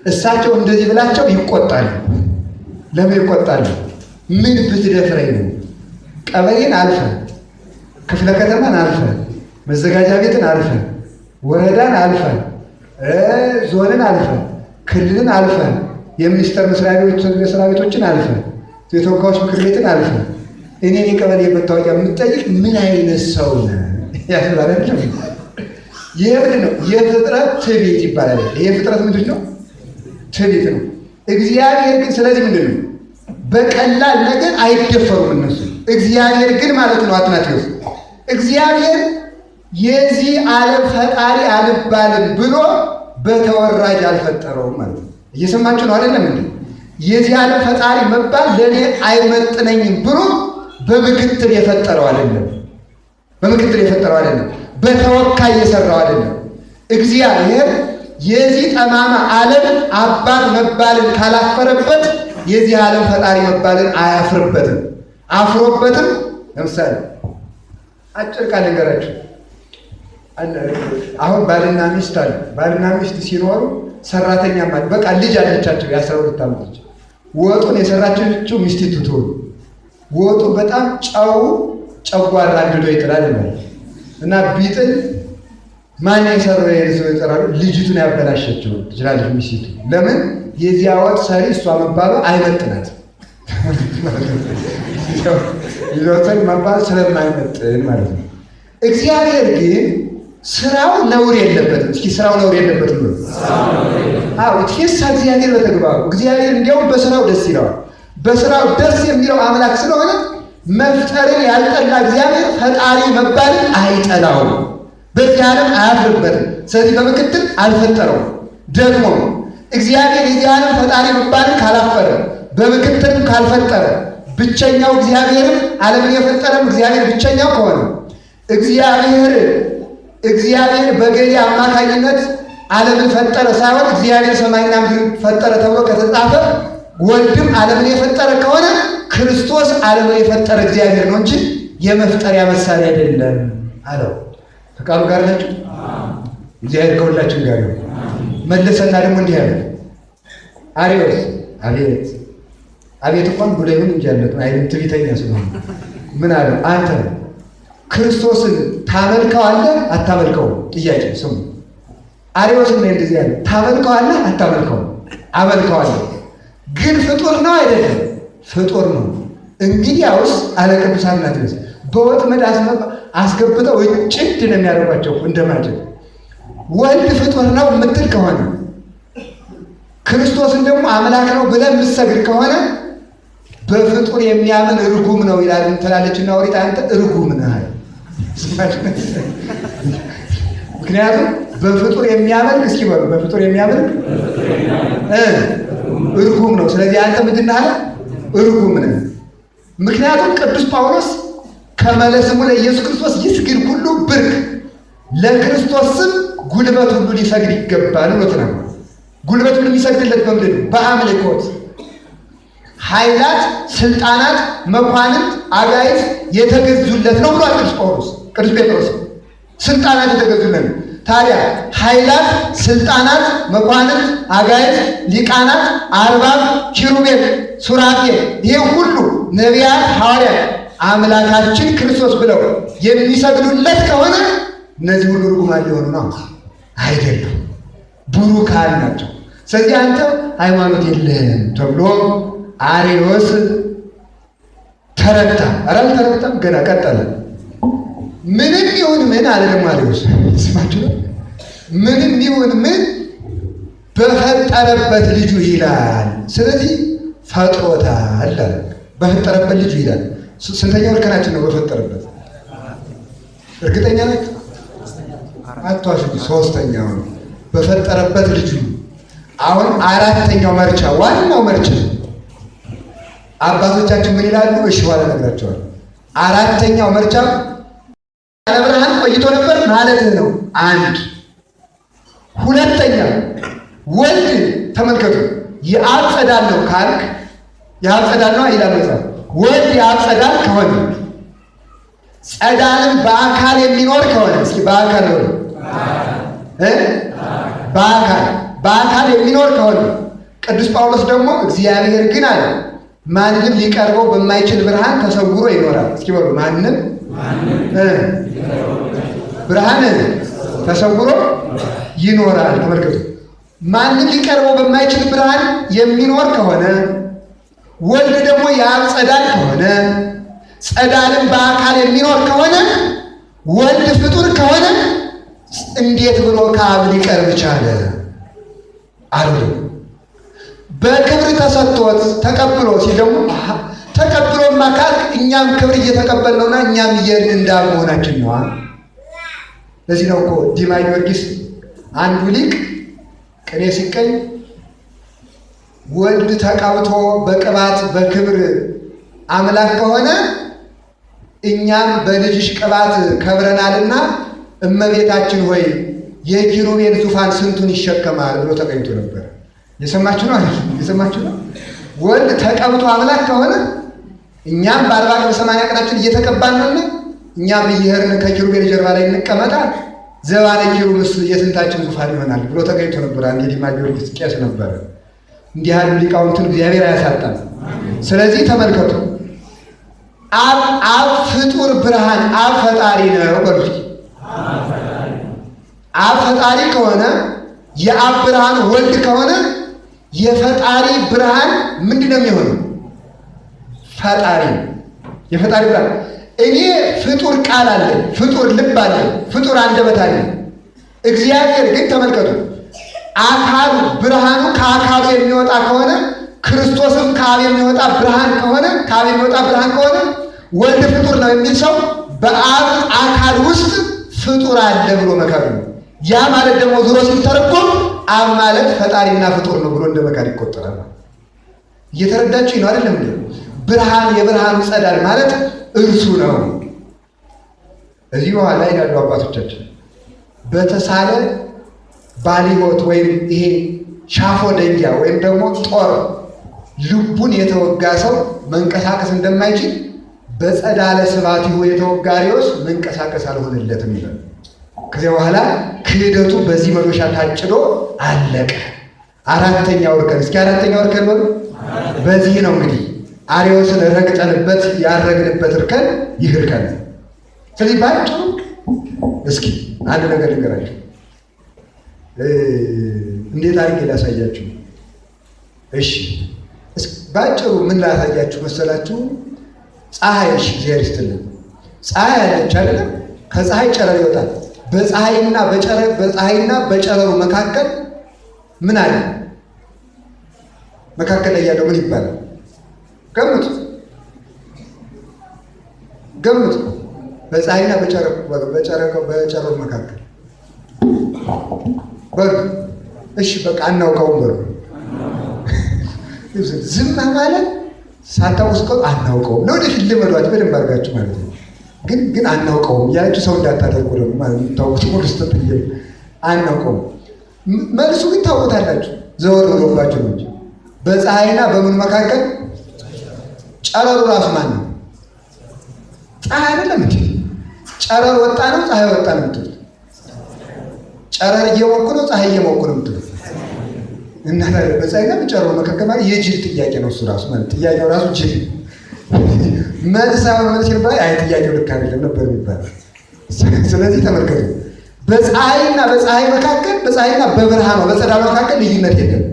እሳቸው እንደዚህ ብላቸው ይቆጣሉ። ለምን ይቆጣሉ? ምን ብትደፍረኝ ነው? ቀበሌን አልፈ፣ ክፍለ ከተማን አልፈ፣ መዘጋጃ ቤትን አልፈ፣ ወረዳን አልፈ፣ ዞንን አልፈ፣ ክልልን አልፈ፣ የሚኒስቴር መስሪያ ቤቶችን አልፈ፣ የተወካዮች ምክር ቤትን አልፈ እኔን የቀበሌ መታወቂያ የምትጠይቅ ምን አይነት ሰው ነህ? ያስብላል። አይደለም? ይህ ምንድን ነው? የፍጥረት ትዕቢት ይባላል። ይህ ፍጥረት ምንድን ነው? ትዕቢት ነው። እግዚአብሔር ግን ስለዚህ ምንድን ነው? በቀላል ነገር አይደፈሩም እነሱ። እግዚአብሔር ግን ማለት ነው አትናቴዎስ፣ እግዚአብሔር የዚህ ዓለም ፈጣሪ አልባልም ብሎ በተወራጅ አልፈጠረውም ማለት ነው። እየሰማችሁ ነው አይደለም እንዴ? የዚህ ዓለም ፈጣሪ መባል ለእኔ አይመጥነኝም ብሎ በምክትል የፈጠረው አይደለም። በምክትል የፈጠረው አይደለም። በተወካይ የሰራው አይደለም። እግዚአብሔር የዚህ ጠማማ ዓለም አባት መባልን ካላፈረበት የዚህ ዓለም ፈጣሪ መባልን አያፍርበትም። አፍሮበትም ለምሳሌ አጭር ቃል ልንገራችሁ። አሁን ባልና ሚስት አሉ። ባልና ሚስት ሲኖሩ ሰራተኛ ማለት በቃ ልጅ አለቻቸው፣ የ12 ዓመት ልጅ። ወጡን የሰራችው ሚስቲቱ ትሁን። ወጡ በጣም ጨው ጨጓራ አንድዶ ይጥላል ማለት እና ቢጥል ማን የሰራው የሰው ይጠራሉ። ልጅቱን ያበላሸችው ትችላለች ሚስቲቱ። ለምን የዚያ ወጥ ሰሪ እሷ መባሉ አይመጥናት ሰሪ መባሉ ስለማይመጥን ማለት ነው። እግዚአብሔር ግን ስራው ነውር የለበትም። እስኪ ስራው ነውር የለበትም ነው። አዎ ይትፌሳ እግዚአብሔር በተግባሩ። እግዚአብሔር እንዲያውም በስራው ደስ ይለዋል። በስራው ደስ የሚለው አምላክ ስለሆነ መፍጠርን ያልጠላ እግዚአብሔር ፈጣሪ መባልን አይጠላውም። በዚህ ዓለም አያፍርበትም። ስለዚህ በምክትል አልፈጠረውም። ደግሞ እግዚአብሔር የዚህ ዓለም ፈጣሪ መባልን ካላፈረ በምክትልም ካልፈጠረ ብቸኛው እግዚአብሔርም ዓለምን የፈጠረም እግዚአብሔር ብቸኛው ከሆነ እግዚአብሔር በገሌ አማካኝነት ዓለምን ፈጠረ ሳይሆን እግዚአብሔር ሰማይና ምድርን ፈጠረ ተብሎ ከተጻፈ ወልድም ዓለምን የፈጠረ ከሆነ ክርስቶስ ዓለምን የፈጠረ እግዚአብሔር ነው እንጂ የመፍጠሪያ መሳሪያ አይደለም አለው። ከቃሉ ጋር ናቸው። እግዚአብሔር ከሁላችን ጋር ይሁን። መለሰና ደግሞ እንዲህ አለ፣ አሪዮስ አቤት አቤት እንኳን ብሎ ይሁን እንጂ ያለት አይልም፣ ትዕቢተኛ ስለሆነ ምን አለው? አንተ ክርስቶስን ታመልከዋለህ አታመልከውም? ጥያቄ ስሙ። አሪዮስ ነው እንደዚህ ያለ፣ ታመልከዋለህ አታመልከውም? አመልከዋለሁ። ግን ፍጡር ነው አይደለም? ፍጡር ነው። እንግዲያውስ አለ ቅዱስ አትናቴዎስ በወጥመድ አስገብተው እጭድ ነው የሚያደርጓቸው እንደማጭድ። ወልድ ፍጡር ነው የምትል ከሆነ ክርስቶስን ደግሞ አምላክ ነው ብለህ የምትሰግድ ከሆነ በፍጡር የሚያምን እርጉም ነው ይላል ትላለችና ኦሪት፣ አንተ እርጉም ነህ። ምክንያቱም በፍጡር የሚያመልክ እስኪ በሉ በፍጡር የሚያመልክ እርጉም ነው። ስለዚህ አንተ ምንድን ነህ አለ? እርጉም ነህ። ምክንያቱም ቅዱስ ጳውሎስ ከመለስሙ ለኢየሱስ ክርስቶስ ይስግድ ሁሉ ብርክ፣ ለክርስቶስ ስም ጉልበት ሁሉ ሊሰግድ ይገባል ብሎ ተናግሯል። ጉልበት ሁሉ የሚሰግድለት በምንድን ነው? በአምልኮት። ኃይላት፣ ስልጣናት፣ መኳንንት፣ አጋዕዝት የተገዙለት ነው ብሏል ቅዱስ ጳውሎስ። ቅዱስ ጴጥሮስ ስልጣናት የተገዙለት ነው። ታዲያ ኃይላት፣ ስልጣናት፣ መኳንንት፣ አጋዕዝት፣ ሊቃናት፣ አርባብ፣ ኪሩቤል፣ ሱራፌል ይሄ ሁሉ ነቢያት፣ ሐዋርያት አምላካችን ክርስቶስ ብለው የሚሰግዱለት ከሆነ እነዚህ ሁሉ ርጉማን ሊሆኑ ነው አይደለም፣ ቡሩካን ናቸው። ስለዚህ አንተ ሃይማኖት የለህም ተብሎ አሪዮስ ተረታ። ኧረ አልተረታም፣ ገና ቀጠለ። ምንም ይሁን ምን አለ ደግሞ አሪዮስ ስማችሁ፣ ምንም ይሁን ምን በፈጠረበት ልጁ ይላል። ስለዚህ ፈጥሮታል አለ። በፈጠረበት ልጁ ይላል። ስንተኛው እርከናችን ነው በፈጠረበት? እርግጠኛ ናችሁ? አትዋሹ። ሶስተኛው ነው። በፈጠረበት ልጁ። አሁን አራተኛው መርቻ፣ ዋናው መርቻ አባቶቻችን ምን ይላሉ? እሺ ኋላ እነግራቸዋለሁ። አራተኛው መርቻ ያለ ብርሃን ቆይቶ ነበር ማለት ነው። አንድ ሁለተኛ ወልድ ተመልከቱ፣ የአብ ጸዳል ነው ካልክ የአብ ጸዳል ነው ይላል መጽሐፍ። ወልድ የአብ ጸዳል ከሆነ ጸዳልም በአካል የሚኖር ከሆነ እስኪ በአካል ነው እ በአካል በአካል የሚኖር ከሆነ ቅዱስ ጳውሎስ ደግሞ እግዚአብሔር ግን አለ ማንም ሊቀርበው በማይችል ብርሃን ተሰውሮ ይኖራል። እስኪ በሉ ማንም ብርሃን ተሰውሮ ይኖራል። ተመልከቱ፣ ማንም ሊቀርበው በማይችል ብርሃን የሚኖር ከሆነ ወልድ ደግሞ የአብ ጸዳል ከሆነ ጸዳልም በአካል የሚኖር ከሆነ ወልድ ፍጡር ከሆነ እንዴት ብሎ ከአብ ሊቀርብ ቻለ? አሉ። በክብር ተሰጥቶት ተቀብሎ ሲል ደግሞ ተቀብሎማ ካልክ እኛም ክብር እየተቀበልነውና እኛም እየሄድን እንዳብ መሆናችን ነዋ። ለዚህ ነው እኮ ዲማ ጊዮርጊስ አንዱ ሊቅ ቅኔ ሲቀኝ ወልድ ተቀብቶ በቅባት በክብር አምላክ ከሆነ እኛም በልጅሽ ቅባት ከብረናልና እመቤታችን ሆይ የኪሩቤል ዙፋን ስንቱን ይሸከማል ብሎ ተቀኝቶ ነበር። የሰማችሁ ነው አይደል? የሰማችሁ ነው። ወልድ ተቀብቶ አምላክ ከሆነ እኛም በ40 ቀን በ80 ቀናችን እየተቀባን ነውና እኛም እየሄድን ከኪሩቤል ጀርባ ላይ እንቀመጣል። ዘባነ ኪሩብስ የስንታችን ዙፋን ይሆናል ብሎ ተገኝቶ ነበር። አንድ የዲማ ጊዮርጊስ ቄስ ነበረ። እንዲህ ያሉ ሊቃውንትን እግዚአብሔር አያሳጣም። ስለዚህ ተመልከቱ፣ አብ አብ ፍጡር ብርሃን አብ ፈጣሪ ነው በሉት። አብ ፈጣሪ ከሆነ የአብ ብርሃን ወልድ ከሆነ የፈጣሪ ብርሃን ምንድን ነው የሚሆነው? ፈጣሪ የፈጣሪ ብርሃን። እኔ ፍጡር ቃል አለኝ፣ ፍጡር ልብ አለኝ፣ ፍጡር አንደበት አለኝ። እግዚአብሔር ግን ተመልከቱ አካሉ ብርሃኑ ከአካሉ የሚወጣ ከሆነ ክርስቶስም ከአብ የሚወጣ ብርሃን ከሆነ ከአብ የሚወጣ ብርሃን ከሆነ ወልድ ፍጡር ነው የሚል ሰው በአብ አካል ውስጥ ፍጡር አለ ብሎ መካድ ነው። ያ ማለት ደግሞ ዞሮ ሲተረጎም አብ ማለት ፈጣሪና ፍጡር ነው ብሎ እንደ መካድ ይቆጠራል። እየተረዳችሁ ነው አይደለም? እንዴ ብርሃን የብርሃኑ ጸዳል ማለት እርሱ ነው። እዚህ በኋላ ይላሉ አባቶቻችን በተሳለ ባሊሆት ወይም ይሄ ሻፎ ደንጊያ ወይም ደግሞ ጦር ልቡን የተወጋ ሰው መንቀሳቀስ እንደማይችል በጸዳለ ስብሐቲሁ የተወጋ አርዮስ መንቀሳቀስ አልሆነለትም ይላል። ከዚያ በኋላ ክህደቱ በዚህ መዶሻ ታጭዶ አለቀ። አራተኛው እርከን እስኪ አራተኛው እርከን በሉ። በዚህ ነው እንግዲህ አርዮስን ረግጠንበት ያረግንበት እርከን ይህ እርከን ነው። ስለዚህ ባጭሩ እስኪ አንድ ነገር ልንገራችሁ። እንዴት አድርጌ ላሳያችሁ? እሺ ባጭሩ ምን ላሳያችሁ መሰላችሁ? ፀሐይ፣ እሺ እግዚአብሔር ይስጥልን። ፀሐይ አለች አይደለም? ከፀሐይ ጨረር ይወጣል። በፀሐይና በጨረር በፀሐይና በጨረሩ መካከል ምን አለ? መካከል ላይ ያለው ምን ይባላል? ገምቱ፣ ገምቱ። በፀሐይና በጨረሩ በጨረሩ መካከል በሉ። እሺ በቃ አናውቀውም በሉ። ዝም ማለት ሳታውቁ ስትቀሩ አናውቀውም። ለወደፊት ልመዷት በደንብ አድርጋችሁ ማለት ነው። ግን ግን አናውቀውም ያላችሁ ሰው እንዳታደርጉ ደግሞ ማለት ነው። የምታውቁት ሁሉ ስትጠየቁ አናውቀውም። መልሱ ግን ታውቁታላችሁ። ዘወር ብሎባችሁ ነው እንጂ በፀሐይና በምን መካከል ጨረሩ ራሱ ማን ነው? ፀሐይ አይደለም እንዴ? ጨረር ወጣ ነው ፀሐይ ወጣ ነው የምትሉት? ጨረር እየሞኩ ነው ፀሐይ እየሞኩ ነው የምትሉት? እና ታዲያ በፀሐይና በጨረሩ መካከል ማለት የጅል ጥያቄ ነው እሱ ራሱ ማለት ጥያቄው ራሱ ጅል መልስ መልስ ይባል። አይ ጥያቄው ልክ አይደለም ነበር የሚባለው። ስለዚህ ተመልከቱ፣ በፀሐይና በፀሐይ መካከል በፀሐይና በብርሃኗ በጸዳሏ መካከል ልዩነት የለም።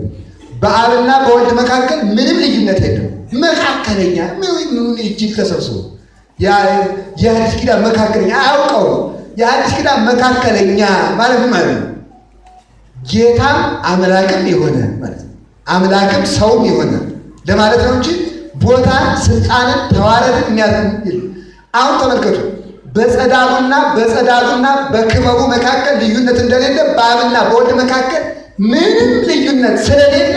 በአብና በወልድ መካከል ምንም ልዩነት የለም። መካከለኛ ምን እጅግ ተሰብስቦ የአዲስ ኪዳን መካከለኛ አያውቀውም። የአዲስ ኪዳን መካከለኛ ማለት ምን ማለት ነው? ጌታም አምላክም የሆነ ማለት ነው። አምላክም ሰውም የሆነ ለማለት ነው እንጂ ቦታን፣ ስልጣንን፣ ተዋረድን የሚያዝ አሁን ተመልከቱ። በጸዳሉና በክበቡ መካከል ልዩነት እንደሌለ በአብና በወልድ መካከል ምንም ልዩነት ስለሌለ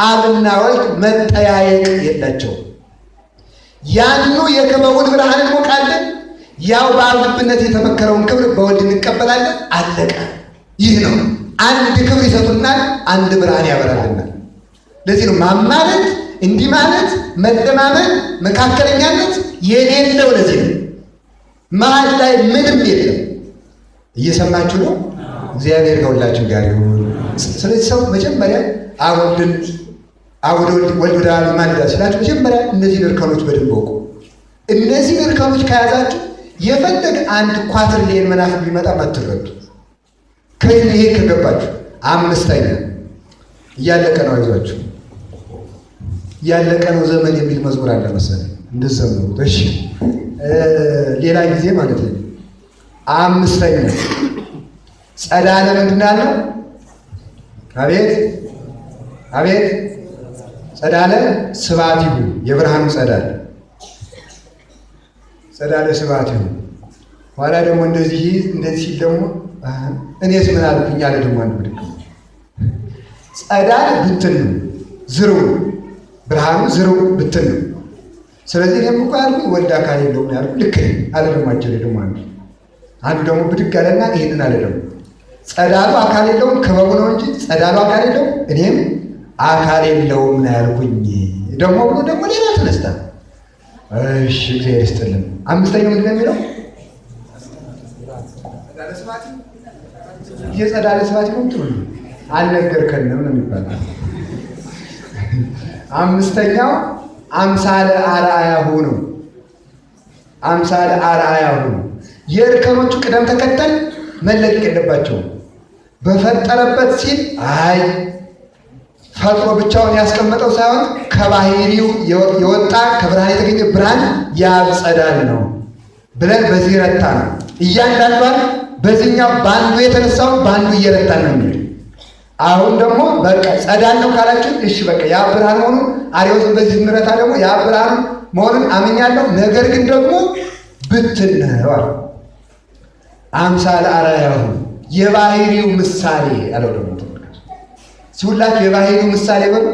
አብና ወልድ መጠያየቅ የላቸውም። ያኑ የክበቡን ብርሃን እንሞቃለን፣ ያው በአብ ልብነት የተመከረውን ክብር በወልድ እንቀበላለን። አለቀ። ይህ ነው። አንድ ክብር ይሰጡናል፣ አንድ ብርሃን ያበራልናል። ለዚህ ነው ማማለት፣ እንዲህ ማለት፣ መለማመን፣ መካከለኛነት የሌለው። ለዚህ ነው መሀል ላይ ምንም የለም። እየሰማችሁ ነው። እግዚአብሔር ከሁላችን ጋር ይሁን። ስለዚህ ሰው መጀመሪያ አብ ወልድን አብ ወደ ወልድ ወልድ ወደ አብ ይማልዳል ሲላችሁ መጀመሪያ እነዚህን እርከኖች በደንብ እወቁ። እነዚህን እርከኖች ከያዛችሁ የፈለገ አንድ ኳትሪሊየን መናፍቅ ቢመጣ አትረዱ። ከይሄ ከገባችሁ አምስተኛ እያለቀ ነው፣ አይዟችሁ እያለቀ ነው ዘመን የሚል መዝሙር አለ መሰለኝ እንድትዘምሩት። እሺ ሌላ ጊዜ ማለት ነው። አምስተኛ ጸዳለ ምንድን ያልነው? አቤት አቤት፣ ጸዳለ ስብሐቲሁ የብርሃኑ ጸዳል ጸዳለ ስብሐቲሁ። ኋላ ደግሞ እንደዚህ እንደዚህ ሲል ደግሞ እኔስ ምን አልኩኝ አለ ደግሞ አንድ ብድግ። ጸዳል ብትን ነው፣ ዝርው ብርሃኑ ዝርው ብትን ነው። ስለዚህ እኔም እኮ ያልኩኝ ወልድ አካል የለውም ያልኩ ልክ ነኝ አለ ደግሞ አጀሬ ደግሞ አንዱ አንዱ ደግሞ ብድግ አለና ይሄንን አለ ደግሞ ጸዳሉ አካል የለውም ክበቡ ነው እንጂ ጸዳሉ አካል የለውም እኔም አካል የለውም ነው ያልኩኝ ደግሞ ብሎ ደግሞ ሌላ ተነስታ። እሺ እግዚአብሔር ይስጥልን። አምስተኛው ምንድን ነው የሚለው? የጸዳለ ስብሐት ነው ጥሩ አልነገርከንም ነው የሚባለው። አምስተኛው አምሳለ አርአያሁ ነው። አምሳለ አርአያሁ ነው። የእርከኖቹ ቅደም ተከተል መለቀቅ የለባቸውም። በፈጠረበት ሲል አይ ፈጥሮ ብቻውን ያስቀመጠው ሳይሆን ከባህሪው የወጣ ከብርሃን የተገኘ ብርሃን ያብ ጸዳል ነው ብለን በዚህ ረታ ነው። እያንዳንዷን በዚህኛው በአንዱ የተነሳውን በአንዱ እየረታን ነው የሚሄድ። አሁን ደግሞ በቃ ጸዳል ነው ካላችሁ እሺ በቃ ያ ብርሃን መሆኑን አርዮስን በዚህ ስንረታ ደግሞ ያ ብርሃን መሆኑን አምኛለሁ፣ ነገር ግን ደግሞ ብትን ነው አለ። አምሳለ አርአያሁ የባህሪው ምሳሌ አለው ደግሞ ተመልከቱ። ሲሁላችሁ የባህሪው ምሳሌ በሉ።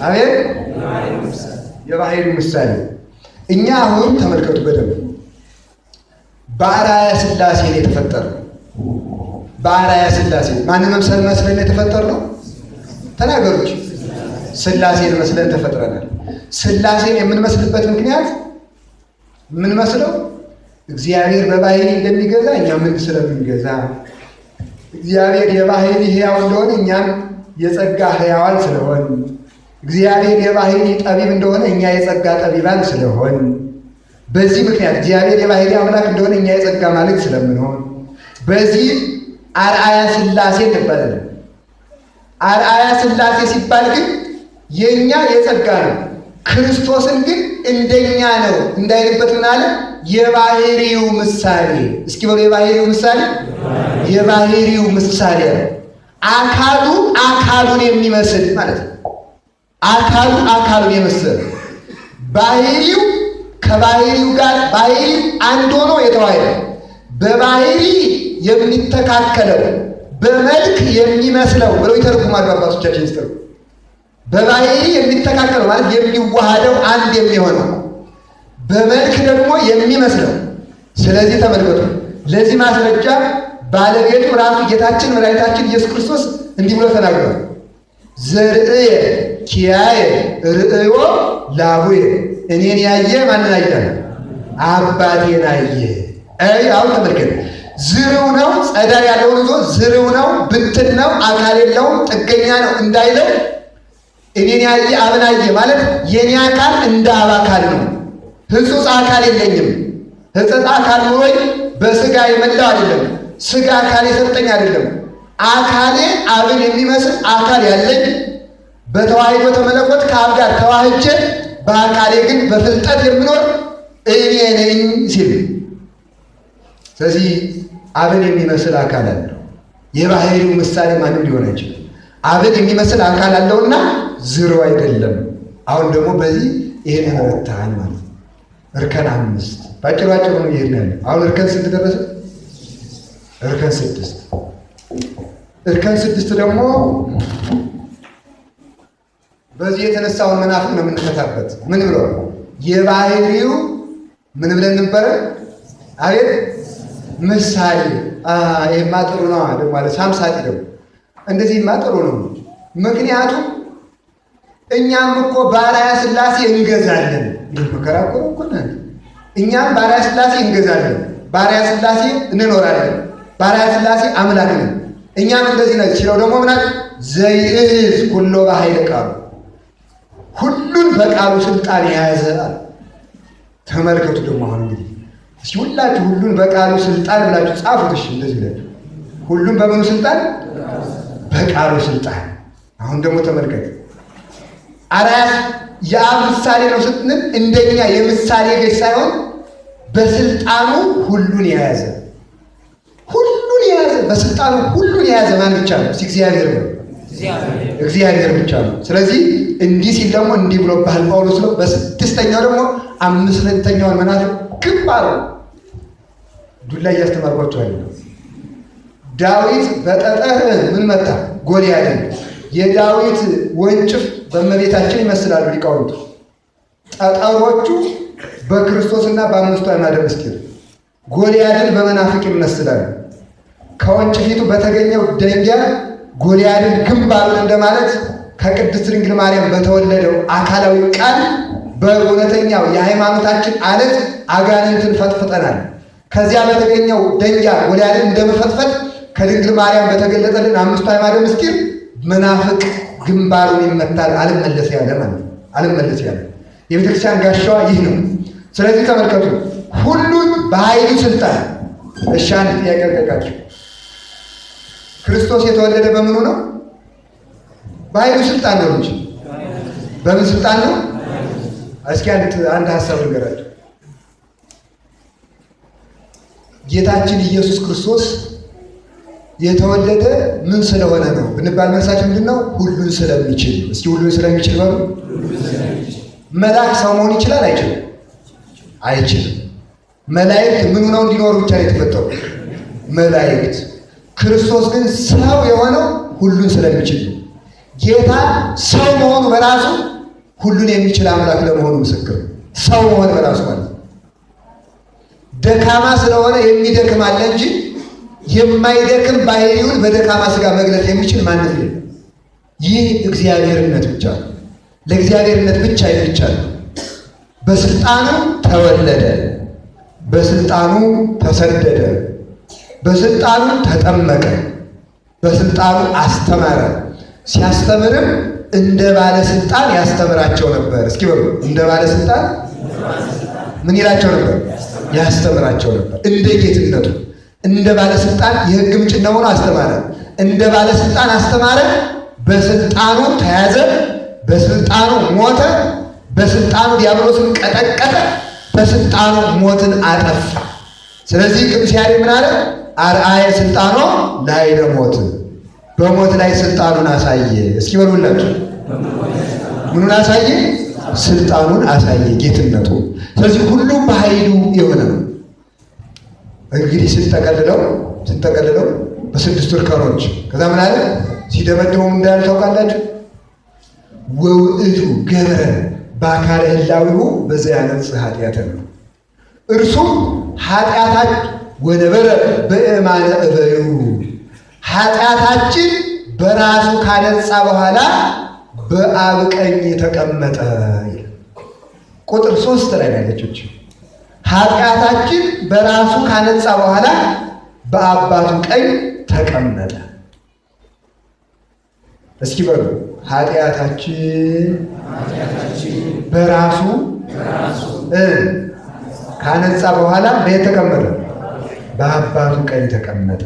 አቤት የባህሪው ምሳሌ። እኛ አሁን ተመልከቱ በደንብ በአርአያ ሥላሴ ነው የተፈጠርነው። በአርአያ ሥላሴ ማንን መምሰል መስለን የተፈጠርነው? ተናገሩች። ሥላሴን መስለን ተፈጥረናል። ሥላሴን የምንመስልበት ምክንያት የምንመስለው እግዚአብሔር በባህሪ እንደሚገዛ እኛ ምን ስለምንገዛ፣ እግዚአብሔር የባህሪ ሕያው እንደሆነ እኛም የጸጋ ሕያዋን ስለሆን፣ እግዚአብሔር የባህሪ ጠቢብ እንደሆነ እኛ የጸጋ ጠቢባን ስለሆን፣ በዚህ ምክንያት እግዚአብሔር የባህሪ አምላክ እንደሆነ እኛ የጸጋ ማልክ ስለምንሆን፣ በዚህ አርአያ ሥላሴ እንባላለን። አርአያ ሥላሴ ሲባል ግን የእኛ የጸጋ ነው። ክርስቶስን ግን እንደኛ ነው እንዳይልበት ምን አለ? የባህሪው ምሳሌ። እስኪ በሉ የባህሪው ምሳሌ። የባህሪው ምሳሌ ነው። አካሉ አካሉን የሚመስል ማለት ነው። አካሉ አካሉን የመሰለ ባህሪው ከባህሪው ጋር ባህሪው አንድ ሆኖ የተዋሃደ በባህሪ የሚተካከለው በመልክ የሚመስለው ብለው ይተረጉማሉ አባቶቻችን ይስጥሩ። በባህሪ የሚተካከለው ማለት የሚዋሃደው አንድ የሚሆነው በመልክ ደግሞ የሚመስለው። ስለዚህ ተመልከቱ፣ ለዚህ ማስረጃ ባለቤቱ ራሱ ጌታችን መድኃኒታችን ኢየሱስ ክርስቶስ እንዲህ ብሎ ተናግሯል። ዘርእየ ኪያየ ርእዮ ላቡየ፣ እኔን ያየ ማንን አየ? አባቴን አየ። አይ አሁን ተመልከት፣ ዝርው ነው ጸዳል ያለውን ይዞ ዝርው ነው ብትን ነው አካል የለውም ጥገኛ ነው እንዳይለው እኔን ያየ አብን አየ ማለት የኔ አካል እንደ አብ አካል ነው። ሕጹጽ አካል የለኝም። ሕጹጽ አካል ኑሮኝ በስጋ የመላው አይደለም። ስጋ አካል የሰጠኝ አይደለም። አካሌ አብን የሚመስል አካል ያለኝ በተዋሕዶ ተመለኮት ከአብ ጋር ተዋህጄ በአካሌ ግን በፍልጠት የምኖር እኔ ነኝ ሲል፣ ስለዚህ አብን የሚመስል አካል አለው። የባህሪው ምሳሌ ማንም ሊሆን አይችልም። አብን የሚመስል አካል አለውና ዝሮ አይደለም። አሁን ደግሞ በዚህ ይህንን ረታን ማለት ነው። እርከን 5 ባጭሩ ባጭሩ ነው እየሄድን ያለው። አሁን እርከን ስንት ደረሰ? እርከን 6። እርከን 6 ደግሞ በዚህ የተነሳውን መናፍቅ ነው የምንፈታበት። ምን ብሎ የባህሪው ምን ብለን ነበረ? አቤት ምሳሌ። ይሄማ ጥሩ ነው ደግሞ አለ ሳምሳጢ። ደግሞ እንደዚህማ ጥሩ ነው። ምክንያቱም እኛም እኮ በአርአያ ሥላሴ እንገዛለን። እንዴት መከራ እኮ እኮ ነን። እኛም በአርአያ ሥላሴ እንገዛለን፣ በአርአያ ሥላሴ እንኖራለን፣ በአርአያ ሥላሴ አምላክ ነን። እኛም እንደዚህ ነን ሲለው ደግሞ ምን አለ? ዘይእዝ ኩሎ በኃይለ ቃሉ፣ ሁሉን በቃሉ ስልጣን የያዘ አለ። ተመልከቱ ደግሞ አሁን እንግዲህ እስኪ ሁላችሁ ሁሉን በቃሉ ስልጣን ብላችሁ ጻፉት። እሺ እንደዚህ ብላችሁ ሁሉን በምኑ ስልጣን? በቃሉ ስልጣን። አሁን ደግሞ ተመልከት፣ አርአያ የአብ ምሳሌ ነው ስንል እንደኛ የምሳሌ ገዥ ሳይሆን በስልጣኑ ሁሉን የያዘ፣ ሁሉን የያዘ፣ በስልጣኑ ሁሉን የያዘ ማን ብቻ ነው? እስኪ እግዚአብሔር ነው። እግዚአብሔር ብቻ ነው። ስለዚህ እንዲህ ሲል ደግሞ እንዲህ ብሎብሃል ጳውሎስ ነው። በስድስተኛው ደግሞ አምስተኛውን መናፍቅ ግንባሩ ዱላ እያስተማርኳቸው አይደለም። ዳዊት በጠጠር ምን መታ? ጎልያድን። የዳዊት ወንጭፍ በእመቤታችን ይመስላሉ ሊቃውንቱ። ጠጠሮቹ በክርስቶስና በአምስቱ አዕማደ ምስጢር፣ ጎልያድን በመናፍቅ ይመስላሉ። ከወንጭፊቱ በተገኘው ደንጊያ ጎልያድን ግንባሩን እንደማለት ከቅድስት ድንግል ማርያም በተወለደው አካላዊ ቃል በእውነተኛው የሃይማኖታችን አለት አጋንንትን ፈጥፍጠናል። ከዚያ በተገኘው ደንጊያ ጎልያድን እንደመፈጥፈጥ ከድንግል ማርያም በተገለጠልን አምስቱ አዕማደ ምስጢር መናፍቅ ግንባሩን ይመታል። አልመለስ ያለ ማለት ነው። አልመለስ ያለ የቤተክርስቲያን ጋሻዋ ይህ ነው። ስለዚህ ተመልከቱ፣ ሁሉን በኃይሉ ስልጣን። እሺ አንድ ጥያቄ ልጠይቃችሁ። ክርስቶስ የተወለደ በምኑ ነው? በኃይሉ ስልጣን ነው እንጂ በምን ስልጣን ነው? እስኪ አንድ ሀሳብ ልንገራችሁ። ጌታችን ኢየሱስ ክርስቶስ የተወለደ ምን ስለሆነ ነው ብንባል መልሳችን ምንድን ነው? ሁሉን ስለሚችል። እስኪ ሁሉን ስለሚችል በሉ። መልአክ ሰው መሆን ይችላል? አይችልም? አይችልም። መላእክት ምን ሆነው እንዲኖሩ ብቻ ነው የተፈጠሩ መላእክት። ክርስቶስ ግን ሰው የሆነው ሁሉን ስለሚችል ነው። ጌታ ሰው መሆኑ በራሱ ሁሉን የሚችል አምላክ ለመሆኑ ምስክር ነው። ሰው መሆን በራሱ ማለት ነው። ደካማ ስለሆነ የሚደክም አለ እንጂ የማይደክም ባህሪውን በደካማ ስጋ መግለጽ የሚችል ማንም የለም። ይህ እግዚአብሔርነት ብቻ ነው። ለእግዚአብሔርነት ብቻ የሚቻል ነው። በስልጣኑ ተወለደ፣ በስልጣኑ ተሰደደ፣ በስልጣኑ ተጠመቀ፣ በስልጣኑ አስተማረ። ሲያስተምርም እንደ ባለስልጣን ያስተምራቸው ነበር። እስኪ በሉ እንደ ባለስልጣን ምን ይላቸው ነበር? ያስተምራቸው ነበር። እንደ ጌትነቱ እንደ ባለስልጣን የሕግ ምንጭ እንደሆነ አስተማረ። እንደ ባለስልጣን አስተማረ። በስልጣኑ ተያዘ፣ በስልጣኑ ሞተ፣ በስልጣኑ ዲያብሎስን ቀጠቀጠ፣ በስልጣኑ ሞትን አጠፋ። ስለዚህ ቅዱስ ያሬድ ምን አለ? አርአየ ስልጣኖ ላዕለ ሞት፣ በሞት ላይ ስልጣኑን አሳየ። እስኪ በሉላችሁ ምኑን አሳየ? ስልጣኑን አሳየ፣ ጌትነቱ። ስለዚህ ሁሉ በኃይሉ የሆነ ነው። እንግዲህ ስንጠቀልለው በስድስቱ እርከኖች ከዛ ምን አለ ሲደመድመው እንዳለ ታውቃላችሁ። ወውእቱ ገብረ በአካለ ህላዊሁ በዘያነጽህ ኃጢአተ ነው። እርሱም ኃጢአታችን ወነበረ በእማነ እበዩ፣ ኃጢአታችን በራሱ ካነጻ በኋላ በአብ ቀኝ ተቀመጠ። ቁጥር 3 ላይ ያለችው ኃጢአታችን በራሱ ካነጻ በኋላ በአባቱ ቀኝ ተቀመጠ። እስኪ በሉ ኃጢአታችን በራሱ ካነጻ በኋላ በየት ተቀመጠ? በአባቱ ቀኝ ተቀመጠ።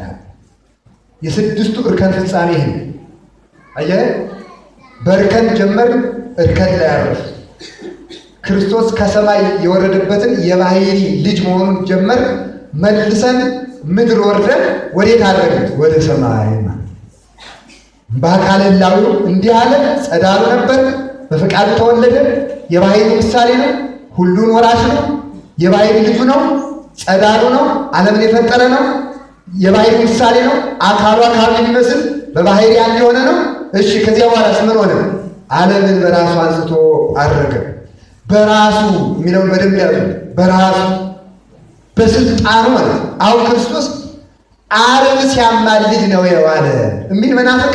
የስድስቱ እርከን ፍጻሜ ይሄ ነው። አየህ፣ በእርከን ጀመር፣ እርከን ላይ አረፍ። ክርስቶስ ከሰማይ የወረደበትን የባህሪ ልጅ መሆኑን ጀመር። መልሰን ምድር ወርደን ወዴት አደረግን? ወደ ሰማይ ማለት። በአካለ ህላዌው እንዲህ አለ፣ ጸዳሉ ነበር፣ በፈቃዱ ተወለደ፣ የባህሪ ምሳሌ ነው፣ ሁሉን ወራሽ ነው። የባሕርይ ልጁ ነው። ጸዳሉ ነው። ዓለምን የፈጠረ ነው። የባሕርይ ምሳሌ ነው። አካሉ አካሉ የሚመስል በባሕርይ አንድ የሆነ ነው። እሺ ከዚያ በኋላስ ምን ሆነ? ዓለምን በራሱ አንጽቶ አረገ። በራሱ የሚለውን በደንብ ያዙ። በራሱ በስልጣኑ ማለት ነው። አሁን ክርስቶስ ዓርብ ሲያማልድ ነው የዋለ የሚል መናፍቅ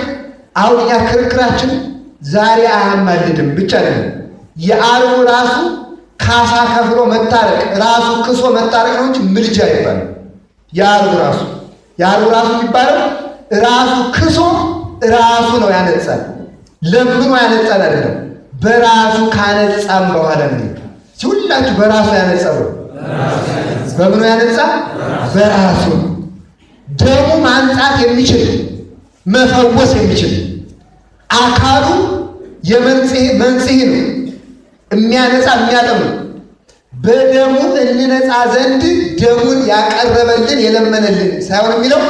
አሁን እኛ ክርክራችን ዛሬ አያማልድም ብቻ አይደለም። የዓርቡ ራሱ ካሳ ከፍሎ መታረቅ ራሱ ክሶ መታረቅ ነው እንጂ ምልጃ አይባልም። የዓርቡ ራሱ የዓርቡ ራሱ የሚባለው ራሱ ክሶ ራሱ ነው ያነጻል። ለምኖ ያነጻል አይደለም። በራሱ ካነጻም በኋላ ነው። ሁላችሁ በራሱ ያነጻው በምኑ ያነጻ? በራሱ ደሙ ማንጻት የሚችል መፈወስ የሚችል አካሉ የመንጽሔ መንጽሔ ነው። የሚያነጻ የሚያጠም ነው። በደሙ እንነጻ ዘንድ ደሙን ያቀረበልን የለመነልን ሳይሆን የሚለው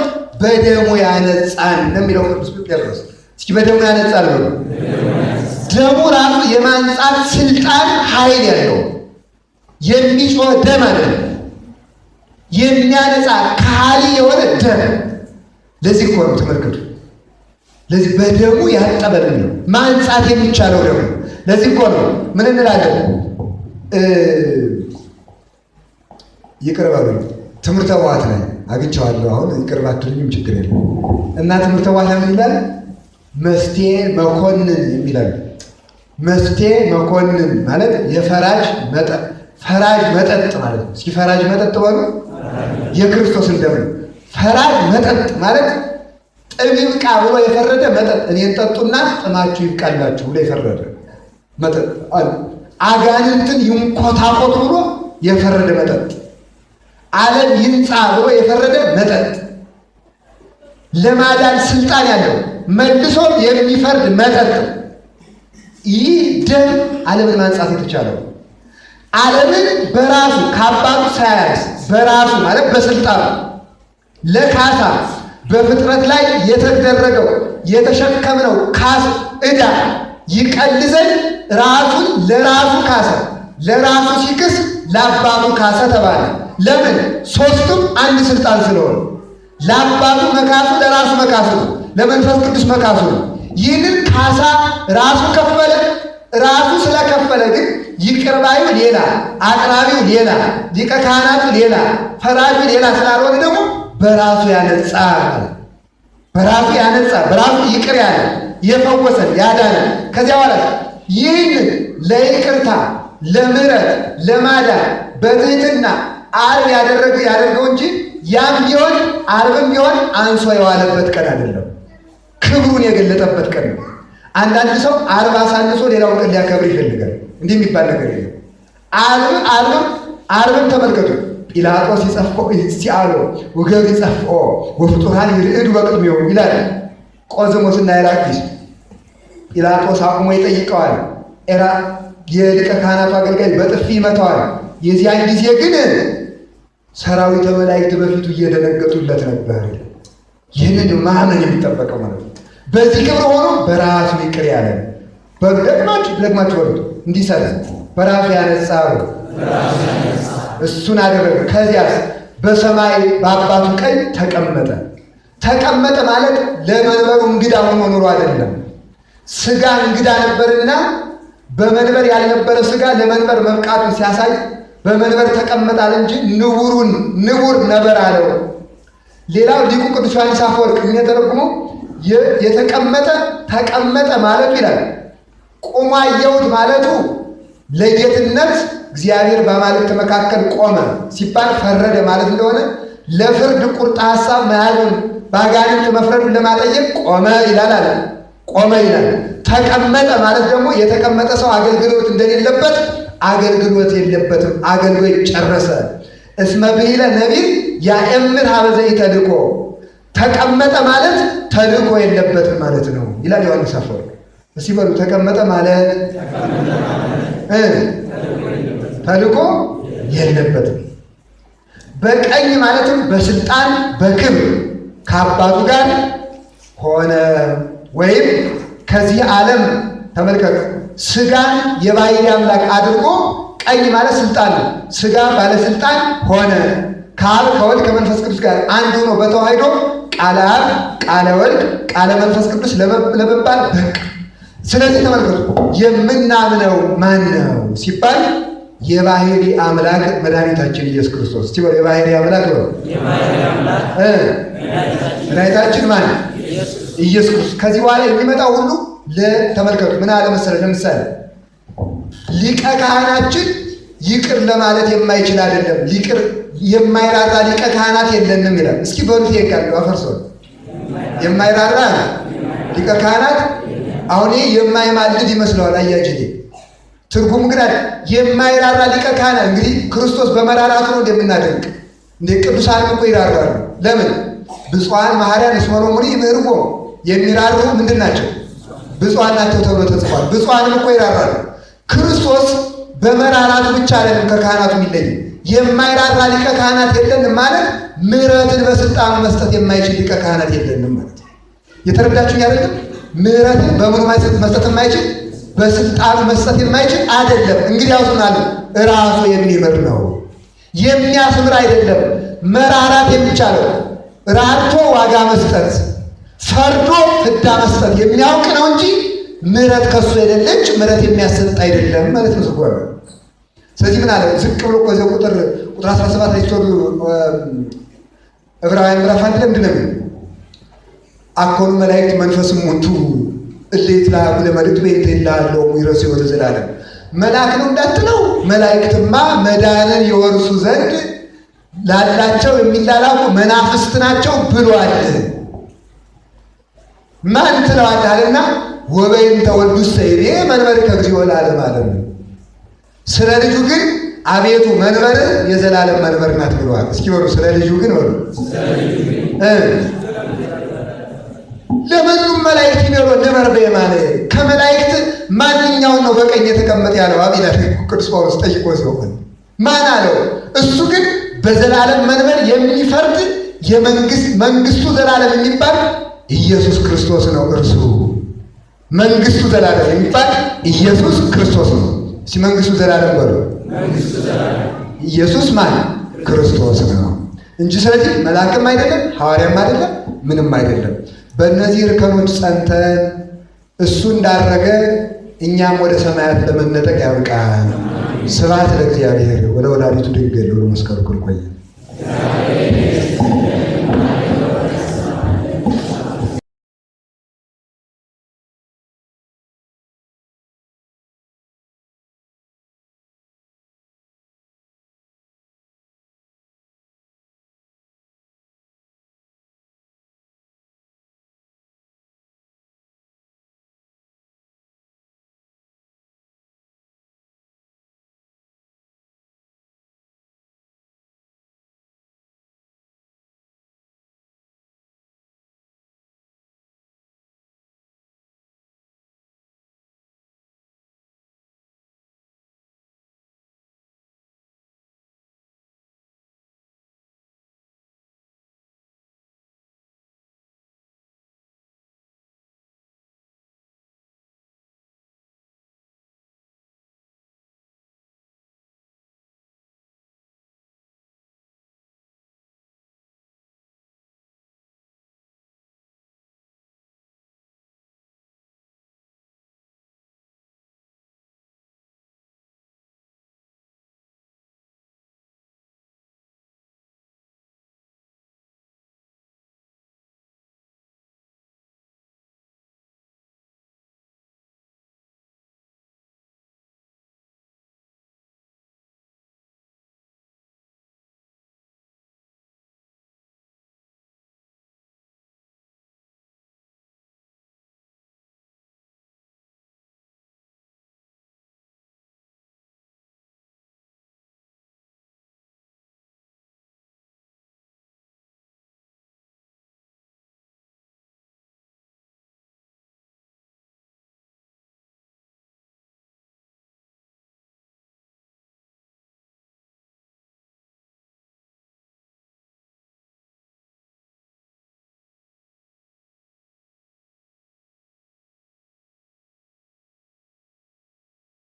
በደሙ ያነጻን ነው የሚለው ቅዱስ ጴጥሮስ። እስኪ በደሙ ያነጻን ነው። ደሙ ራሱ የማንጻት ስልጣን ኃይል ያለው የሚጮህ ደም አይደለም፣ የሚያነጻ ከሃሊ የሆነ ደም። ለዚህ እኮ ነው ተመልከቱ። ለዚህ በደሙ ያጠበልን ነው ማንጻት የሚቻለው ደግሞ። ለዚህ እኮ ነው ምን እንላለን? ይቅር በሉኝ ትምህርተ ኅቡዓት ላይ አግኝቼዋለሁ። አሁን ይቅር ባትሉኝም ችግር የለም እና ትምህርተ ኅቡዓት ላይ ምን ይላል? መስቴ መኮንን የሚላል። መስቴ መኮንን ማለት የፈራጅ መጠጥ ፈራጅ መጠጥ ማለት ነው። እስኪ ፈራጅ መጠጥ በሉ። የክርስቶስን ደም ነው። ፈራጅ መጠጥ ማለት ጥም ይብቃ ብሎ የፈረደ መጠጥ፣ እኔን ጠጡና ጥማችሁ ይብቃላችሁ ብሎ የፈረደ መጠጥ፣ አጋንንትን ይንኮታኮቱ ብሎ የፈረደ መጠጥ፣ ዓለም ይንጻ ብሎ የፈረደ መጠጥ፣ ለማዳን ስልጣን ያለው መልሶ የሚፈርድ መጠጥ። ይህ ደም ዓለምን ማንጻት የተቻለው ዓለምን በራሱ ከአባቱ ሳያንስ በራሱ ማለት በስልጣኑ ለካሳ በፍጥረት ላይ የተደረገው የተሸከምነው ካስ ዕዳ ይቀል ዘንድ ራሱን ለራሱ ካሰ። ለራሱ ሲክስ ለአባቱ ካሰ ተባለ። ለምን? ሶስቱም አንድ ስልጣን ስለሆነ ለአባቱ መካሱ ለራሱ መካሱ ነው፣ ለመንፈስ ቅዱስ መካሱ ነው። ይህንን ካሳ ራሱ ከፈለ። ራሱ ስለከፈለ ግን ይቅር ባዩ ሌላ፣ አቅራቢው ሌላ፣ ሊቀ ካህናቱ ሌላ፣ ፈራጁ ሌላ ስላልሆነ ደግሞ በራሱ ያነጻ፣ በራሱ ያነጻ፣ በራሱ ይቅር ያለ የፈወሰን ያዳነ። ከዚያ በኋላ ይህንን ለይቅርታ ለምሕረት ለማዳን በትህትና ዓርብ ያደረገ ያደርገው እንጂ ያም ቢሆን ዓርብም ቢሆን አንሶ የዋለበት ቀን አይደለም። ክብሩን የገለጠበት ቀን ነው። አንዳንድ ሰው ዓርብ አሳንሶ ሌላውን ቀን ሊያከብር ይፈልጋል። እንዲህ የሚባል ነገር የለም። ዓርብ ዓርብም ዓርብም ተመልከቱ። ጲላጦስ ይጸፍኦ ይሲአሎ ወገብር ይጸፍኦ ወፍጡራን ይርዕዱ በቅድሜው ይላል ቆዝሞስና ኤራቅሊስ። ጲላጦስ አቁሞ ይጠይቀዋል። ኤራ የሊቀ ካህናቱ አገልጋይ በጥፊ ይመታዋል። የዚያን ጊዜ ግን ሰራዊተ መላእክት በፊቱ እየደነገጡለት ነበር። ይህንን ማመን የሚጠበቀው ማለት ነው። በዚህ ክብር ሆኖ በራሱ ይቅር ያለ ደግማችሁ ደግማችሁ በሉት እንዲሰራ በራሱ ያነጻ እሱን አደረገ። ከዚያስ በሰማይ በአባቱ ቀኝ ተቀመጠ። ተቀመጠ ማለት ለመንበሩ እንግዳ ሆኖ ኑሮ አይደለም። ስጋ እንግዳ ነበርና በመንበር ያልነበረ ስጋ ለመንበር መብቃቱን ሲያሳይ በመንበር ተቀመጣል እንጂ ንቡሩን ንቡር ነበር አለው። ሌላው ሊቁ ቅዱስ ዮሐንስ አፈወርቅ የሚተረጉመው የተቀመጠ ተቀመጠ ማለቱ ይላል። ቆሞ አየሁት ማለቱ ለጌትነት እግዚአብሔር በአማልክት መካከል ቆመ ሲባል ፈረደ ማለት እንደሆነ ለፍርድ ቁርጥ ሐሳብ መያዙን በአጋንንት መፍረዱን ለማጠየቅ ቆመ ይላል አለ ቆመ ይላል። ተቀመጠ ማለት ደግሞ የተቀመጠ ሰው አገልግሎት እንደሌለበት አገልግሎት የለበትም፣ አገልግሎት ጨረሰ። እስመ ብሂለ ነቢር ያእምር ሀበዘ ተልኮ ተቀመጠ ማለት ተልኮ የለበትም ማለት ነው ይላል ዮሐንስ አፈወርቅ። እስኪ በሉ ተቀመጠ ማለት ተልኮ የለበትም። በቀኝ ማለትም በስልጣን በክብር ከአባቱ ጋር ሆነ ወይም ከዚህ ዓለም ተመልከቱ፣ ስጋን የባሕርይ አምላክ አድርጎ ቀኝ ማለት ስልጣን ነው። ስጋ ባለስልጣን ሆነ። ከአብ ከወልድ ከመንፈስ ቅዱስ ጋር አንድ ሆኖ በተዋሕዶ ቃለ አብ ቃለ ወልድ ቃለ መንፈስ ቅዱስ ለመባል በቃ። ስለዚህ ተመልከቱ፣ የምናምነው ማን ነው ሲባል የባሕርይ አምላክ መድኃኒታችን ኢየሱስ ክርስቶስ። እስቲ በሉ የባሕርይ አምላክ በሉ። መድኃኒታችን ማን? ኢየሱስ ክርስቶስ። ከዚህ በኋላ የሚመጣው ሁሉ ተመልከቱ፣ ምን አለ መሰለህ? ለምሳሌ ሊቀ ካህናችን ይቅር ለማለት የማይችል አይደለም። ይቅር የማይራራ ሊቀ ካህናት የለንም ይላል። እስኪ በሉት ይቃሉ አፈርሶ የማይራራ ሊቀ ካህናት። አሁን ይሄ የማይማልድ ይመስለዋል አያጅዴ፣ ትርጉም ግን አይደል። የማይራራ ሊቀ ካህናት እንግዲህ ክርስቶስ በመራራቱ ነው እንደምናደንቅ። እንደ ቅዱሳንም እኮ ይራራሉ። ለምን? ብፁዓን መሐሪያን እስመ ሎሙ ይምህርዎሙ፣ የሚራሩ ምንድን ናቸው? ብፁዓን ናቸው ተብሎ ተጽፏል። ብፁዓንም እኮ ይራራሉ። ክርስቶስ በመራራቱ ብቻ አይደለም ከካህናቱ የሚለይ። የማይራራ ሊቀ ካህናት የለንም ማለት ምሕረትን በስልጣኑ መስጠት የማይችል ሊቀ ካህናት የለንም ማለት ነው። የተረዳችሁ አይደለም? ምሕረትን በምኑ መስጠት የማይችል፣ በስልጣኑ መስጠት የማይችል አይደለም። እንግዲህ ያውሱናል፣ ራሱ የሚምር ነው፣ የሚያስምር አይደለም። መራራት የሚቻለው ራርቶ ዋጋ መስጠት፣ ፈርዶ ፍዳ መስጠት የሚያውቅ ነው እንጂ ምሕረት ከሱ የሌለች ምሕረት የሚያሰጥ አይደለም ማለት ነው። ዝጓ ስለዚህ ምን አለ? ዝቅ ብሎ እኮ እዚያው ቁጥር 17 ላይ ስትወዱ ዕብራውያን ምዕራፍ 1 ላይ ምንድን ነው የሚለው? አኮኑ መላእክት መንፈስ ሙንቱ እለ ይትለአኩ ለመልእክት በእንተ ይላለው ይረሱ ሕይወተ ዘላለም። መልአክ ነው እንዳትለው፣ መላእክትማ መዳንን ይወርሱ ዘንድ ላላቸው የሚላላኩ መናፍስት ናቸው ብሏል። ማን ትለዋለህ አለና ወበይንተ ወልዱሰ ይቤ መንበርከ እግዚኦ ለዓለመ ዓለም። ስለ ልጁ ግን አቤቱ መንበር የዘላለም መንበር ናት ብለዋል። እስኪ በሉ ስለ ልጁ ግን በሉ። ለመኑም መላእክት ይቤሎ ንበር በየማነ፣ ከመላእክት ማንኛውን ነው በቀኝ የተቀመጠ ያለው አብ ይላል ቅዱስ ጳውሎስ ጠይቆ ሲሆን ማን አለው? እሱ ግን በዘላለም መንበር የሚፈርድ የመንግስት መንግስቱ ዘላለም የሚባል ኢየሱስ ክርስቶስ ነው። እርሱ መንግስቱ ዘላለም የሚባል ኢየሱስ ክርስቶስ ነው። እስኪ መንግስቱ ዘላለም በሉ። ኢየሱስ ማን? ክርስቶስ ነው እንጂ ስለዚህ መልአክም አይደለም፣ ሐዋርያም አይደለም፣ ምንም አይደለም። በእነዚህ እርከኖች ጸንተን እሱ እንዳረገ እኛም ወደ ሰማያት ለመነጠቅ ያብቃን። ስብሐት ለእግዚአብሔር ወለወላዲቱ ድንግል ወለመስቀሉ ክቡር። ቆየ።